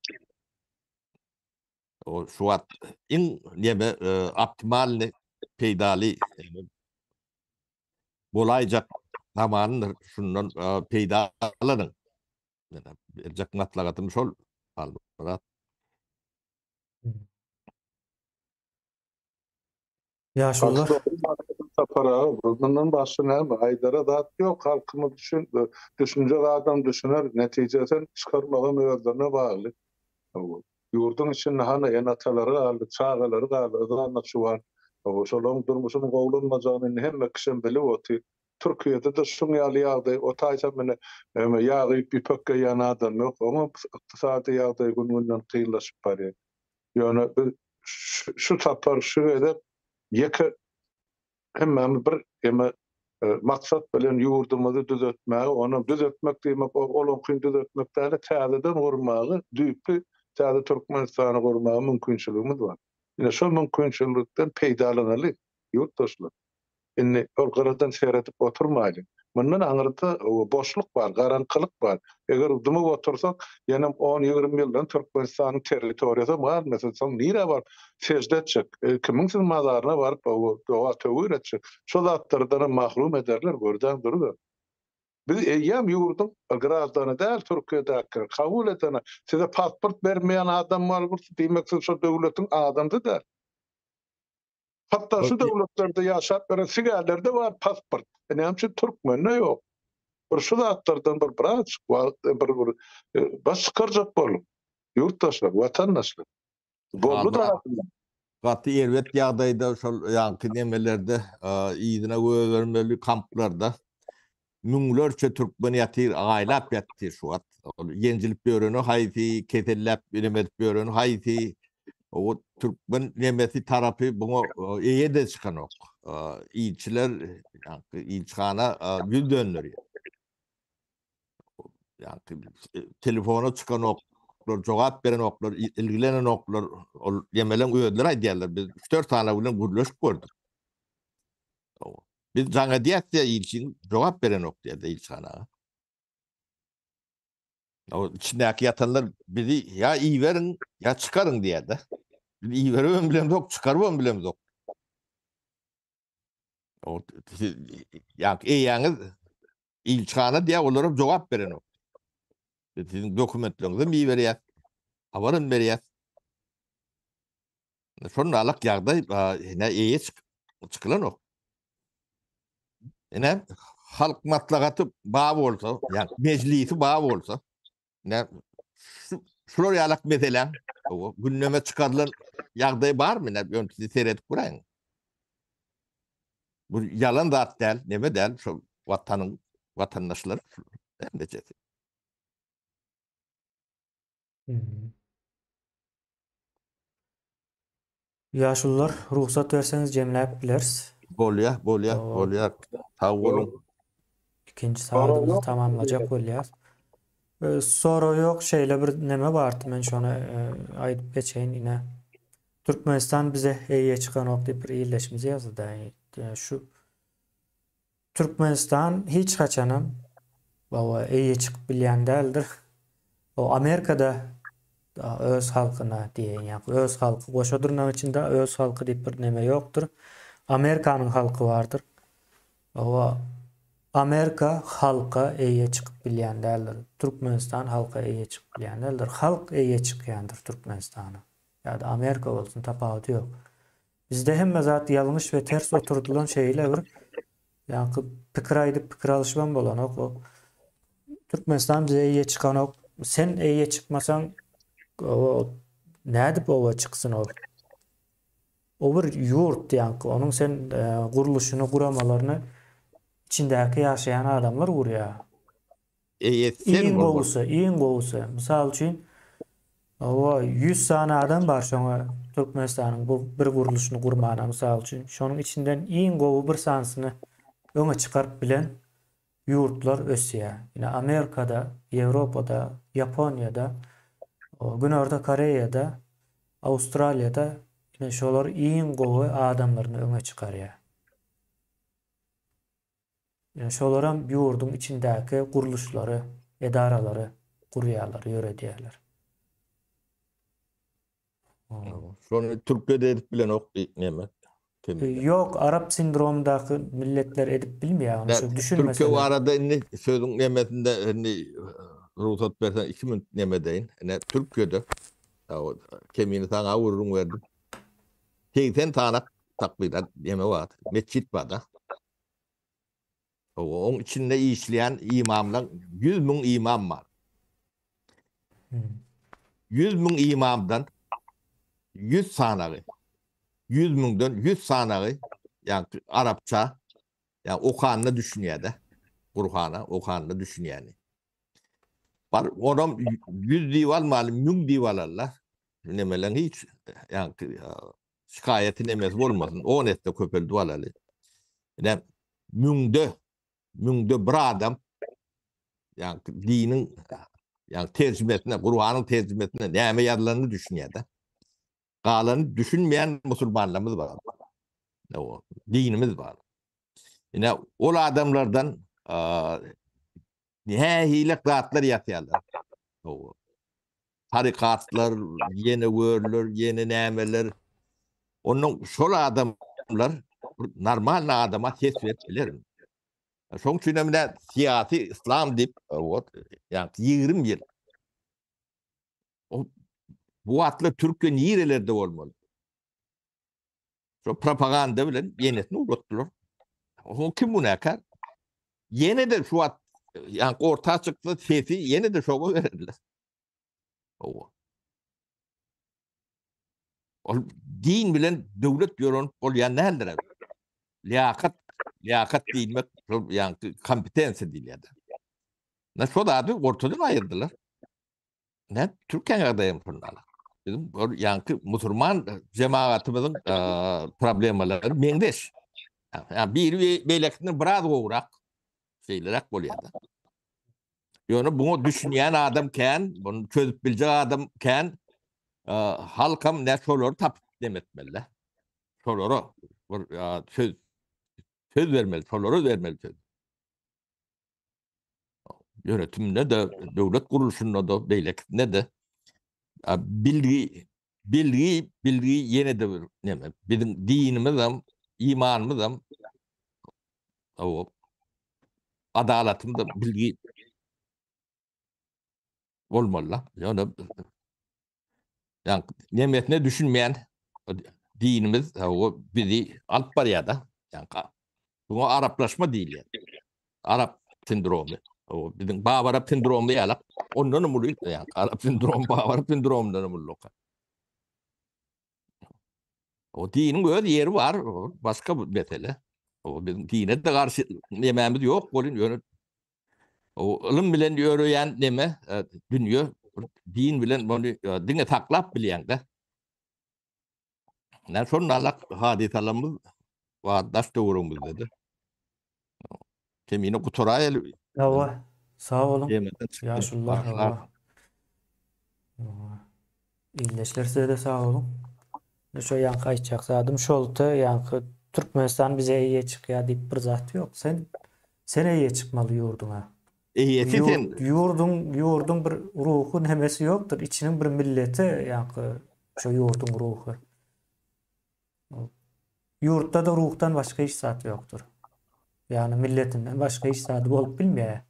O şu wagt iň neme optimalny peýdaly bolaýjak zamandyr. Şundan peýdalanyň. Berjek maslahatym şol. Halmyrat. Ýaşulular. Sapar aga, mundan başga näme aýdara zat ýok, halkymyz düşün, düşünjek adam düşüner, netijesini çykarmagam özlerine bagly. Ýurduň içinde hany ene-atalary galdy, çagalary galdy, yzanda çuwan. Şolaryň durmuşynyň gowulanmajagyny indi hemme kişem bilip otyr. Türkiýede-de şuň ýaly ýagdaý, o taýsam ine ýag iýip ýüpek geýýän adam ýok, oňam ykdysady ýagdaý gün-günden kynlaşyp barýar. Ýöne biz şu sapar, şu gezek ýeke hemmämiz bir eme maksat bilen ýurdumyzy düzetmäge, onam düzetmek diýmek, olaňkyny düzetmek däl-de, täzeden gurmaga, düýpli täze Türkmenistany gurmaga mümkinçiligimiz bar. Ine şol mümkinçilikden peýdalanaly, ýurtdaşlar. Indi ol gyradan seredip oturmaýlyň. Mundan aňyrda boşluk bar, garaňkylyk bar. Eger dymyp otursak, ýenem on-ýigrimi ýyldan Türkmenistanyň territoriýasam galmasa, soň nirä baryp sežde etjek? Kimiň siz mazaryna baryp doga-töwir etjek? Şo zatlardanam mahrum ederler, gördäň duruber. Biz eýýäm ýurduň graždany däl Türkiýedäki, kabul edene, size pasport bermeýän adam bar bolsa, diýmek siz şo döwletiň adamsy däl. Hatda şu döwletlerde ýaşap ýören sigärlerde bar pasport. E näme üçin türkmende ýok? Bir şu zatlardan bir birazjyk wagt e, bir bir e, baş çykarjak boluň. Ýurtdaşlar, watandaşlar. Boldy da. Gaty erbet ýagdaýda şol ýaňky nemelerde e, yzyna göbermeli kamplarda Müňlerçe türkmen ýatyr, aýlap ýatyr şu wagt. Ol ýenjilip ýöreni haýsy, keselläp neme edip ýöreni haýsy. O türkmen nemesi tarapy buňa eýe-de çykanok. Ilçiler, ýaňky ilçihana ýüz dönderýär. Ýaňky telefona çykanoklar, jogap berenoklar, ilgilenenoklar. Ol nemeleň özleri aýdýarlar, biz üç-dört sany bilen gürleşip gördük. Biz jaň edýäs diýýär ilçiň jogap berenok diýýär ilçihana. O içindäki ýatanlar bizi ýa iberiň ýa çykaryň diýýär-de. Biz iberibem bilemzok, çykarybam bilemzok. O ýa eýäňiz ilçihana diýýär, olaram jogap berenok. Biz siziň dokumentleriňizi hem iberýäs, habar hem berýäs. Şondalyk ýagdaý ine eýe çykylanok. Ine halk maslahaty bar bolsa, ýa mejlisi bar bolsa, ine şular ýalak meseläň gündeme çykarylan ýagdaý barmy? Ine ýöne siz seredip göräýiň. Bu ýalan zat däl, neme däl, şol watanyň watandaşlary hemmejesi. Ýaşulular, rugsat berseňiz jemläp bileris. Bolýa, bolýa, bolýa. Sag boluň. Ikinji sagadymyzy tamamlajak bolýas. Sorag ýok, şeýle bir neme bardy, men şony aýdyp geçeýin ine. Türkmenistan bize eýe çykanok diýip bir ildeşimiz ýazdy-da. Şu Türkmenistan hiç haçanam baba eýe çykyp bilýän däldir. O Amerikada öz halkyna diýen ýa öz halky goşa dyrnak içinde öz halky diýip bir neme ýokdur. Amerikanyň halky bardyr. Owa Amerika halka eýe çykyp bilýän däldir. Türkmenistan halka eýe çykyp bilýän däldir. Halk eýe çykýandyr Türkmenistana. Ýa-da Amerika bolsun tapawudy ýok. Bizde hemme zat ýalňyş we ters oturdylan şeýle bir ýaňky pikir aýdyp pikir alyşybam bolanok o Türkmenistan bize eýe çykanok sen eýe çykmasaň o nädip oba çyksyn ol o bir ýurt ýaňky onuň sen e, gurluşyny guramalaryny içindäki ýaşaýan adamlar gurýar Eýe sen Iň gowusy, iň gowusy. Mysal üçin, hawa, 100 sany adam bar şoňa Türkmenistanyň bu bir gurluşyny gurmana, mysal üçin. Şonuň içinden iň gowy bir sanysyny öňe çykaryp bilen. ýurtlar ösýär. Ine Amerikada, Ýewropada, Ýaponiýada, Günorta Koreýada, Awstraliýada ine şolar iň gowy adamlaryny öňe çykarýar. Ine şolaram ýurduň içindäki gurluşlary, edaralary gurýarlar, ýöredýärler. Şony türkler edip bilenok neme. Ýok, arap sindromdaky milletler edip bilmeýär ony şu düşünmese. Türkiýe barada indi sözüň nemesinde indi rugsat berseň 2 minut neme edeýin. Ine Türkiýede kemini saňa gürrüň berdim. 80 sany takmynan neme bar, metjit bar da. Oň içinde işleýän imamlar 100 müň imam bar. 100 müň imamdan 100 sanagy 100 müňden 100 sanagy ýagny arapça ýa okanyna düşünýär-de. Gurhana okanyna düşünýäni. Bar onam 100 diýip almaly, 1000 diýip alarlar. Nemeleň hiç ýagny şikaýaty nemesi bolmasyn. 10 esse köpeldip alaly. Ine müňde müňde bir adam ýagny diniň ýagny terjimesine, Kuranyň terjimesine näme ýazylanyny düşünýär-de. Galany düşünmeýän musulmanlarymyz bar. O dinimiz bar. Ine ol adamlardan nähili zatlar ýasýarlar. O tarikatlar, ýene görler, ýene nämeler. Ondan şol adamlar normal adama ses berip bilermi? Şoň üçin hem syýasy islam diýip, ýa 20 ýyl O bu wagtlar Türkiýe nirelerde bolmaly? Şo propaganda bilen ýenesini ugratdylar. O kim günäkär? Ýene de şu wagt ýa orta çyksa sesi ýene de şoňa bererler. Owa. Ol din bilen döwlet ýörenip bolýan däldir. Liýakat, liýakat diýmek, şol ýa kompetensiýa diýilýär. Na şo zady ortadan aýyrdylar. Ne Türkiýäniň ýagdaýy şunda. Bizim ol ýaňky musulman jemagatymyzyň problemalary meňzeş. Ýa biri beýlekisinden biraz gowrak şeýleräk bolýar. Ýöne buňa düşünýän adam kän, bunu çözüp biljek adam kän. Halkam ne şolary tapyp demetmeli. Şolara bir söz söz bermeli, şolara bermeli söz. Yönetiminde de, döwlet gurluşynda da, beýlekisinde de bilgi, bilgi, bilgi ýene de bir neme. Biziň dinimiz hem, imanymyz hem o adalatymyz da bilgi bolmaly. Ýöne ýa nemesine düşünmeýän dinimiz o bizi alyp barýar da. Ýa buňa araplaşma diýilýär. Arap sindromy. O biziň babarap sindromy ýaly. Ondan hem uly ýa arap sindromy babarap sindromyndan hem uly. O diniň öz ýeri bar, başga bir mesele. O biziň dine de garşy nemämiz ýok bolun, ýöne O ylym bilen ýöreýän neme, e, dünýe din bilen muny e, diňe saklap bilýäň-de. Näme şonda alak hadysalarymyz bar daş töweregimizde-de. Kemine gutaraýaly. Hawa, sag boluň. Ýaşulular, hawa. Ildeşler size-de sag boluň. Şo ýaňky aýtjak zadym şoldy, ýaňky Türkmenistan bize eýe çykýar diýip bir zat ýok. Sen sen eýe çykmaly ýurduňa. Eýesi sen. Ýurduň ýurduň bir ruhy nemesi ýokdur. Içiniň bir milleti ýaňky şo ýurduň ruhy. Ýurtda-da ruhdan başga hiç zat ýokdur. Ýagny milletinden başga hiç zady bolup bilmeýär.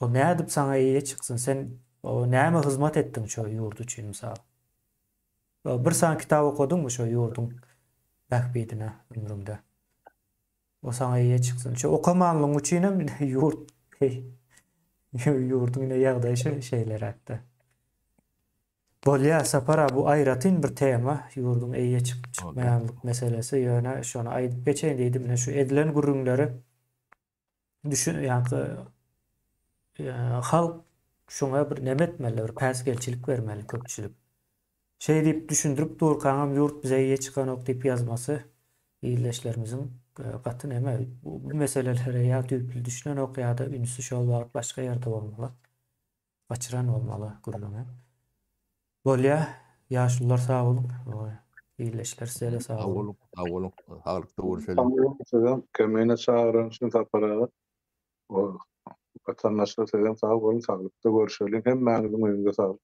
O nädip saňa eýe çyksyn? Sen o näme hyzmat etdiň şo ýurt üçin mysal? O bir sany kitap okadyňmy şo ýurduň bähbidine ömrüňde? O saňa eýe çyksyn. Şo okamanlygyň üçinem ýurt ýurduň ine ýagdaýy şo şeýleräkde. Bolýa Sapar a bu aýratyn bir tema ýurduň eýe çykyp çykmaýanlyk meselesi ýöne şony aýdyp geçeýin diýdim ine şu edilen gürrüňleri düşün ýaňky halk şoňa bir neme etmeli, bir päsgelçilik bermeli köpçülik. Şeý diýip düşündirip durkaňam ýurt bize eýe çykanok diýip ýazmasy ildeşlerimiziň. Gaty näme bu meselelere ýa düýpli düşünenok ýa-da ünsi şol wagt başga ýerde bolmaly. Gaçyran bolmaly gürrüňi. Bolýa, ýaşulular sag boluň. Ildeşler size-de sag Sag boluň. boluň, sag boluň. Saglykda görüşeliň. Sag boluň sizem Kemine çagyran üçin Sapar aga. Watandaşlar sizem sag boluň saglykda görüşeliň. Hemmäňiziň öýüňize saglyk.